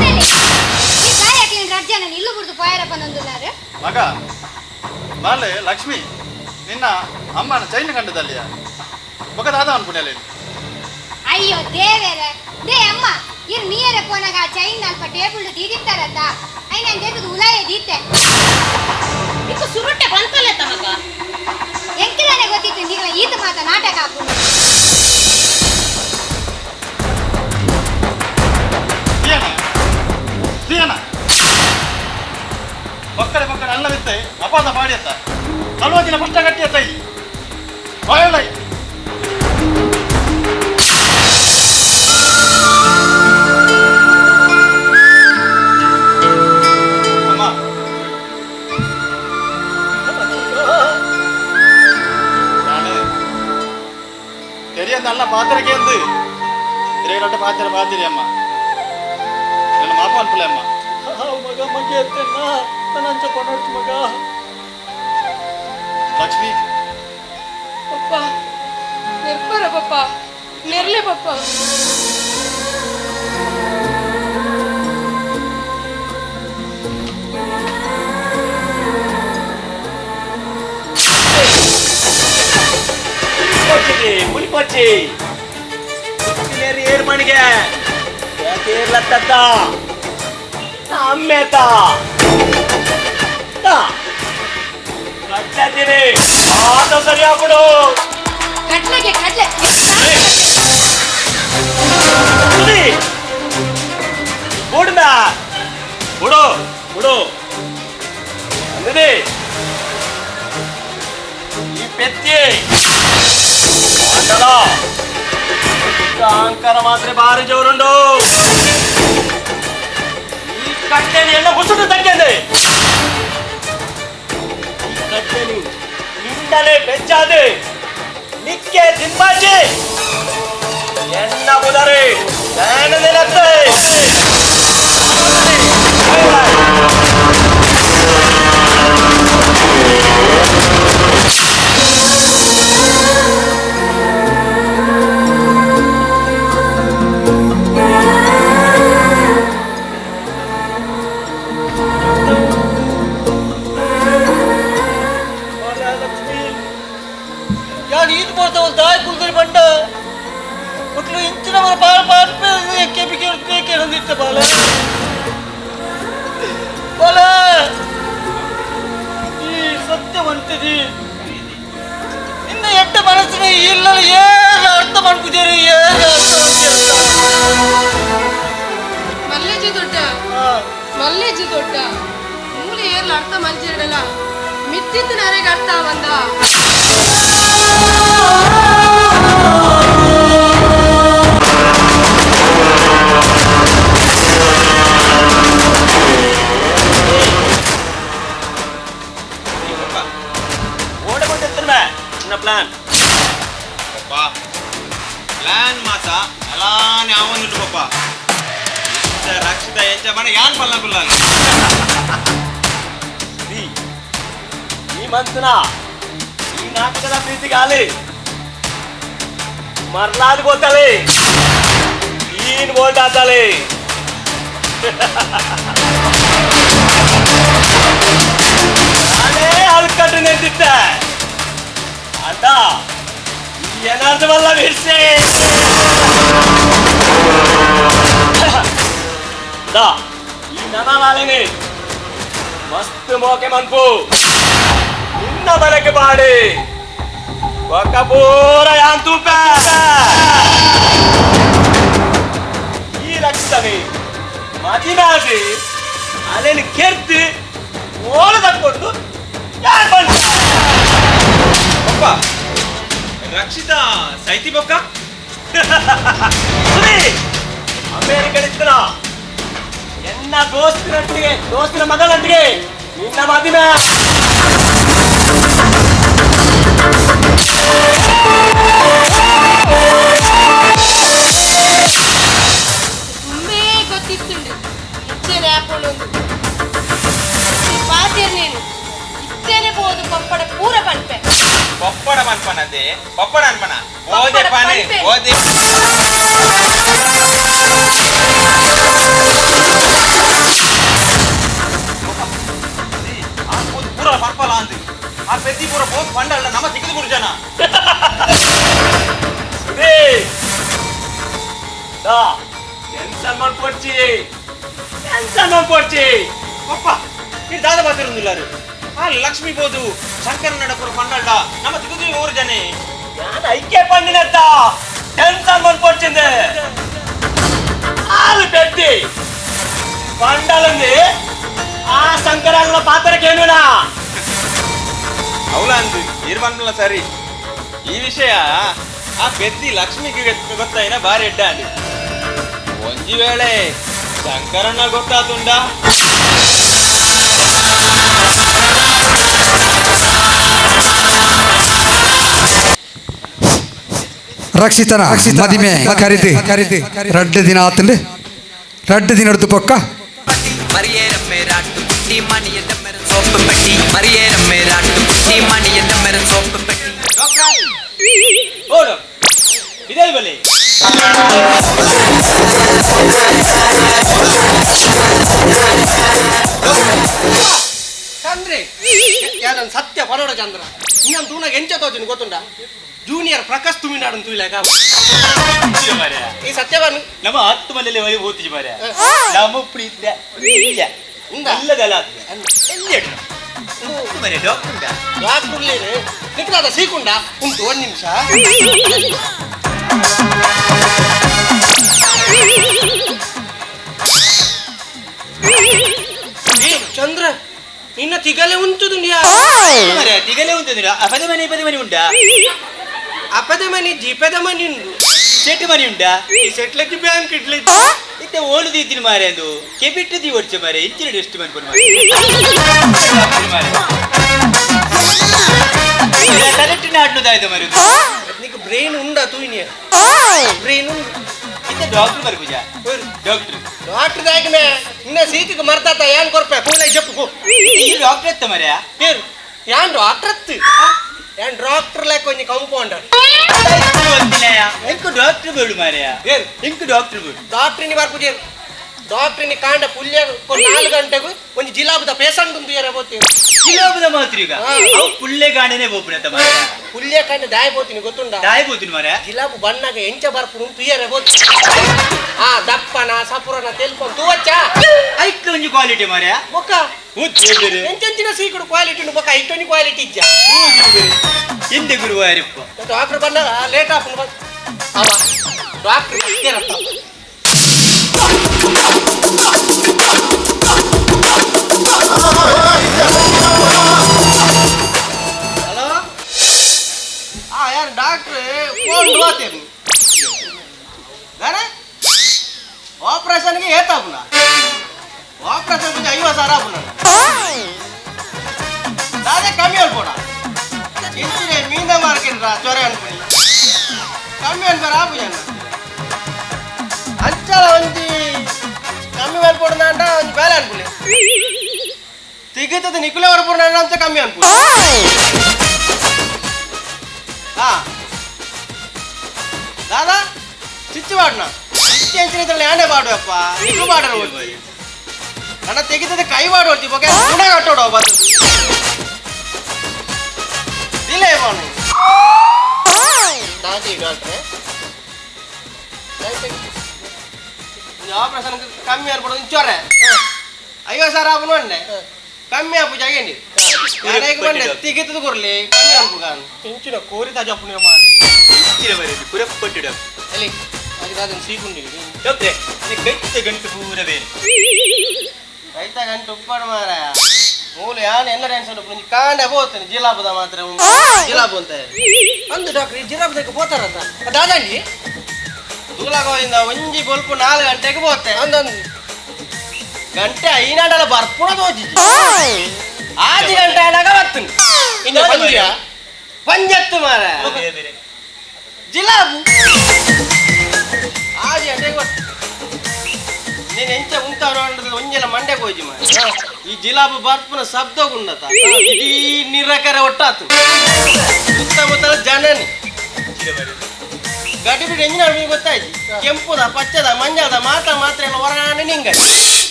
Speaker 6: ಈ ಬಾಯಿ ಹಾಕ್ಲಿನ ರಡ್ಜನ ಇಲ್ಲು ಬಿಡ್ದು ಪೋಯರಪ್ಪ ನಂದುಲ್ಲಾರು.
Speaker 5: ಮಗ ಬಾಲೆ ಲಕ್ಷ್ಮಿ ನಿನ್ನ ಅಮ್ಮನ ಚೈನ್ ಕಂಡದಲ್ಲಿಯ ಮಗ ದಾದ ಅನ್ಪುಣ್ಯಲ್ಲ.
Speaker 6: ಅಯ್ಯೋ ದೇವೇರೆ they ಅಮ್ಮ ಇರ್ ಮೀಯರೆ ಪೋನಾಗ ಆ ಚೈನ್ ಅಲ್ಪ ಟೇಬಲ್ ದೀದಿತ್ತಾರತ್ತ I ನಾನು ದೇತದ ಉಲಾಯ ದೀತೆ.
Speaker 7: ಇಕ್ಕು ಸುರುಟೆ ಬಂತಲ್ಲ ತಮಗ.
Speaker 6: ಎಂಕಿದಾನೆ ಗೊತ್ತಿತ್ತು ನಿಗಳ ಈತ ಮಾತ ನಾಟಕ ಹಾಕು.
Speaker 5: ಶ್ರೀಯಣ್ಣ ಮಕ್ಕಳ ಮಕ್ಕಳ ಅಲ್ಲವಿತ್ತೆ ಅಪಾದ ಮಾಡಿ ಅತ್ತ ನಲ್ವತ್ತು ದಿನ ಪುಷ್ಟ ಗಟ್ಟಿ ಅತ್ತ ಈ ಬಾಯಲ್ಲ. ಅಮ್ಮ ನಾನು ತೆರಿಯಂದ ಅಲ್ಲ ಪಾತ್ರಕ್ಕೆ ಎಂದು ತಿರುಗಡ್ಡ ಪಾತ್ರ ಪಾತಿರಿ ಅಮ್ಮ ನನ್ನ ಮಾಪ ಅನ್ಪಲೆ ಅಮ್ಮ.
Speaker 8: ಮಗ ಮಗ ಎತ್ತೆನ್ನ ನಂಚ ಪನೋಡ್ತು ಮಗ.
Speaker 5: ಲಕ್ಷ್ಮಿ
Speaker 10: ಪಪ್ಪ ನಿರ್ಪರ ಪಪ್ಪ ನಿರ್ಲೆ ಪಪ್ಪ.
Speaker 13: ಪುಲಿಪಚ್ಚಿ ಏರ್ ಮಣಿಗೆ ಏರ್ಲತ್ತ ಅಮ್ಮೇತ ಕಟ್ಟತೀನಿ ಆತ ಸರಿ ಆಗ್ಬಿಡು.
Speaker 10: ಕಡ್ಲೆಗೆ ಕಡ್ಲೆ
Speaker 13: ಬುಡ್ದ ಬುಡು ಬುಡು ಅಂದಿದೆ ಈ ಪೆತ್ತಿ ಅಂಡಲ ಅಹಂಕಾರ ಮಾತ್ರ ಭಾರಿ ಜೋರುಂಡು. ಈ ಕಟ್ಟೆని ಎಲ್ಲ ಮುಸುಟು ತಗ್ಗಿದೆ. ಈ ಕಟ್ಟೆని ನಿಂಡಲೆ ಬೆಚ್ಚಾದೆ ನಿಕ್ಕೆ ತಿಂಬಾಜಿ ಎನ್ನ ಬುದರೆ ಜ್ಞಾನದಿಲತ್ತೆ.
Speaker 8: ಯಾರು ಈತ್ ಬರ್ತಾವ ದಾಯಿ ಕುಲ್ದರಿ ಬಂಡ ಮಕ್ಕಳು ಇಂಚಿನ ಮರ ಪಾರ ಪಾರ ಕೆಪಿಗೆ ಕೇಳೊಂದಿತ್ತ ಬಾಲ ಬಾಲ ಈ ಸತ್ಯವಂತದಿ ಇನ್ನು ಎಟ್ಟ ಮನಸ್ಸಿನ ಇಲ್ಲ ಏನು ಅರ್ಥ ಮಾಡ್ತಿದ್ದೀರಿ ಏನು ಅರ್ಥ ಮಾಡ್ತೀರ.
Speaker 10: ಮಲ್ಲೇಜಿ ದೊಡ್ಡ ಮಲ್ಲೇಜಿ ದೊಡ್ಡ ಮೂಲೆ ಏರ್ಲ ಅರ್ಥ ಮಲ್ಜಿರಡಲ ಮಿತ್ತಿತ್ತು ನರೆಗೆ ಅರ್ಥ ಬಂದ.
Speaker 13: ಓಡಗೊಂಡಿರ್ತಾನೆ ಎನ್ನ ಪ್ಲಾನ್
Speaker 12: ಪಪ್ಪ ಪ್ಲಾನ್ ಮಾತ ಅಲಾನೆ ಆವೊಂದುಂಡು ಪಪ್ಪ ಇತ್ತ ರಕ್ಷಿತ ಎಂಚ ಬಣ ಯಾನ್ ಪಲ್ಲ ಕುಲ್ಲಾಲ
Speaker 13: ಈ ಮಂತನ ಈ ನಾಟಕದ ಪ್ರೀತಿಗಾಲಿ ಮರ್ಲಾದ್ ಬೋತಾಳೆ ಈನ್ ಬೋಲ್ಟ್ ಆತಾಳೆ ನಾನೇ ಅಲ್ಕಟ್ಟು ನಿಂತಿದ್ದೆ ಅಣ್ಣ ಏನಾದ್ರು ಬಲ್ಲ ಬಿಡ್ಸಿ ಈ ನನಾಲೇನೆ ಮಸ್ತ್ ಮೋಕೆ ಮನ್ಪು ನಿನ್ನ ಬಲಕ್ಕೆ ಬಾಡಿ ಒಕ್ಕ ಪೂರ ಯಾನ್ ತೂಪ ಈ ರಕ್ಷಣೆ ಮದಿನಾಸಿ ಅಲ್ಲೇನು ಕೆರ್ತು ಓಲ ತಕ್ಕೊಂಡು ಯಾರು ಬಂದು
Speaker 12: ಪಪ್ಪ ರಕ್ಷಿತಾ ಸೈತಿ ಬೊಕ್ಕ
Speaker 13: ಸುನಿ ಅಮೇರಿಕ ಇತ್ತನ ಎನ್ನ ದೋಸ್ತಿನಟ್ಟಿಗೆ ದೋಸ್ತಿನ ಮಗಳಂಟಿಗೆ ನಿನ್ನ ಮದಿನ
Speaker 10: ತುಂಬೇ ಗೊತ್ತಿತ್ತುಂಡು ಇಚ್ಚೆನೆ ಹಾಕೊಂಡು ಪಾತೇರ್ ನೀನು ಇತ್ತೇನೆ ಬೋದು ಪಪ್ಪಡ ಪೂರ ಪನ್ಪೆ
Speaker 12: ಪಪ್ಪಡ ಮನ್ಪನದೆ ಪಪ್ಪಡ ಅನ್ಪನ ಓದೆ ಪಾನೆ ಓದೆ ಪೂರ ಪರ್ಪಲ ಅಂದು ಆ ಪೆದ್ದಿ ಪೂರ ಬೋತ್ ಪಂಡಲ್ಲ ನಮ್ಮ ತಿಕ್ಕಿದು ಕುಡ್ಜನ
Speaker 13: ಸುನಿ ದಾ ಟೆನ್ಷನ್ ಮಾಡ್ಕೊಡ್ಚಿ ಟೆನ್ಷನ್ ಮಾಡ್ಕೊಡ್ಚಿ
Speaker 12: ಪಪ್ಪ ಇದು ದಾದ ಬಾತಿರುಂದಿಲ್ಲಾರು ಆ ಲಕ್ಷ್ಮಿ ಬೋದು ಶಂಕರ ನಡಪುರ ಪಂಡಲ್ಡ ನಮ್ಮ ತಿಕ್ಕಿದು ಊರು ಜನೆ
Speaker 13: ನಾನು ಐಕ್ಯ ಪಂಡಿನತ್ತ ಟೆನ್ಷನ್ ಮಾಡ್ಕೊಡ್ಚಿಂದೆ ಹಾಲು ಪೆದ್ದಿ ಪಂಡಲಂది ಆ ಶಂಕರಂಗನ ಪಾತ್ರಕ್ಕೇನುನಾ
Speaker 12: అవులా ಅಂದು ಇರ್ಬನ್ಲ ಸರಿ ಈ ವಿಷಯ ಆ ಪೆದ್ದಿ ಲಕ್ಷ್ಮಿಗೆ ಗೊತ್ತಾಯಿನ ಬಾರಿ ಎಡ್ಡ ಅಂದು ಒಂಜಿ ವೇಳೆ ಶಂಕರಣ್ಣ ಗೊತ್ತಾತುಂಡ
Speaker 15: ರಕ್ಷಿತನ ಮದಿಮೆ ಕರಿದು ಕರಿದು ರಡ್ಡು ದಿನ ಆತಂಡು ರಡ್ಡು ದಿನ ಹಿಡ್ದು ಪೊಕ್ಕ
Speaker 14: ಮರಿಯೇರಮ್ಮೆ ರಾಟು ಪುಟ್ಟಿ ಮಣಿಯದಮ್ಮೆರ ಸೋப்பு ಪೆಟ್ಟಿ ಮರಿಯೇರಮ್ಮೆ ರಾಟು ಪುಟ್ಟಿ ಮಣಿಯದಮ್ಮೆರ ಸೋಪು ಪೆಟ್ಟಿ
Speaker 11: ಓಡು ಇದೇ ಬಲಿ
Speaker 1: ಚಂದ್ರೆ ಯಾರನ್ ಸತ್ಯ ಪರೋಡ ಚಂದ್ರ ಇನ್ನೊಂದು ತೂನಾಗ ಎಂಚ ತೋಜಿನ ಗೊತ್ತುಂಡ ಜೂನಿಯರ್ ಪ್ರಕಾಶ್ ತುಮಿನಾಡು ತೂಯ್ಲಾಗ ಈ ಸತ್ಯವನ್ನು
Speaker 11: ನಮ್ಮ ಆತ್ಮದಲ್ಲಿ ಹೋಗಿ ಹೋಗ್ತಿಜಿ ಮಾರ್ರೆ ನಮ್ಮ ಪ್ರೀತಿ ಇಲ್ಲ ಇಲ್ಲದಲ್ಲ ಎಲ್ಲಿ ಡಾಕ್ಟರ್
Speaker 1: ಡಾಕ್ಟರ್ ನಿಕ್ಲಾದ ಸೀಕುಂಡ ಉಂಟು ಒಂದು ನಿಮಿಷ ಚಂದ್ರ ನಿನ್ನ ತಿಗಲೆ ಉಂಟು
Speaker 11: ತಿಗಲೆ ಉಂಟು ಅಪದ ಮನೆ ಪದ ಮನೆ ಉಂಟಾ
Speaker 1: ಅಪದ ಮನೆ ಜೀಪದ ಮನೆ ಉಂಟು
Speaker 11: ಸೆಟ್ ಮನೆ ಉಂಟಾ
Speaker 1: ಈ ಸೆಟ್ಲಕ್ಕೆ ಬ್ಯಾಂಕ್ ಇಡ್ಲಿ
Speaker 11: ಇತ್ತೆ ಓಲು ದೀತಿನ ಮಾರೆ ಅಂದು ಕೆಬಿಟ್ಟು the ಒಡ್ಚೆ ಮಾರೆ ಇಂಚಿನ ಎಷ್ಟು ಮನ್ಪುನ ಮಾರೆ ಕರೆಕ್ಟ್ ನಾಡ್ನುದಾಯ್ತು ಮಾರೆ
Speaker 1: నీకు ಬ್ರೈನ್ ಉಂಡಾ ತೂಯಿನಿಯ ಬ್ರೈನ್ ಉಂಡು
Speaker 11: ಇತ್ತೆ ಡಾಕ್ಟರ್ ಮರೆ ಪೂಜಾ ಡಾಕ್ಟರ್
Speaker 1: ಡಾಕ್ಟರ್ ದಾಗಿನ ಇನ್ನ ಸೀಕಿಗೆ ಮರ್ತಾತ ಏನ್ ಕೊರ್ಪೆ ಕೂಲ ಜಪ್ಪು ಕೋ
Speaker 11: ಈ ಡಾಕ್ಟರ್ ಎತ್ತ ಮರೆ
Speaker 1: పేరు ಯಾನ್ ಡಾಕ್ಟರ್ ಅತ್ತು ಯಾನ್ ಡಾಕ್ಟರ್ ಲೆಕ್ಕ ಒಂಜಿ ಕಂಪೌಂಡರ್
Speaker 11: ಇಂಕು ಡಾಕ್ಟರ್ ಬೇಡು ಮಾರೆಯ ಇಂಕು ಡಾಕ್ಟರ್ ಬೇಡು
Speaker 1: ಡಾಕ್ಟರ್ ನಿ ಬರ್ಪುಜೇರು ಡಾಕ್ಟರ್ ನಿ ಕಾಂಡ ಪುಲ್ಯ 4 ಗಂಟೆಗೂ ಒಂಜಿ ಜಿಲಾಬದ ಪೇಸಂಟ್ ಉಂದು ಏರ ಬೋತೀರು
Speaker 11: ಜಿಲಾಬದ ಮಾತ್ರ ಈಗ ಅವು ಪುಲ್ಲೆ ಗಾಂಡನೆ ಬೋಪುನತ ಮಾರೆ
Speaker 1: ಪುಲ್ಯ ಕಾಂಡ ದಾಯ ಬೋತೀನಿ ಗೊತ್ತುಂಡ
Speaker 11: ದಾಯ ಬೋತೀನಿ ಮಾರೆ
Speaker 1: ಜಿಲಾಬು ಬಣ್ಣಗ ಎಂಚ ಬರ್ಪುನು ತುಯರೆ ಬೋತಿ ಆ ದಪ್ಪನ ಸಪುರನ ತೆಲ್ಪನ್ ತೂವಚ್ಚ
Speaker 11: ಐಕ್ ಒಂಜಿ ಕ್ವಾಲಿಟಿ ಮಾರೆ
Speaker 1: ಬೊಕ್ಕ ಎಂಚೆಂಚಿನ ಸೀಕುಡು ಕ್ವಾಲಿಟಿ ಉಂಡು ಬೊಕ್ಕ ಐಟೊಂಜಿ ಕ್ವಾಲಿಟಿ ಇಜ್ಜ
Speaker 11: ಹಿಂದೆ ಗುರುವಾರಿಪ್ಪ
Speaker 1: ಡಾಕ್ಟರ್ ಬಂದಾಗ ಲೇಟ್ ಆಪುಂಡು ಬಸ್ ಅವ ಡಾಕ್ಟರ್ ಬರ್ತೀರಪ್ಪ ಹಲೋ ಆ ಯಾರು ಡಾಕ್ಟ್ರ್ ಫೋನ್ ಮಾತೇನು ಆಪರೇಷನ್ಗೆ ಏತಾಪುನ ಆಪರೇಷನ್ ಕೊಂಚ 50,000 ಆಪುನ ದಾದೆ ಕಮ್ಮಿ ಅಲ್ಪೋಡ ಇಂಚಿನೆ ಮೀನ ಮಾರ್ಕ ಮಾರ್ಕೆಟ್ ಚೊರೆ ಅನ್ಪುನಿ ಕಮ್ಮಿ ಅನ್ಬಾರ ಆಪು ಜನ ಅಂಚಲ ಒಂಜಿ ಕಮ್ಮಿ ಮಲ್ಪೊಡು ಒಂಜಿ ಬೇಲೆ ಅನ್ಪುಲಿ ತಿಗುತ್ತದ ನಿಕುಲೆ ಹೊರಪುರ ಅಂತ ಕಮ್ಮಿ ಅನ್ಪು ಹಾ ದಾದಾ ಚಿಚ್ಚು ಪಾಡಣ ಚಿಚ್ಚು ಎಂಚಿನ ಯಾನೆ ಪಾಡುವಪ್ಪ ನಿಕ್ಲು ಪಾಡರ ನನ್ನ ತೆಗಿತದ ಕೈ ಪಾಡು ಬೊಕ ಗುಣ ಕಟ್ಟೋಡು ಬರ್ತದೆ ಇಲ್ಲ ಪಾಡು
Speaker 8: ದಾದಿ ಡಾಕ್ಟ್ರೆ
Speaker 1: ಆಪರೇಷನ್ ಕಮ್ಮಿ ಅನ್ಪಡು ಚೊರೆ 50,000 ಆಪುನು ಅಂಡೆ ಕಮ್ಮಿ ಆಪು ಜಾಗೇಂಡಿ ಬಂಡೆ ತಿಗಿತದ ಕೊರ್ಲಿ ಕಮ್ಮಿ ಅನ್ಪು ಕಾನು
Speaker 8: ಇಂಚಿನ ಕೋರಿ ತಾಜಪ್ಪುನ ಮಾರಿ
Speaker 11: ಇಂಚಿನ ಮರೆಯಲ್ಲಿ ಕುರಪ್ಪಟ್ಟು ಡಾಕ್ಟರ್
Speaker 8: ಎಲ್ಲಿ ಅದು ದಾದನ್ ಸೀಕುಂಡಿ
Speaker 11: ಡಾಕ್ಟ್ರೆ ಕೈತ ಗಂಟು ಪೂರ ಬೇನೆ
Speaker 1: ಕೈತ ಗಂಟು ಉಪ್ಪಾಡು ಮಾರ ಮೂಲ ಯಾನ್ ಎಲ್ಲ ಟೆನ್ಷನ್ ಉಪ್ಪು ಕಾಂಡೆ ಪೋತೇನೆ ಜಿಲಾಬದ ಮಾತ್ರ ಜಿಲಾಬು ಅಂತ
Speaker 8: ಅಂದು ಡಾಕ್ಟರ್ ಈ ಜಿಲಾಬದಕ್ಕೆ ಪೋತಾರಂತ ದಾದಂಡಿ
Speaker 1: ದೂಲಾಗೋದಿಂದ ಒಂಜಿ ಬೊಲ್ಪು 4 ಗಂಟೆಗೆ ಪೋತೆ
Speaker 8: ಅಂದಂದು
Speaker 1: ಗಂಟೆ ಐನಾಡಲ ಬರ್ಪುಣ ತೋಜಿ 6 ಗಂಟೆ ಆನಾಗ ಬರ್ತುಂಡು
Speaker 8: ಇನ್ನು ಪಂದ್ಯ
Speaker 1: ಪಂಜತ್ತು ಮಾರ ಜಿಲಾಬು 6 ಗಂಟೆಗೆ ಬರ್ತು ನೀನು ಎಂಚ ಉಂತಾರು ಒಂಜೆಲ್ಲ ಮಂಡೆ ಹೋಜಿ ಮಾರ ಈ ಜಿಲಾಬು ಬರ್ಪುನ ಶಬ್ದ ಗುಂಡತ ಇಡೀ ನಿರಕರೆ ಒಟ್ಟಾತು ಸುತ್ತಮುತ್ತಲ ಜನನಿ ಗಡಿ ಬಿಡಿ ಎಂಜಿನ ಗೊತ್ತಾಯ್ತು ಕೆಂಪುದ ಪಚ್ಚದ ಮಂಜದ ಮಾತ್ರ ಮಾತ್ರ ಎಲ್ಲ ಹೊರಗಾನೆ ನಿಂಗ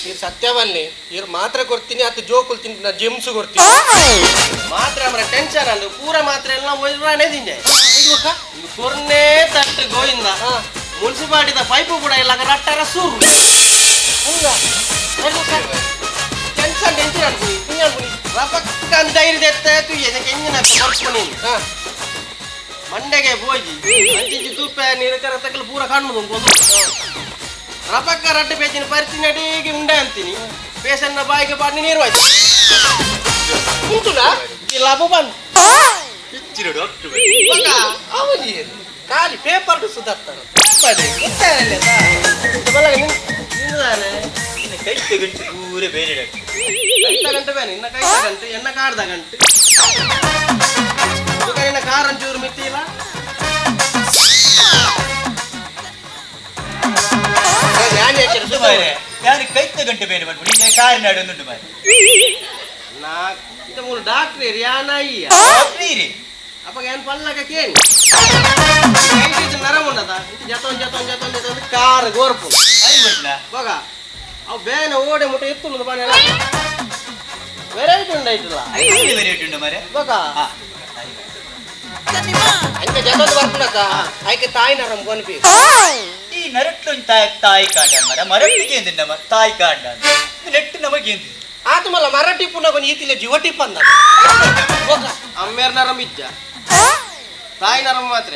Speaker 8: ಇವ್ರು ಸತ್ಯವನ್ನೇ ಇವ್ರು ಮಾತ್ರ ಕೊಡ್ತೀನಿ ಅದು ಜೋಕುಲ್ ತಿಂತೀನಿ ನಾ ಜೆಮ್ಸ್ ಕೊಡ್ತೀನಿ
Speaker 1: ಮಾತ್ರ ಅಮ್ರ ಟೆನ್ಷನ್ ಅಂದು ಪೂರ ಮಾತ್ರ ಎಲ್ಲ ಹೊರಗಾನೆ ತಿಂಜೆ ಕೊರ್ನೆ ತಟ್ಟು ಗೋಯಿಂದ ಮುನ್ಸಿಪಾಲಿಟಿದ ಪೈಪು ಕೂಡ ಇಲ್ಲ ರಟ್ಟರ ಸೂರು ಟೆನ್ಷನ್ ಟೆನ್ಷನ್ ಅನ್ಕುನಿ ರಪಕ್ಕ ಧೈರ್ಯ ತುಯ್ಯ ಎಂಜಿನ ಬರ್ಪುನಿ ಮಂಡೆಗೆ ಹೋಗಿ ಅಂಚಿಂಚಿ ತೂಪೆ ನೀರು ಕರ ತಗಲು ಪೂರ ಕಾಣುದು ಒಂದು ರಪಕ್ಕ ರಡ್ಡು ಪೇಚಿನ ಪರಿಸ್ಥಿತಿ ನಡಿಗೆ ಉಂಡೆ ಅಂತೀನಿ ಪೇಷಂಟ್ನ ಬಾಯಿಗೆ ಪಾಡ್ನಿ ನೀರು ಆಯ್ತು
Speaker 8: ಉಂಟುನಾ
Speaker 1: ಲಾಭ ಬಂದು
Speaker 11: ಡಾಕ್ಟರ್
Speaker 8: ಅವನಿ ಖಾಲಿ ಪೇಪರ್ ಸುಧಾರ್ತಾರೆ
Speaker 11: ಕೈತ ಗಂಟು ಪೂರ ಬೇರೆ ಡಾಕ್ಟರ್
Speaker 1: ಕೈತ ಗಂಟೆ ಬೇನೆ ಇನ್ನ ಕೈತ ಗಂಟು ಎನ್ನ ಕಾಡ್ದ ಗಂಟು ನಿನ್ನ ಕಾರ್ ಒಂಚೂರು ಮಿತಿ ಇಲ್ಲ
Speaker 11: ನಾನು ಕೈತ ಗಂಟೆ ಬೇರೆ ಮಾಡ್ಬಿಡಿ ನೀನು ಕಾರಿನ ಉಂಟು ಮಾರೆ
Speaker 1: ನಾ ಮೂರು ಡಾಕ್ಟ್ರ್ ಯಾನ ಅಯ್ಯ
Speaker 11: ಡಾಕ್ಟ್ರಿ
Speaker 1: ಅಪ್ಪ ಏನು ಪಲ್ಲಕ ಕೇಳಿ ನರಮ ಉಂಡದ ಜತೊಂದು ಜತೊಂದು ಜತೊಂದು ಜತೊಂದು ಕಾರ್ ಗೋರ್ಪು ಹೋಗ ಅವು ಬೇನೆ ಓಡೆ ಮುಟ್ಟ ಎತ್ತುಂಡು ಬಾನೆ ವೆರೈಟಿ ಉಂಡಾಯ್ತಲ್ಲ
Speaker 11: ವೆರೈಟಿ ಉಂಟು ಮಾರೆ
Speaker 1: ಹೋಗ
Speaker 8: ಅಂಚ ಜತೊಂದು ಬರ್ಪುನಕ ಆಯ್ಕೆ ತಾಯಿ ನರಂ ಕೊನ್ಪಿ
Speaker 11: ಈ ನರಟ್ಲು ತಾಯಿ ತಾಯಿ ಕಾಂಡ ಮರ ಮರಟ್ಟಿಗೆ ಎಂದಿನ ತಾಯಿ ಕಾಂಡ ನೆಟ್ಟು ನಮಗೆ ಎಂದಿನ
Speaker 8: ಆತಮಲ್ಲ ಮರಟಿ ಪುನಃ ಈತಿಲ್ಲ ಜೀವ ಟಿಪ್ ಅಂದ
Speaker 1: ಅಮ್ಮೇರ್ ನರಂ ಇಜ್ಜ ತಾಯಿ ನರಂ ಮಾತ್ರ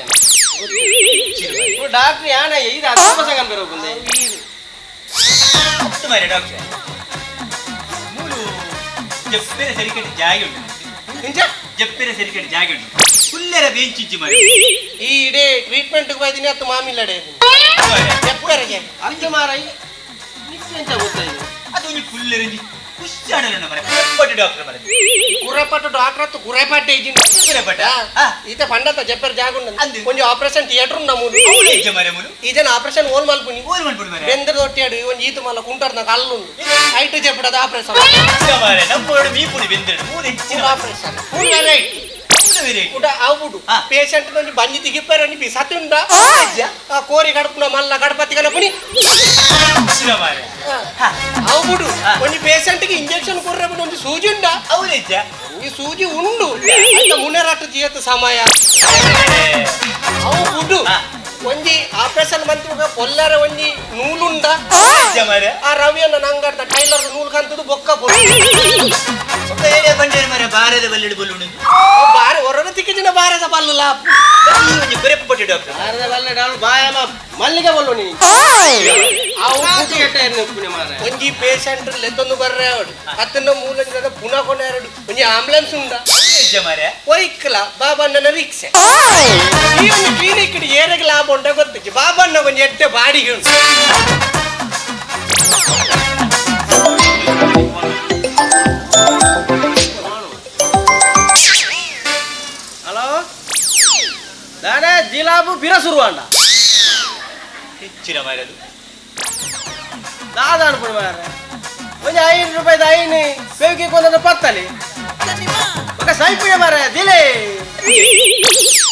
Speaker 1: ಡಾಕ್ಟ್ರ್ ಯಾನ ಇದು ಅದೇ ಸಂಗನ್ ಬೇರೆ ಬಂದೆ
Speaker 11: ಮಾರೆ ಡಾಕ್ಟ್ರೆ ಮೂಲು ಜಪ್ಪಿನ ಸರಿಕಟ್ಟು ಜಾಗ ಉಂಟು ಜಪ್ಪಿನ ಸರಿಕಟ್ಟು ಜಾಗ ಉಂಟು ಫುಲ್ಲೆರ ಬೇಂಚಿಜ್ಜಿ ಮಾರೆ
Speaker 8: ಈ ಇಡೇ ಟ್ರೀಟ್ಮೆಂಟ್ ಬೈದಿನಿ ಅತ್ತು ಮಾಮಿಲ್ಲಡೆ ಜಪ್ಪರೆಗೆ
Speaker 1: ಅಂಚ ಮಾರ ನಿಕ್ಕೆಂಚ ಗೊತ್ತಾಯ್ತು
Speaker 11: ಅದು ಒಂಜಿ ಫುಲ್ಲೆರಂಜಿ ಖುಷಿ ಆಡಲ್ಲ ಮರೆ ಕುರಪಟ್ಟು ಡಾಕ್ಟರ್ ಮರೆ
Speaker 8: ಕುರಪಟ್ಟು ಡಾಕ್ಟರ್ ಅತ್ತು ಕುರಪಟ್ಟೆ ಇದ್ದೀನಿ
Speaker 11: ಕುರಪಟ್ಟ
Speaker 8: ಈತ ಪಂಡತ ಜಪ್ಪರ್ ಜಾಗ ಉಂಡು ಒಂಜಿ ಆಪರೇಷನ್ ಥಿಯೇಟರ್ ಉಂಡು ಮೂಲು
Speaker 11: ಮರೆ ಮೂಲು
Speaker 8: ಈಜನ ಆಪರೇಷನ್ ಓಲ್ ಮಲ್ಪುನಿ
Speaker 11: ಓಲ್ ಮಲ್ಪುನಿ ಮರೆ
Speaker 8: ಬೆಂದ್ರ ದೊಟ್ಟಿಯಾಡು ಒಂಜಿ ಈತ ಮಲ್ಲ ಕುಂಟರ್ನ ಕಲ್ಲುಂಡು ಐಟು ಜಪ್ಪಡದ ಆಪರೇಷನ್
Speaker 11: ಮರೆ ನಮ್ಮೋಡು ಮೀಪುನಿ ಬೆಂದ್ರ ಮೂಲು ಹೆಚ್ಚಿನ
Speaker 8: ಆಪರೇಷನ್ ಮೂಲು ವೆರೈಟಿ ಕೂಡ ಆವುಡು ಪೇಷಂಟ್ ಒಂಜಿ ಬಂಜಿ ತಿಗಿಪ್ಪರೆ ಒಂಜಿ ಬಿಸತಿ ಉಂಡ ಆ ಕೋರಿ ಗಡಪುನ ಮಲ್ಲ ಗಣಪತಿ ಗಣಪುನಿ ಆವುಡು ಒಂಜಿ ಪೇಷಂಟ್ ಗೆ ಇಂಜೆಕ್ಷನ್ ಕೊರ್ರೆ ಒಂಜಿ ಸೂಜಿ ಉಂಡ ಒಂಜಿ ಸೂಜಿ ಉಂಡು ಐತ ಮುನೆರಾಟ ಜಿಯತ್ ಸಮಯ ಅವು ಒಂಜಿ ಆಪರೇಷನ್ ಮಂತ್ರಿ ಪೊಲ್ಲರ ಒಂಜಿ ನೂಲುಂಡ ಆ ರವಿಯನ್ನ ನಂಗಡ್ದ ಟೈಲರ್ ನೂಲ್ ಕಂತದು ಬೊಕ್ಕ
Speaker 11: ಬಾರದ ಬಲ್ಲಿಡು ಬಲ್ಲುಂಡು
Speaker 8: ಬಾರೆ ಹೊರನ ತಿಕ್ಕಿನ ಬಾರದ ಬಲ್ಲುಲ
Speaker 11: ಒಂಜಿ ಕುರೆಪಟ್ಟು ಡಾಕ್ಟರ್
Speaker 1: ಬಾರದ ಬಲ್ಲ ಬಾಯಮ ಮಲ್ಲಿಗೆ ಬಲ್ಲು ನೀ
Speaker 8: ಒಂಜಿ ಪೇಷಂಟ್ ಲೆತ್ತೊಂದು ಬರ್ರೆ ಅವಡು ಅತ್ತನ್ನ ಮೂಲ ಪುನಃ ಕೊಂಡ ಎರಡು ಒಂಜಿ ಆಂಬುಲೆನ್ಸ್ ಉಂಡ ಒಯ್ಕಲ ಬಾಬಣ್ಣನ ರಿಕ್ಷೆ ಈ ಒಂದು ಕ್ಲಿನಿಕ್ ಏರೆಗೆ ಲಾಭ ಉಂಟ ಗೊತ್ತಿಜ್ಜಿ ಬಾಬಣ್ಣ ಒಂಜಿ ಎಡ್ಡೆ ಬಾಡಿಗೆ ಉಂಟು.
Speaker 1: ಹಲೋ. ದಾನೆ ಜಿಲಾಬು ಬಿರ ಶುರುವಾಂಡ
Speaker 11: ಹೆಚ್ಚಿನ ಮಾರದು
Speaker 1: ದಾದ ಅನ್ಪುಣ ಮಾರ್ರೆ ಒಂಜಿ 5 ರೂಪಾಯಿದ ಐನು ಪೇವಿಗೆ ಕೊಂದ ಪತ್ತಲಿ ఒక ಸೈಪುಯ ಮಾರ್ರೆ ದಿಲೆ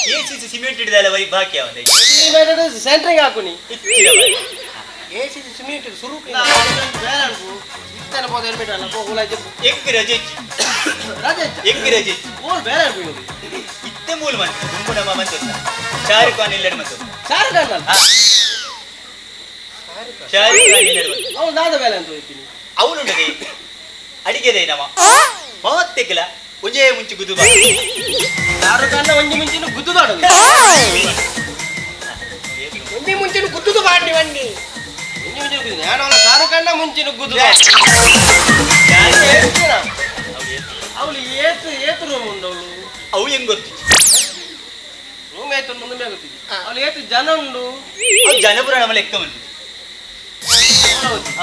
Speaker 11: ಎ ಸಿ ಸಿ ಸಿಮೆಂಟ್ ಹಿಡಿದಲ್ಲ ಬರೀ ಬಾಕಿ ಅವನೇ
Speaker 1: ಸಿಮೆಂಟ್ ಸೆಂಟ್ರಿಂಗ್ ಹಾಕುನಿ
Speaker 11: ಹೆಚ್ಚಿನ ಮಾರ್ರೆ
Speaker 1: ಎ ಸಿ ಸಿ ಸಿಮೆಂಟ್ ಸುರು ಇತ್ತನೆ ಪೋದ ಹೆಲ್ಮೆಟ್ ಅಲ್ಲ ಪೋ ಹುಲ ಜಪ್ಪು
Speaker 11: ಎಂಕ್ ರಜೆ
Speaker 1: ರಜೆ
Speaker 11: ಎಂಕ್ ರಜೆ
Speaker 1: ಓಲ್ ಬೇರೆ ಅನ್ಪುನಿ
Speaker 11: ಇತ್ತೆ ಮೂಲ ಮಂತು ದುಂಬು ನಮ್ಮ ಮಂತು ಶಾರುಖ್ ಖಾನ್ ಇಲ್ಲಡ ಮಂತು
Speaker 1: ಶಾರುಖ್ ಖಾನ್ ಅಲ್ಲ
Speaker 11: ಶಾರುಖ್ ಖಾನ್ ಇಲ್ಲಡ ಮಂತು
Speaker 1: ಅವನು ದಾದ ಬೇಲೆ ಅಂತ ಹೋಗ್ತೀನಿ
Speaker 11: ಅವನುಂಡದೆ ಅಡಿಗೆದೆ ನಮ್ಮ ಮಾತೆಗಲ ಒಂಜೇ ಮುಂಚೆ ಗುದ್ದು ಬಾ
Speaker 1: ಶಾರುಖ್ ಖಾನ್ ಒಂಜಿ ಮುಂಚಿನ ಗುದ್ದು ದಾಡೋದು ಒಂಜಿ ಮುಂಚಿನ ಗುದ್ದುದು ಬಾಡ್ನಿ ಬನ್ನಿ ಒಂಜಿ ಮುಂಚಿನ ಗುದ್ದು ನಾನು ಅವನ ಶಾರುಖ್ ಖಾನ್ ಮುಂಚಿನ ಗುದ್ದು ಅವಳು ಏತು ಏತು ರೂಮ್ ಉಂಡು ಅವಳು
Speaker 11: ಅವು ಹೆಂಗ್ ಗೊತ್ತು
Speaker 1: ರೂಮ್ ಏತು ಉಂಡು ಮುಂದೆ ಗೊತ್ತಿದೆ ಅವಳು ಏತು ಜನ ಉಂಡು
Speaker 11: ಅವು ಜನಪುರ ನಮ್ಮ ಲೆಕ್ಕ ಬಂದು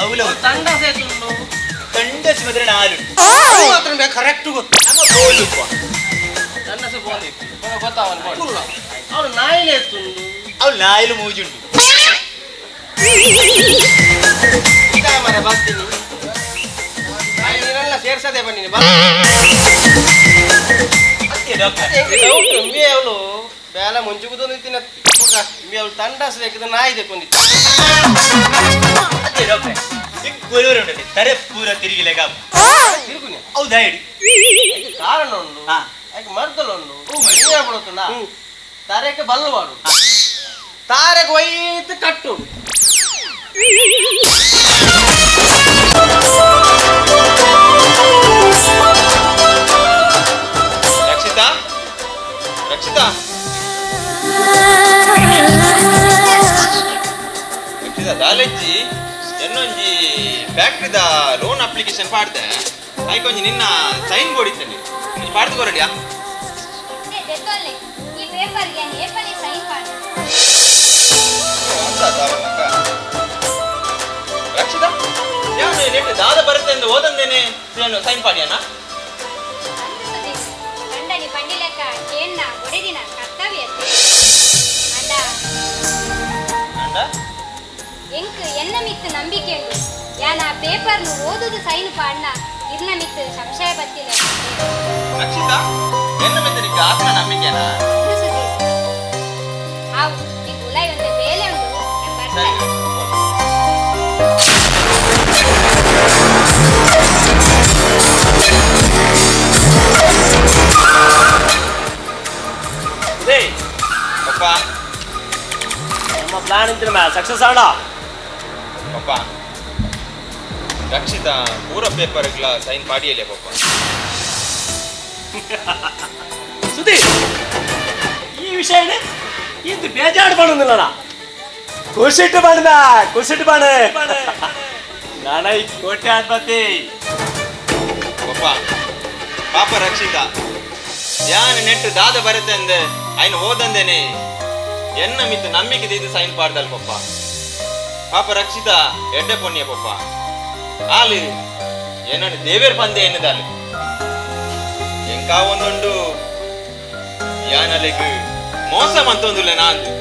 Speaker 11: ಅವಳು
Speaker 1: ತಂಡಸ ಏತು ಉಂಡು
Speaker 11: ತಂಡಸ ಮಾತ್ರ ನಾಲು
Speaker 1: ಮಾತ್ರ ಕರೆಕ್ಟ್ ಗೊತ್ತು
Speaker 11: ನಮ್ಮ ಬೋಲು
Speaker 1: ತಂಡಸ ಬೋಲ್ ಇತ್ತು ಗೊತ್ತಾವನು ಅವಳು ನಾಯಿಲೆ ಎತ್ತುಂಡು
Speaker 11: ಅವಳು ನಾಯಿಲು ಮೂಜುಂಡು
Speaker 1: ಮರ ಬರ್ತೀನಿ ನೀರೆಲ್ಲ ಸೇರ್ಸದೆ ಬನ್ನಿ ಡೌಟ್ ಇಂಬಿ ಅವಳು ಬೇಲ ಮುಂಚೆ ತಿನ್ನತ್ತಿ ಇಂಬಿ ಅವಳು ತಂಡಸ ಬೇಕಿದ್ರೆ ನಾಯಿ ತೆಕ್ಕೊಂಡಿತ್ತು
Speaker 11: ಅದೇ ಡಾಕ್ಟ್ರೆ ಕೊರೂರು ತರೆ ಪೂರ ತಿರುಗಿಲೆಗ
Speaker 1: ತಿರುಗುನಿ
Speaker 11: ಹೌದಾ ಹೇಳಿ
Speaker 1: ಕಾರಣ ಉಂಡು ಯಾಕೆ ಮರ್ದಲು ಉಂಡು ಬಿಡುತ್ತುಂಡ ತರೆಗೆ ಬಲ್ಲು ಮಾಡು ತಾರೆಗೆ ಒಯ್ತು ಕಟ್ಟು
Speaker 12: ರಕ್ಷಿತಾ ರಕ್ಷಿತಾ ರಕ್ಷಿತಾ ದಾಲೆಜ್ಜಿ ಎನ್ನೊಂಜಿ ಫ್ಯಾಕ್ಟ್ರಿದ ಲೋನ್ ಅಪ್ಲಿಕೇಶನ್ ಪಾಡ್ದೆ ಐಕೊಂಜಿ ನಿನ್ನ ಸೈನ್ ಬೋರ್ಡ್ ಇತ್ತಲ್ಲಿ ಒಂಜಿ ಪಾಡ್ದು ಕೊರಡಿಯಾ
Speaker 6: ಈ ಪೇಪರ್ಗೆ ಏಪನೆ ಸೈನ್ ಪಾಡು
Speaker 12: ರಕ್ಷಿತಾ ಯಾನು ನೆಟ್ ದಾದ ಬರುತ್ತೆ ಎಂದು ಓದಂದೇನೆ ಸೈನ್ ಪಾಡಿಯಾನ
Speaker 6: ಕಂಡನಿ ಪಂಡಿಲೆಕ್ಕ ಕೇನ್ನ ಒಡೆದಿನ ಕರ್ತವ್ಯ ಅಂಡ
Speaker 12: ಅಂಡ
Speaker 6: ಎಂಕ್ ಎನ್ನ ಮಿತ್ತು ನಂಬಿಕೆ ಉಂಡು ಯಾನ ಪೇಪರ್ನು ಓದುದು ಸೈನ್ ಪಾಡ್ನ ಇರ್ನ ಮಿತ್ತು ಸಂಶಯ ಬತ್ತಿಲ್ಲ
Speaker 12: ರಕ್ಷಿತಾ ಎನ್ನ ಮಿತ್ತು ನಿಕ್ಕ ಆತ್ಮ ನಂಬಿಕೆನಾ
Speaker 6: ಆವು ಎಂಕ್ ಉಲಾಯಿ ಒಂದು ಬೇಲೆ ಉಂಡು ഞാൻ ಬರ್ತೆ.
Speaker 12: ಪಪ್ಪ
Speaker 13: ನಮ್ಮ ಪ್ಲಾನ್ ಇಂತಿನ ಸಕ್ಸಸ್ ಆಡ
Speaker 12: ಪಪ್ಪ ರಕ್ಷಿತಾ ಪೂರ ಪೇಪರ್ಗಳ ಸೈನ್ ಪಾಡಿಯಲ್ಲೇ ಪಪ್ಪ
Speaker 13: ಸುದೀಪ್ ಈ ವಿಷಯನೇ ಇಂದು ಬೇಜಾರು ಮಾಡೋದಿಲ್ಲ ಕುಸಿಟ್ಟು ಬಾಣ ಕುಸಿಟ್ಟು ಬಾಣ ನಾನ ಈ ಕೋಟೆ ಆತ್ಮತಿ
Speaker 12: ಪಪ್ಪ ಪಾಪ ರಕ್ಷಿತಾ ಯಾನ್ ನೆಟ್ಟು ದಾದ ಬರುತ್ತೆ ಅಂದೆ ಐನು ಓದಂದೇನೆ ಎನ್ನ ಮಿತ್ತು ನಂಬಿಕೆ ದಿದ್ದು ಸೈನ್ ಪಾಡ್ದಲ್ ಪಪ್ಪ ಪಾಪ ರಕ್ಷಿತಾ ಎಡ್ಡೆ ಪೊಣ್ಣಿಯ ಪಪ್ಪ ಆಲು ಏನನ್ನು ದೇವೇರ್ ಪಂದೆ ಎನ್ನದಾಲು ಎಂಕಾ ಒಂದುಂಡು ಯಾನಲೆಗ್ ಮೋಸ ಮಂತೊಂದುಲ್ಲ ನಾಂದು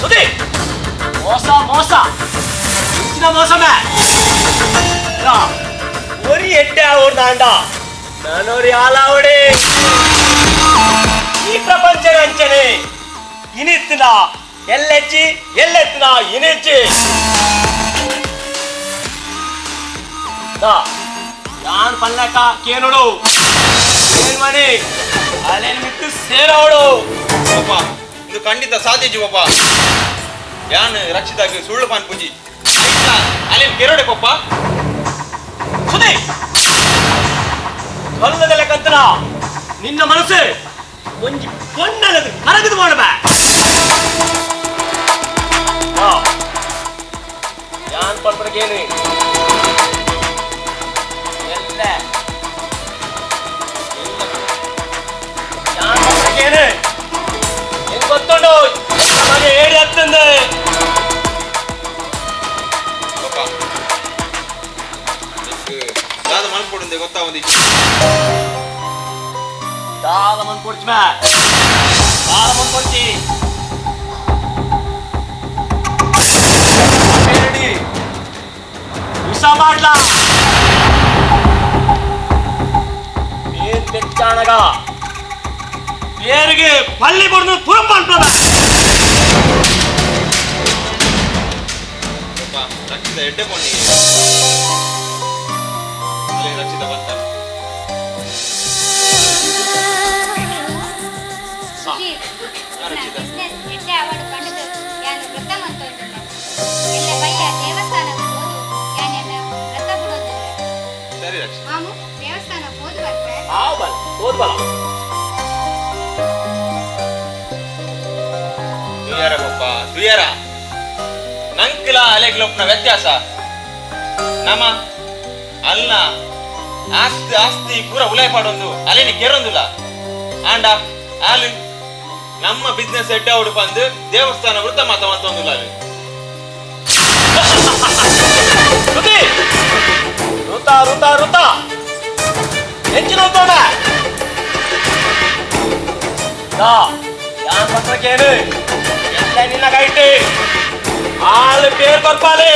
Speaker 13: ಸುದೀಪ್ ಮೋಸ ಮೋಸ ಇಂಚಿನ ಮೋಸಮೇ ஒரு ಎಡ್ಡೆ ಆವಡ್ದಾಂಡ ನಾನೊರಿ ಆಲಾವಡೆ ಈ ಪ್ರಪಂಚ ರಂಚನೆ ಇನಿತ್ತಿನ ಎಲ್ಲೆಚ್ಚಿ ಎಲ್ಲೆತ್ತಿನ ಇನಿಚ್ಚಿ ಯಾನ್ ಪಲ್ಲಕ ಕೇನುಡು ಏನ್ ಮಣಿ ಅಲೆನ್ ಮಿತ್ತು ಸೇರೋಡು
Speaker 12: ಪಾಪ ಇದು ಖಂಡಿತ ಸಾಧ್ಯಜಿ ಪಾಪ ಯಾನ್ ರಕ್ಷಿತಾಗ್ ಸುಳ್ಳು ಪಾನ್ ಪೂಜಿ ಅಲ್ಲೇನ್ ಕೆರೋಡೆ ಪಪ್ಪ
Speaker 13: ಸುದೀಪ್ ಕೊಲ್ಲದಲ್ಲ ಕಂತನ ನಿನ್ನ ಮನಸ್ಸು ಒಂಜಿ ಪೊಣ್ಣಲದು ಕರಗದು ಮಾಡಬ ಯಾನ್ ಪಡ್ಪಡಕೇನು ಎಲ್ಲ ಯಾನ್ ಪಡ್ಪಡಕೇನು ಹೆಂಗ್ ಗೊತ್ತುಂಡು ಹಾಗೆ ಏಡಿ ಹತ್ತಂದೆ
Speaker 12: ಪಪ್ಪ ದಾದ ಮಲ್ಪೊಡುಂದೆ ಗೊತ್ತಾವಂದಿ
Speaker 13: ದಾಲ ಮನ್ ಕೊಡ್ಚಿ ಮಾ ದಾಲ ಮನ್ ಕೊಡ್ಚಿ ಬೇಡಿ ವಿಷ ಮಾಡ್ಲಾ ಬೇರ್ ಬೆಚ್ಚಾಣಗ ಬೇರಿಗೆ ಪಲ್ಲಿ ಬಡ್ದು ಪುರಂಪ ಅನ್ಪ್ಲದ
Speaker 12: ರಕ್ಷಿತ ಎಡ್ಡೆ ಪೊಣ್ಣಿಗೆ ಅಲ್ಲಿ ರಕ್ಷಿತ ಬರ್ತಾರೆ.
Speaker 6: ಸುಧೀರ್, ಬಿಸ್ನೆಸ್ ಎಡ್ಡೆ ಅವಾರ್ಡ್ ಪಂಡದು ಯಾನು ವ್ರತ ಮಂತೊಂದಿಲ್ಲ. ಎಲ್ಲ ಬಯ್ಯ ದೇವಸ್ಥಾನಕ್ಕೆ ಹೋದು ಯಾನೆಲ್ಲ ವ್ರತ ಬಿಡೋದಿಲ್ಲ.
Speaker 12: ಸರಿ ರಕ್ಷಿತ.
Speaker 6: ಮಾಮು ದೇವಸ್ಥಾನಕ್ಕೆ ಹೋದು ಬರ್ತೆ.
Speaker 13: ಆವ್ ಬಲ ಹೋದ್ ಬಲ.
Speaker 12: ತುಯ್ಯಾರ ಪಪ್ಪ ತುಯ್ಯಾರ ನಂಕ್ಲ ಅಲೆಗ್ಲೊಪ್ನ ವ್ಯತ್ಯಾಸ ನಮ ಅಲ್ಲ ಆಸ್ತಿ ಆಸ್ತಿ ಪೂರ ಉಲಾಯ್ ಪಾಡೊಂದು ಅಲೆನಿ ಕೆರೊಂದುಲ ಆಂಡ ಆಲು ನಮ್ಮ ಬಿಸ್ನೆಸ್ ಎಡ್ಡ ಉಡುಪಂದು ದೇವಸ್ಥಾನ ವೃತ್ತ ಮಾತ ಮಂತೊಂದುಲ ಅಲ್ಲಿ.
Speaker 13: ರುತಿ ರುತ ರುತ ರುತ ಹೆಚ್ಚಿನ ಹೋಗ್ತೋಣ ದಾ ಯಾನ್ ಪತ್ರಕೇನು ಎಲ್ಲ ನಿನ್ನ ಕೈಟಿ ಆಳು ಪೇರ್ ಕೊರ್ಪಾಲಿ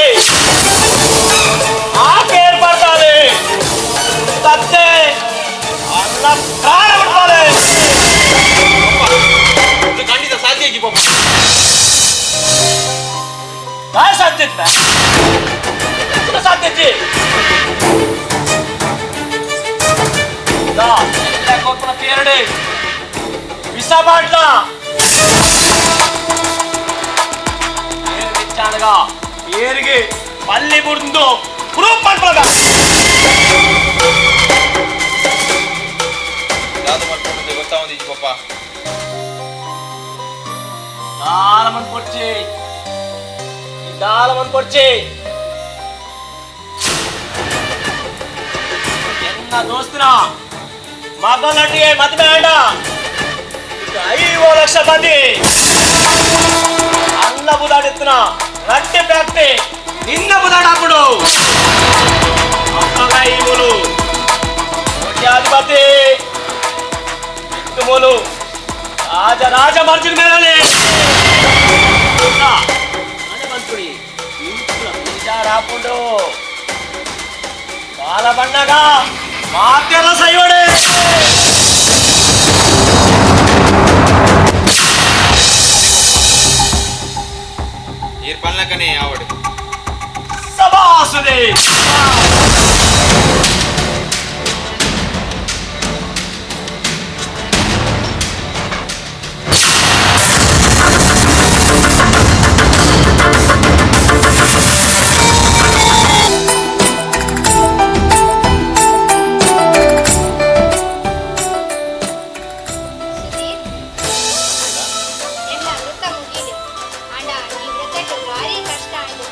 Speaker 13: ಆ ಪೇರ್ ಬರ್ತಾಲೆ ತತ್ತೆ ಅಲ್ಲ ಪ್ರಾಣ ಬಿಡ್ಪಾಲೆ.
Speaker 12: ಇದು ಖಂಡಿತ ಸಾಧ್ಯ ಇಜ್ಜಿ ಪಪ್ಪ.
Speaker 13: ದಾಯ ಸಾಧ್ಯ ಇತ್ತ ಸಾಧ್ಯ ಇಜ್ಜಿ. ದಾ ಎಲ್ಲ ಕೊರ್ಪನ ಪೇರಡೆ ವಿಷ ಮಾಡ್ಲಾ పేరుಗೆ పల్లి బుర్ದು ಪ್ರೂಫ್ ಮಾಡ್ಕೊಳ್ಳ.
Speaker 12: ದಾದ ಮಾಡ್ಕೊಂಡು ಗೊತ್ತಾವಂದು ಇಜ್ಜಿ ಪಪ್ಪ.
Speaker 13: ದಾಲ ಮಂದ್ ಕೊಡ್ಚಿ ದಾಲ ಮಂದ್ ಕೊಡ್ಚಿ ಎನ್ನ ದೋಸ್ತನ ಮಗನಟ್ಟಿಗೆ ಮದುವೆ ಆಂಡ 5 ಲಕ್ಷ ಮಂದಿ ಅಲ್ಲ ಬುದಾಡೆತ್ತನ ರಟ್ಟೆ ಫ್ಯಾಕ್ಟ್ರಿ ನಿನ್ನ ಬುದಾಡಾಪುಡು ಅಪ್ಪಗ ಈ ಮೂಲು ಕೋಟ್ಯಾಧಿಪತಿ ಇಟ್ಟು ಮೂಲು ರಾಜ ರಾಜ ಮರ್ಜಿನ ಮೇಲೆ ಮನೆ ಬಂದ್ಕೊಡಿ ವಿಚಾರ ಹಾಕೊಂಡು ಬಾಲ ಬಣ್ಣಗ ಮಾತೆಲ್ಲ ಸೈಯೋಡೆ.
Speaker 12: ಈರ್ ಪಲ್ನಕನೇ ಆವಡು.
Speaker 13: ಸಭಾಸುದೆ.
Speaker 6: ಸುಧೀರ್, ಎಲ್ಲ ವೃತ್ತ ಮುಗೀದು. ಆಂಡ ಈ ವ್ರತಕ್ಕೆ ಭಾರಿ ಕಷ್ಟ ಆಯ್ತು.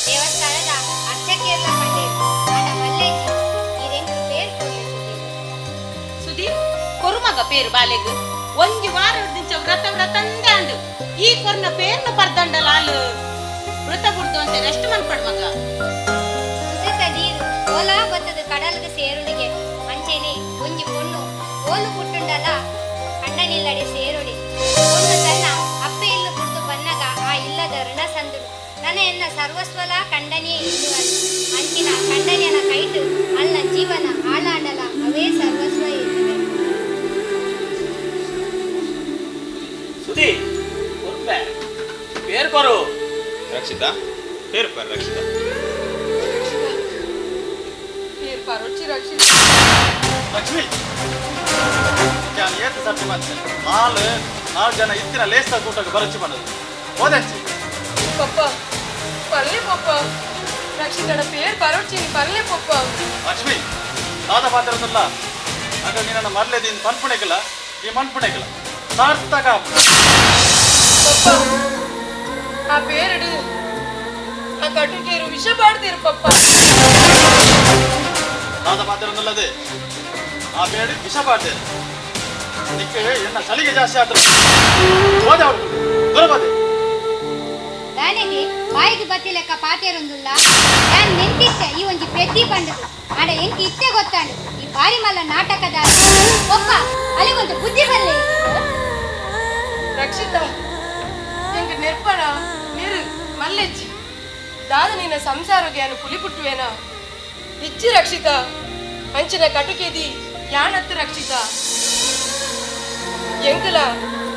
Speaker 6: ದೇವಸ್ಥಾನದ ಅರ್ಚಕಿಯೆಲ್ಲ ಪಂಡೇರು ಆಂಡ ಮಲ್ಲೇಜಿ ಇದೆಂಕ್ ಪೇರ್ ಕೊಡ್ಲಿ ಸುಧೀರ್.
Speaker 7: ಸುಧೀರ್ ಕೊರುಮಗ ಪೇರು ಬಾಲೆಗ್ ಒಂಜಿ ವಾರ ದಿಂಚ ವ್ರತ ವ್ರತಂದೆ ಅಂಡು ಈ ಕೊರ್ನ ಪೇರ್ನ ಪರ್ದಂಡ ಲಾಲು ವ್ರತ ಬುಡ್ದು ಅಂತ ರೆಸ್ಟ್ ಮನ್ಪಡ್ ಮಗ.
Speaker 6: ಸುಧೀತ ನೀರು ಓಲಾ ಬತ್ತದ ಕಡಲ್ಗೆ ಸೇರುಣಿಗೆ ಅಂಚೆನೆ ಒಂಜಿ ಪೊಣ್ಣು ಓಲು ಪುಟ್ಟುಂಡಲ ಅಣ್ಣನಿಲ್ಲಡೆ ಸೇರುಡಿ. ಪೊಣ್ಣು ತನ್ನ ಅಪ್ಪೆ ಇಲ್ಲು ಪುಟ್ಟು ಬನ್ನಗ ಆ ಇಲ್ಲದ ಋಣ ಸಂದುಡು ನನ ಎನ್ನ ಸರ್ವಸ್ವಲ ಕಂಡನಿಯೇ ಇಲ್ಲುವನು ಅಂಚಿನ ಕಂಡನಿಯನ ಕೈಟು ಅಲ್ಲ ಜೀವನ ಆಳಾಂಡಲ ಅವೇ ಸರ್ವಸ್ವ ಎನ್ನುವೆ.
Speaker 13: ಸುಧಿ ಕೊರ್ಪೆ ಪೇರ್ ಕೊರು.
Speaker 12: ರಕ್ಷಿತಾ ಪೇರು ಪರ್ ರಕ್ಷಿತಾ.
Speaker 10: ಪೇರ್ ಪರೊಚ್ಚಿ ರಕ್ಷಿತ.
Speaker 5: ಲಕ್ಷ್ಮಿ ನಾನು ಏತ್ ಸರ್ತಿ ಮತ್ತೆ ನಾಲ್ ನಾಲ್ಕು ಜನ ಇತ್ತಿನ ಲೇಸ್ತ ಕೂಟಕ್ಕೆ ಬರಚ್ಚಿ ಬಂದದ್ದು ಹೋದಂಚಿ.
Speaker 10: ಪಪ್ಪ ಪರ್ಲೆ ಪಪ್ಪ ರಕ್ಷಿತನ ಪೇರ್ ಪರೊಚ್ಚಿನಿ ಪರ್ಲೆ ಪಪ್ಪ.
Speaker 5: ಲಕ್ಷ್ಮಿ ದಾದ ಪಾತ್ರದಲ್ಲ ಆಗ ನೀನನ್ನ ಮರ್ಲೇದಿನ್ ಪನ್ಪುಣೆಗಿಲ್ಲ ಈ ಮನ್ಪುಣೆಗಿಲ್ಲ ಸಾರ್ಥಕ.
Speaker 10: ಪಪ್ಪ ಆ ಪೇರಡು ಆ ಕಟುಕೇರು ವಿಷ ಪಾಡ್ತೀರು ಪಪ್ಪ.
Speaker 5: ದಾದ ಪಾತ್ರದಲ್ಲದೆ ಆ ಬೇಡ ವಿಷ ಪಾಡ್ತೇನೆ ನಿಕ್ಕೆ ಎನ್ನ ಸಲಿಗೆ ಜಾಸ್ತಿ ಆದ್ರೆ ಹೋದೆ ಅವಳು ದೂರ.
Speaker 6: ದಾನೆಗೆ ಬಾಯಿಗೆ ಬತ್ತಿ ಲೆಕ್ಕ ಪಾತೇರೊಂದುಲ್ಲ ಯಾನ್ ನೆಂತಿತ್ತೆ ಈ ಒಂಜಿ ಪೆದ್ದಿ ಪಂಡದು ಆಡ ಎಂಕ್ ಇತ್ತೆ ಗೊತ್ತಾಂಡು ಈ ಬಾರಿ ಮಲ್ಲ ನಾಟಕದ ಒಪ್ಪ ಅಲ್ಲಿಗೊಂದು ಬುದ್ಧಿ ಬಲ್ಲೆ.
Speaker 10: ರಕ್ಷಿತಾ ಎಂಕ್ ನೆರ್ಪಣ ನೀರು ಮಲ್ಲೆಜ್ಜಿ ದಾದ ನಿನ್ನ ಸಂಸಾರಗೆ ಅನು ಪುಲಿ ಪುಟ್ಟುವೇನ ಇಚ್ಚಿ ರಕ್ಷಿತಾ ಅಂಚಿನ ಕಟುಕೆದಿ ಯಾನತ್ತು ರಕ್ಷಿತಾ ಎಂಕಲ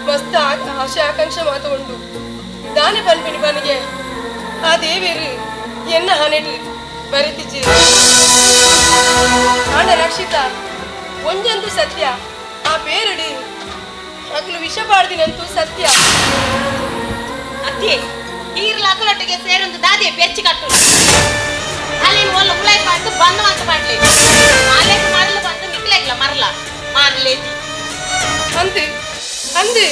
Speaker 10: ಮಸ್ತ ಆಶೆ ಆಕಾಂಕ್ಷೆ ಮಾತು ಉಂಡು ದಾನೆ ಪನ್ಪಿನಿ ಬನಿಗೆ ಆ ದೇವೇರು ಎನ್ನ ಹನೆಟು ಬರೆತಿಚ್ಚಿ ಆಂಡ ರಕ್ಷಿತಾ ಒಂಜಂತೂ ಸತ್ಯ ಆ ಪೇರಡಿ ಅಕಲು ವಿಷ ಪಾಡ್ದಿನಂತೂ ಸತ್ಯ.
Speaker 7: ಅತ್ತಿ ಈರ್ಲ ಅಕಲೊಟ್ಟಿಗೆ ಸೇರೊಂದು ದಾದಿ ಪೆರ್ಚಿ ಕಟ್ಟು ಅಲ್ಲಿ ಒಲ್ಲ ಉಳೈ ಬಂದು ಬಂದು ಅಂತ ಮಾಡ್ಲಿ ಮಾಲೇಕ್ ಮರಲು ಬಂದು ನಿಕ್ಲೇಗ್ಲ ಮರಲ ಮಾರ್ಲೇತಿ
Speaker 10: ಅಂದು ಅಂದು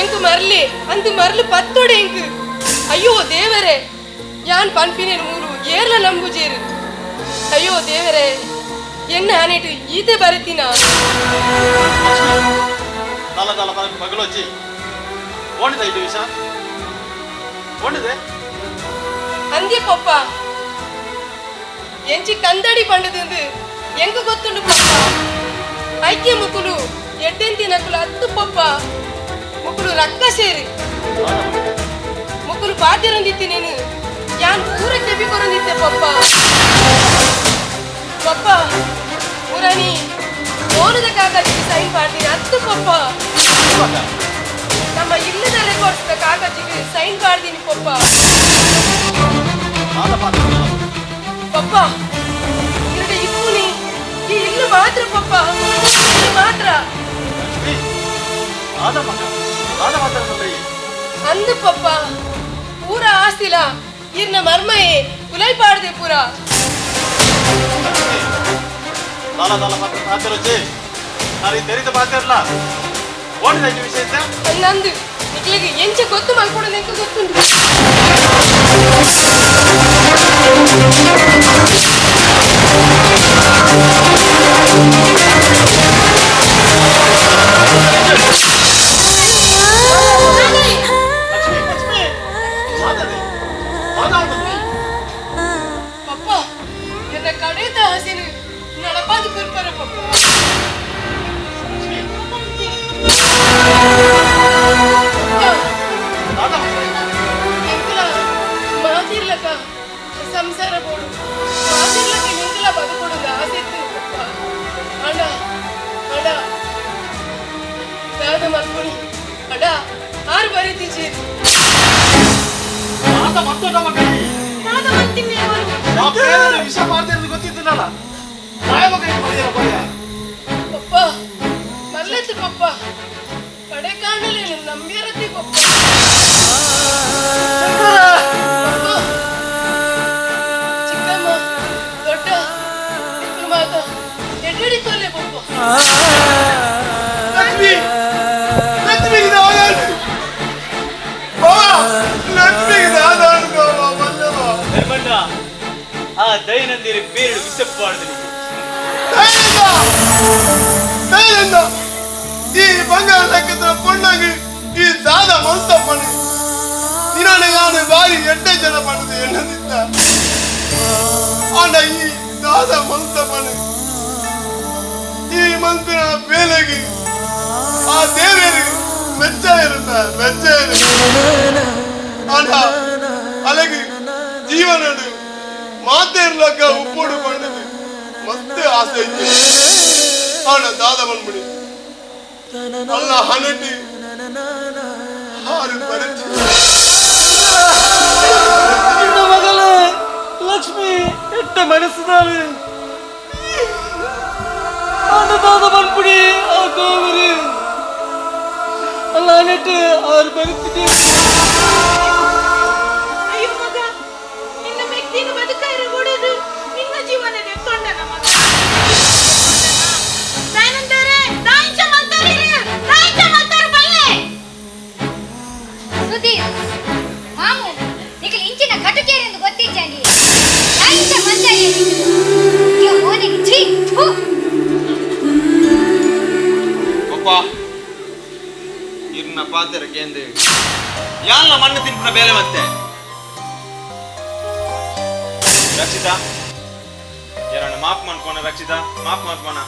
Speaker 10: ಎಂಕು ಮರಲಿ ಅಂದು ಮರಲು ಪತ್ತೋಡೆ ಎಂಕು ಅಯ್ಯೋ ದೇವರೇ ಯಾನ್ ಪನ್ಪಿನೇನು ಮೂರು ಏರ್ಲ ನಂಬುಜೇರು ಅಯ್ಯೋ ದೇವರೇ ಎನ್ನ ಹನೆಟು ಈತೆ ಬರತೀನ
Speaker 5: ದಾಲ ದಾಲ ಪಗಲೊಜ್ಜಿ ಓಣಿದ ಇದು ವಿಷ ಓಣಿದೆ
Speaker 10: ಅಂದೆ ಪಪ್ಪ ಎಂಚಿ ಕಂದಡಿ ಪಂಡದಂದು ಎಂಕು ಗೊತ್ತುಂಡು ಪಪ್ಪ ಐಕ್ಯ ಮುಕುಲು ಎಡ್ಡೆಂತಿ ನಕುಲು ಅತ್ತು ಪಪ್ಪ ಮುಕುಲು ರಕ್ಕ ಸೇರಿ ಮುಕುಲು ಪಾತಿರಂದಿತ್ತಿ ನೀನು ಯಾನ್ ಪೂರ ಕೆಬಿ ಕೊರಂದಿತ್ತೆ ಪಪ್ಪ ಪಪ್ಪ ಪೂರಾಣಿ ಓನದ ಕಾಕಾಜಿಗೆ ಸೈನ್ ಪಾಡ್ತೀನಿ ಅತ್ತು ಪಪ್ಪ ನಮ್ಮ ಇಲ್ಲದ ರೆಕಾರ್ಡ್ಸ್ ಕಾಕಾಜಿಗೆ ಸೈನ್ ಪಾಡ್ತೀನಿ ಪಪ್ಪ ಪಪ್ಪ ಇಲ್ಲದೆ ಇಪ್ಪುನಿ ಈ ಇಲ್ಲು ಮಾತ್ರ ಪಪ್ಪ ಮಾತ್ರ ಅಂದು ಪಪ್ಪ ಪೂರ ಆಸ್ತಿಲ ಇರ್ನ ಮರ್ಮಯೇ ಕುಲೈ ಪಾಡ್ದೆ ಪೂರ
Speaker 5: ದಾಲ ದಾಲ ಪಾತಿರೊಜ್ಜಿ ನಾನು ತೆರಿದ ಪಾತಿರಲ್ಲ ಓಣಿದ ಇದು ವಿಷಯ
Speaker 10: ನಂದು ನಿಕ್ಲಿಗೆ ಎಂಚ ಗೊತ್ತು ಮಲ್ಕೊಡೋದು ಎಂಕ ಗೊತ್ತುಂಟು. ಪಪ್ಪ ಎನ್ನ ಕಡೇತ ಹಸಿನು ನಡಪಾದು ಕುರ್ಪರ ಪಪ್ಪ. ಮಾತಿರ್ಲಕ ಸಂಸಾರ ಬೋಡು ಮಾತಿರ್ಲಕ ಎಂಕಲ ಬದುಕೊಡು ಆಸೆ ಇತ್ತು ಪಪ್ಪ. ಅಣ್ಣ ಅಣ್ಣ ದಾದ ಮಲ್ಪುಣಿ ಅಡ ಆರು ಬರೀತಿಚಿ
Speaker 5: ವಿಷ ಮಾಡ್ತಿರೋದು ಗೊತ್ತಿದ್ದಿಲ್ಲಲ್ಲ
Speaker 10: ಪಪ್ಪ ಮಲ್ಲೆತ್ತು ಪಪ್ಪ ಕಡೆ ಕಾಣಲೇನು ನಂಬಿರತಿ ಪಪ್ಪ. ಚಿಕ್ಕಮ್ಮ ದೊಡ್ಡ ಮಾತ ಎಡ್ಡೆಡಿ ತೋಲೆ ಪಪ್ಪ.
Speaker 9: ಲಕ್ಷ್ಮಿ ಲಕ್ಷ್ಮಿ
Speaker 11: ಧರ್ಮಣ್ಣ ಆ ದೈನಂದಿನ ಬೇರೆ ವಿಷಪ್ಪಾಡ್ದು
Speaker 9: ಈ ಬಂಗಾರ ಲೆಕ್ಕದ ಪೊಣ್ಣಗೆ ಈ ದಾದ ಮಲ್ತ ಪಣ್ಣು ನಿನ್ನ ನಾನು ಬಾರಿ ಎಡ್ಡೆ ಜನ ಪಣ್ಣದು ಎಣ್ಣದಿದ್ದ ಆಂಡ ಈ ದಾದ ಮಲ್ತ ಪಣ್ಣು ಈ ಮಂತಿನ ಬೇಲೆಗೆ ಆ ದೇವರಿಗೆ ಮೆಚ್ಚ ಇರುತ್ತ ಮೆಚ್ಚ ಇರುತ್ತೆ ಆಂಡ ಅಲಗಿ ಜೀವನಡು ಮಾತೆ ಇರ್ಲಕ್ಕ ಉಪ್ಪೋಡು ಪಣ್ಣದು ಮತ್ತೆ ಆಸೆ ಇತ್ತು ಆಂಡ ದಾದ ಬಂದ್ಬಿಡಿ ಅಲ್ಲ ಹನಟಿ ಹಾರು ಬರತಿ
Speaker 8: ಮಗಳು ಲಕ್ಷ್ಮಿ ಎಟ್ಟ ಮನಸ್ಸುದಾಳು ಆಂಡ ದಾದ ಬಂದ್ಬಿಡಿ ಆ ದೇವರು ಅಲ್ಲ ಹನಟಿ ಆರು ಬರುತ್ತಿದೆ.
Speaker 7: ಅಯ್ಯೋ ಮಗ ನಿನ್ನ ಮೆಕ್ತಿನ ಬದುಕಾಯಿರ ಓಡೋದು ನಿನ್ನ ಜೀವನದ ತೊಂಡನ ಮಗ. ತಾನಂತಾರೆ ತಾಂಚ ಮಲ್ತಾರೆ ತಾಂಚ ಮಲ್ತಾರೆ ಬಲ್ಲೆ.
Speaker 6: ಸುಧೀರ್ ಮಾಮು ನಿಖಿಲ್ ಇಂಚಿನ ಕಟುಕೇರೆಂದು ಗೊತ್ತಿಜ್ಜಾಂಡಿ ತಾಂಚ ಮಲ್ತಾರೆ ಮೋನಿಗೆ ಛೀ ಥು.
Speaker 12: ಪಪ್ಪ ಇರ್ನ ಪಾತ್ರ ಕೇಂದ್ರ ಯಾಲ್ಲ ಮಣ್ಣು ತಿನ್ಪುನ ಬೇಲೆ ಮತ್ತೆ ರಕ್ಷಿತಾ ಏನಣ್ಣ ಮಾಫ್ ಮಾಡ್ಕೋಣ ರಕ್ಷಿತಾ, ಮಾಫ್ ಮಾಡ್ಕೋಣ.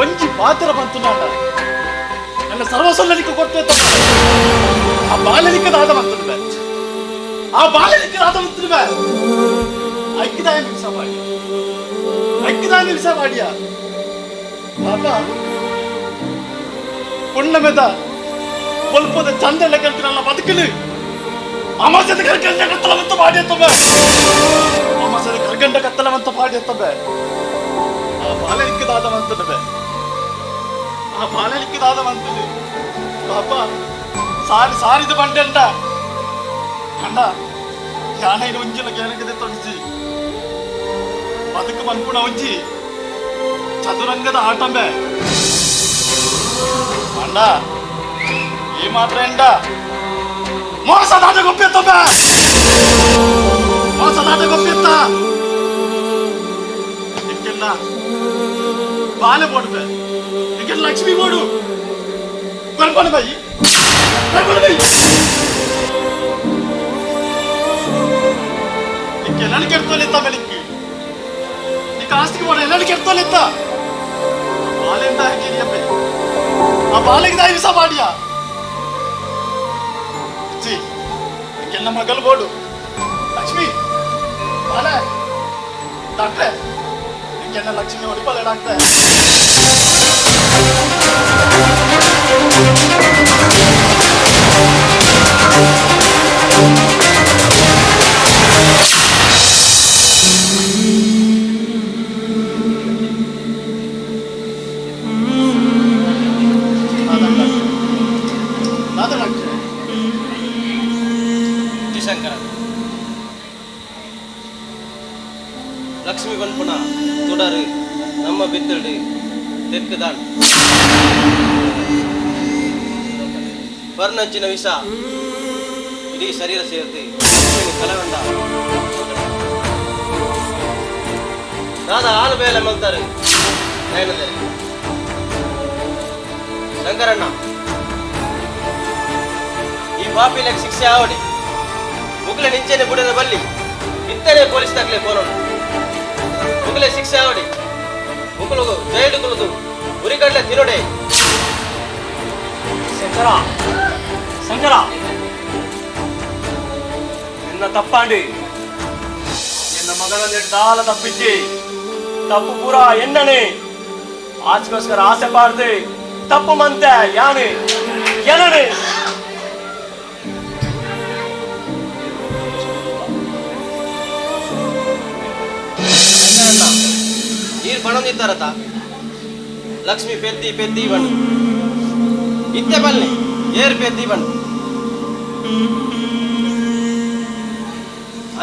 Speaker 5: ಒಂಜಿ ಪಾತ್ರ ಬಂತು ನಾಡ ನನ್ನ ಸರ್ವಸ್ವಲ್ಲನಿಕ ಕೊಡ್ತೇತ ಆ ಬಾಲನಿಕ ದಾದ ಬಂತು, ಆ ಬಾಲನಿಕ ದಾದ ಬಂತು. ಐಕ್ಯದಾಯ ನಿಮಿಷ ಮಾಡಿ, ಐಕ್ಯದಾಯ ನಿಮಿಷ ಮಾಡಿಯ ಪಾಪ ಪುಣ್ಣಮೆದ ಕೊಲ್ಪದ ಚಂದೆಲ್ಲ ಕಲ್ತಿರಲ್ಲ ಬದುಕಲಿ. ಅಮಾಸದ ಕರ್ಗಂಡ ಕತ್ತಲವಂತ ಮಾಡಿ ತಮ್ಮ, ಅಮಾಸದ ಕರ್ಗಂಡ ಕತ್ತಲವಂತ ಮಾಡಿ ತಮ್ಮ. ಆ ಬಾಲನಿಕ್ಕದಾದ ಮಂತನವೆ, ಆ ಬಾಲನಿಕ್ಕದಾದ ಮಂತನು ಪಾಪ ಸಾರಿ ಸಾರಿದ ಬಂಡೆಂಡ ಅಣ್ಣ ಯಾನೆ ಒಂಜಿಲ ಕೇಳಕದೆ ತೊಡಿಸಿ ಬದುಕು ಮನ್ಪುಣ ಒಂಜಿ ಚದುರಂಗದ ಆಟಂಬೆ ಅಣ್ಣ. ಈ ಮಾತ್ರ ಎಂಡ ಮೋಸದಾಟ ಗೊಪ್ಪಿತ್ತಂಬ, ಮೋಸದಾಟ ಗೊಪ್ಪಿತ್ತ. ಇದಕ್ಕೆಲ್ಲ ಬಾಲೆ ಬೋಡ್ಬೆ, ಇದಕ್ಕೆಲ್ಲ ಲಕ್ಷ್ಮಿ ಬೋಡು ಬರ್ಬಾಣ ಬಾಯಿ, ಬರ್ಬಾಣ ಬಾಯಿ. ಇದಕ್ಕೆಲ್ಲ ಕೆಡ್ತೋಲಿತ್ತ ಬೆಳಿಗ್ಗೆ ನಿಕ್ಕ ಆಸ್ತಿಗೆ ಬೋಡ ಎಲ್ಲ ಕೆಡ್ತೋಲಿತ್ತ. ಬಾಲೆಂದ ಹಾಕಿದೆಯಪ್ಪ, ಆ ಬಾಲೆಗೆ ದಾಯಿ ವಿಸ ಮಾಡಿಯಾ ಇದಕ್ಕೆಲ್ಲ ಮಗಲ್ ಬೋಡು ಲಕ್ಷ್ಮಿ ಬಾಲೆ ಡಾಕ್ಟ್ರೆ, ಇದಕ್ಕೆಲ್ಲ ಲಕ್ಷ್ಮಿ ಹೊಡಿಪಾಲೆ ಡಾಕ್ಟ್ರೆ.
Speaker 1: ಶಂಕರ ಲಕ್ಷ್ಮಿ ಬನ್ಪುಣ ತುಡರು ನಮ್ಮ ಬಿತ್ತಡು ತೆಕ್ಕುದಾಣ್ ವರ್ಣಂಚಿನ ವಿಷ ಇಡೀ ಶರೀರ ಸೇರ್ತಿ ಕಲವಂಡ ದಾದ ಆಲು ಬೇಲೆ ಮಲ್ತಾರೆ ಶಂಕರಣ್ಣ. ಈ ಪಾಪಿಲೆಗ್ ಶಿಕ್ಷೆ ಆವಡಿ ಮುಗುಲೆ ನಿಂಚೆನೆ ಬುಡದ ಬಲ್ಲಿ ಇತ್ತನೇ ಪೊಲೀಸ್ ತಗಲೆ ಫೋನ್ ಮುಗುಲೆ ಶಿಕ್ಷೆ ಆವಡಿ ಮುಗುಲು ಜೈಲು ಕುಲದು ಉರಿಗಡ್ಲೆ ತಿರುಡೆ.
Speaker 13: ಶಂಕರ, ಶಂಕರ, ನಿನ್ನ ತಪ್ಪಾಂಡಿ ನಿನ್ನ ಮಗನ ದಾಲ ತಪ್ಪಿಜ್ಜಿ ತಪ್ಪು ಪೂರ ಎನ್ನನೆ ಆಚೆಗೋಸ್ಕರ ಆಸೆ ಪಾಡ್ದೆ ತಪ್ಪು ಮಂತೆ ಯಾನೆ ಏನನೆ.
Speaker 1: ನೀರು ಬಣಂದಿತ್ತಾರತ ಲಕ್ಷ್ಮಿ ಪೆದ್ದಿ ಪೆದ್ದಿ ಬಣ್ಣು ಇತ್ತೆ ಬಲ್ಲೆ ಏರ್ ಪೆದ್ದಿ ಬಣ್ಣು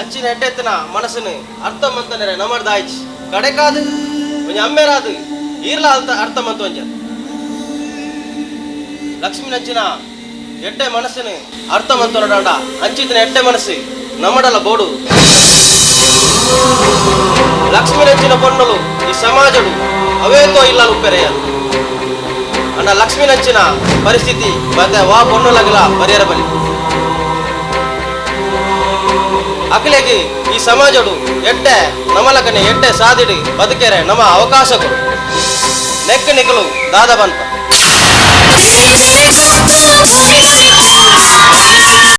Speaker 1: ಅಂಚಿನ ಎಡ್ಡೆತ್ತನ ಮನಸ್ಸನ್ನು ಅರ್ಥ ಮಂತನರೆ ನಮರ್ದ ಆಯ್ಚಿ ಕಡೆಕಾದು ಒಂಜಿ ಅಮ್ಮೇರಾದು ಈರ್ಲ ಅರ್ಥ ಅರ್ಥ ಮಂತ ಒಂಜ ಲಕ್ಷ್ಮಿ ನಂಚಿನ ಎಡ್ಡೆ ಮನಸ್ಸನ್ನು ಅರ್ಥ ಮಂತನಡಾಂಡ ಅಂಚಿತನ ಎಡ್ಡೆ ಮನಸ್ಸು ನಮ್ಮಡಲ ಬೋಡು. ಲಕ್ಷ್ಮಿ ನಂಚಿನ ಪೊಣ್ಣಲು ಈ ಸಮಾಜಡು ಅವೇತೋ ಇಲ್ಲ ಉಪ್ಪೆರೆಯ ಅಣ್ಣ. ಲಕ್ಷ್ಮಿ ನಂಚಿನ ಪರಿಸ್ಥಿತಿ ಮತ್ತೆ ವಾ ಪೊಣ್ಣುಲಗಲ ಪರಿಹರ ಬಲಿ ಅಖಿಲೆಗೆ ಈ ಸಮಾಜಡು ಎಡ್ಡೆ ನಮಲಕನೆ ಎಡ್ಡೆ ಸಾದಿಡು ಬದುಕೆರೆ ನಮ್ಮ ಅವಕಾಶಗಳು ನೆಕ್ಕ ನಿಕಲು ದಾದ ಬಂತ.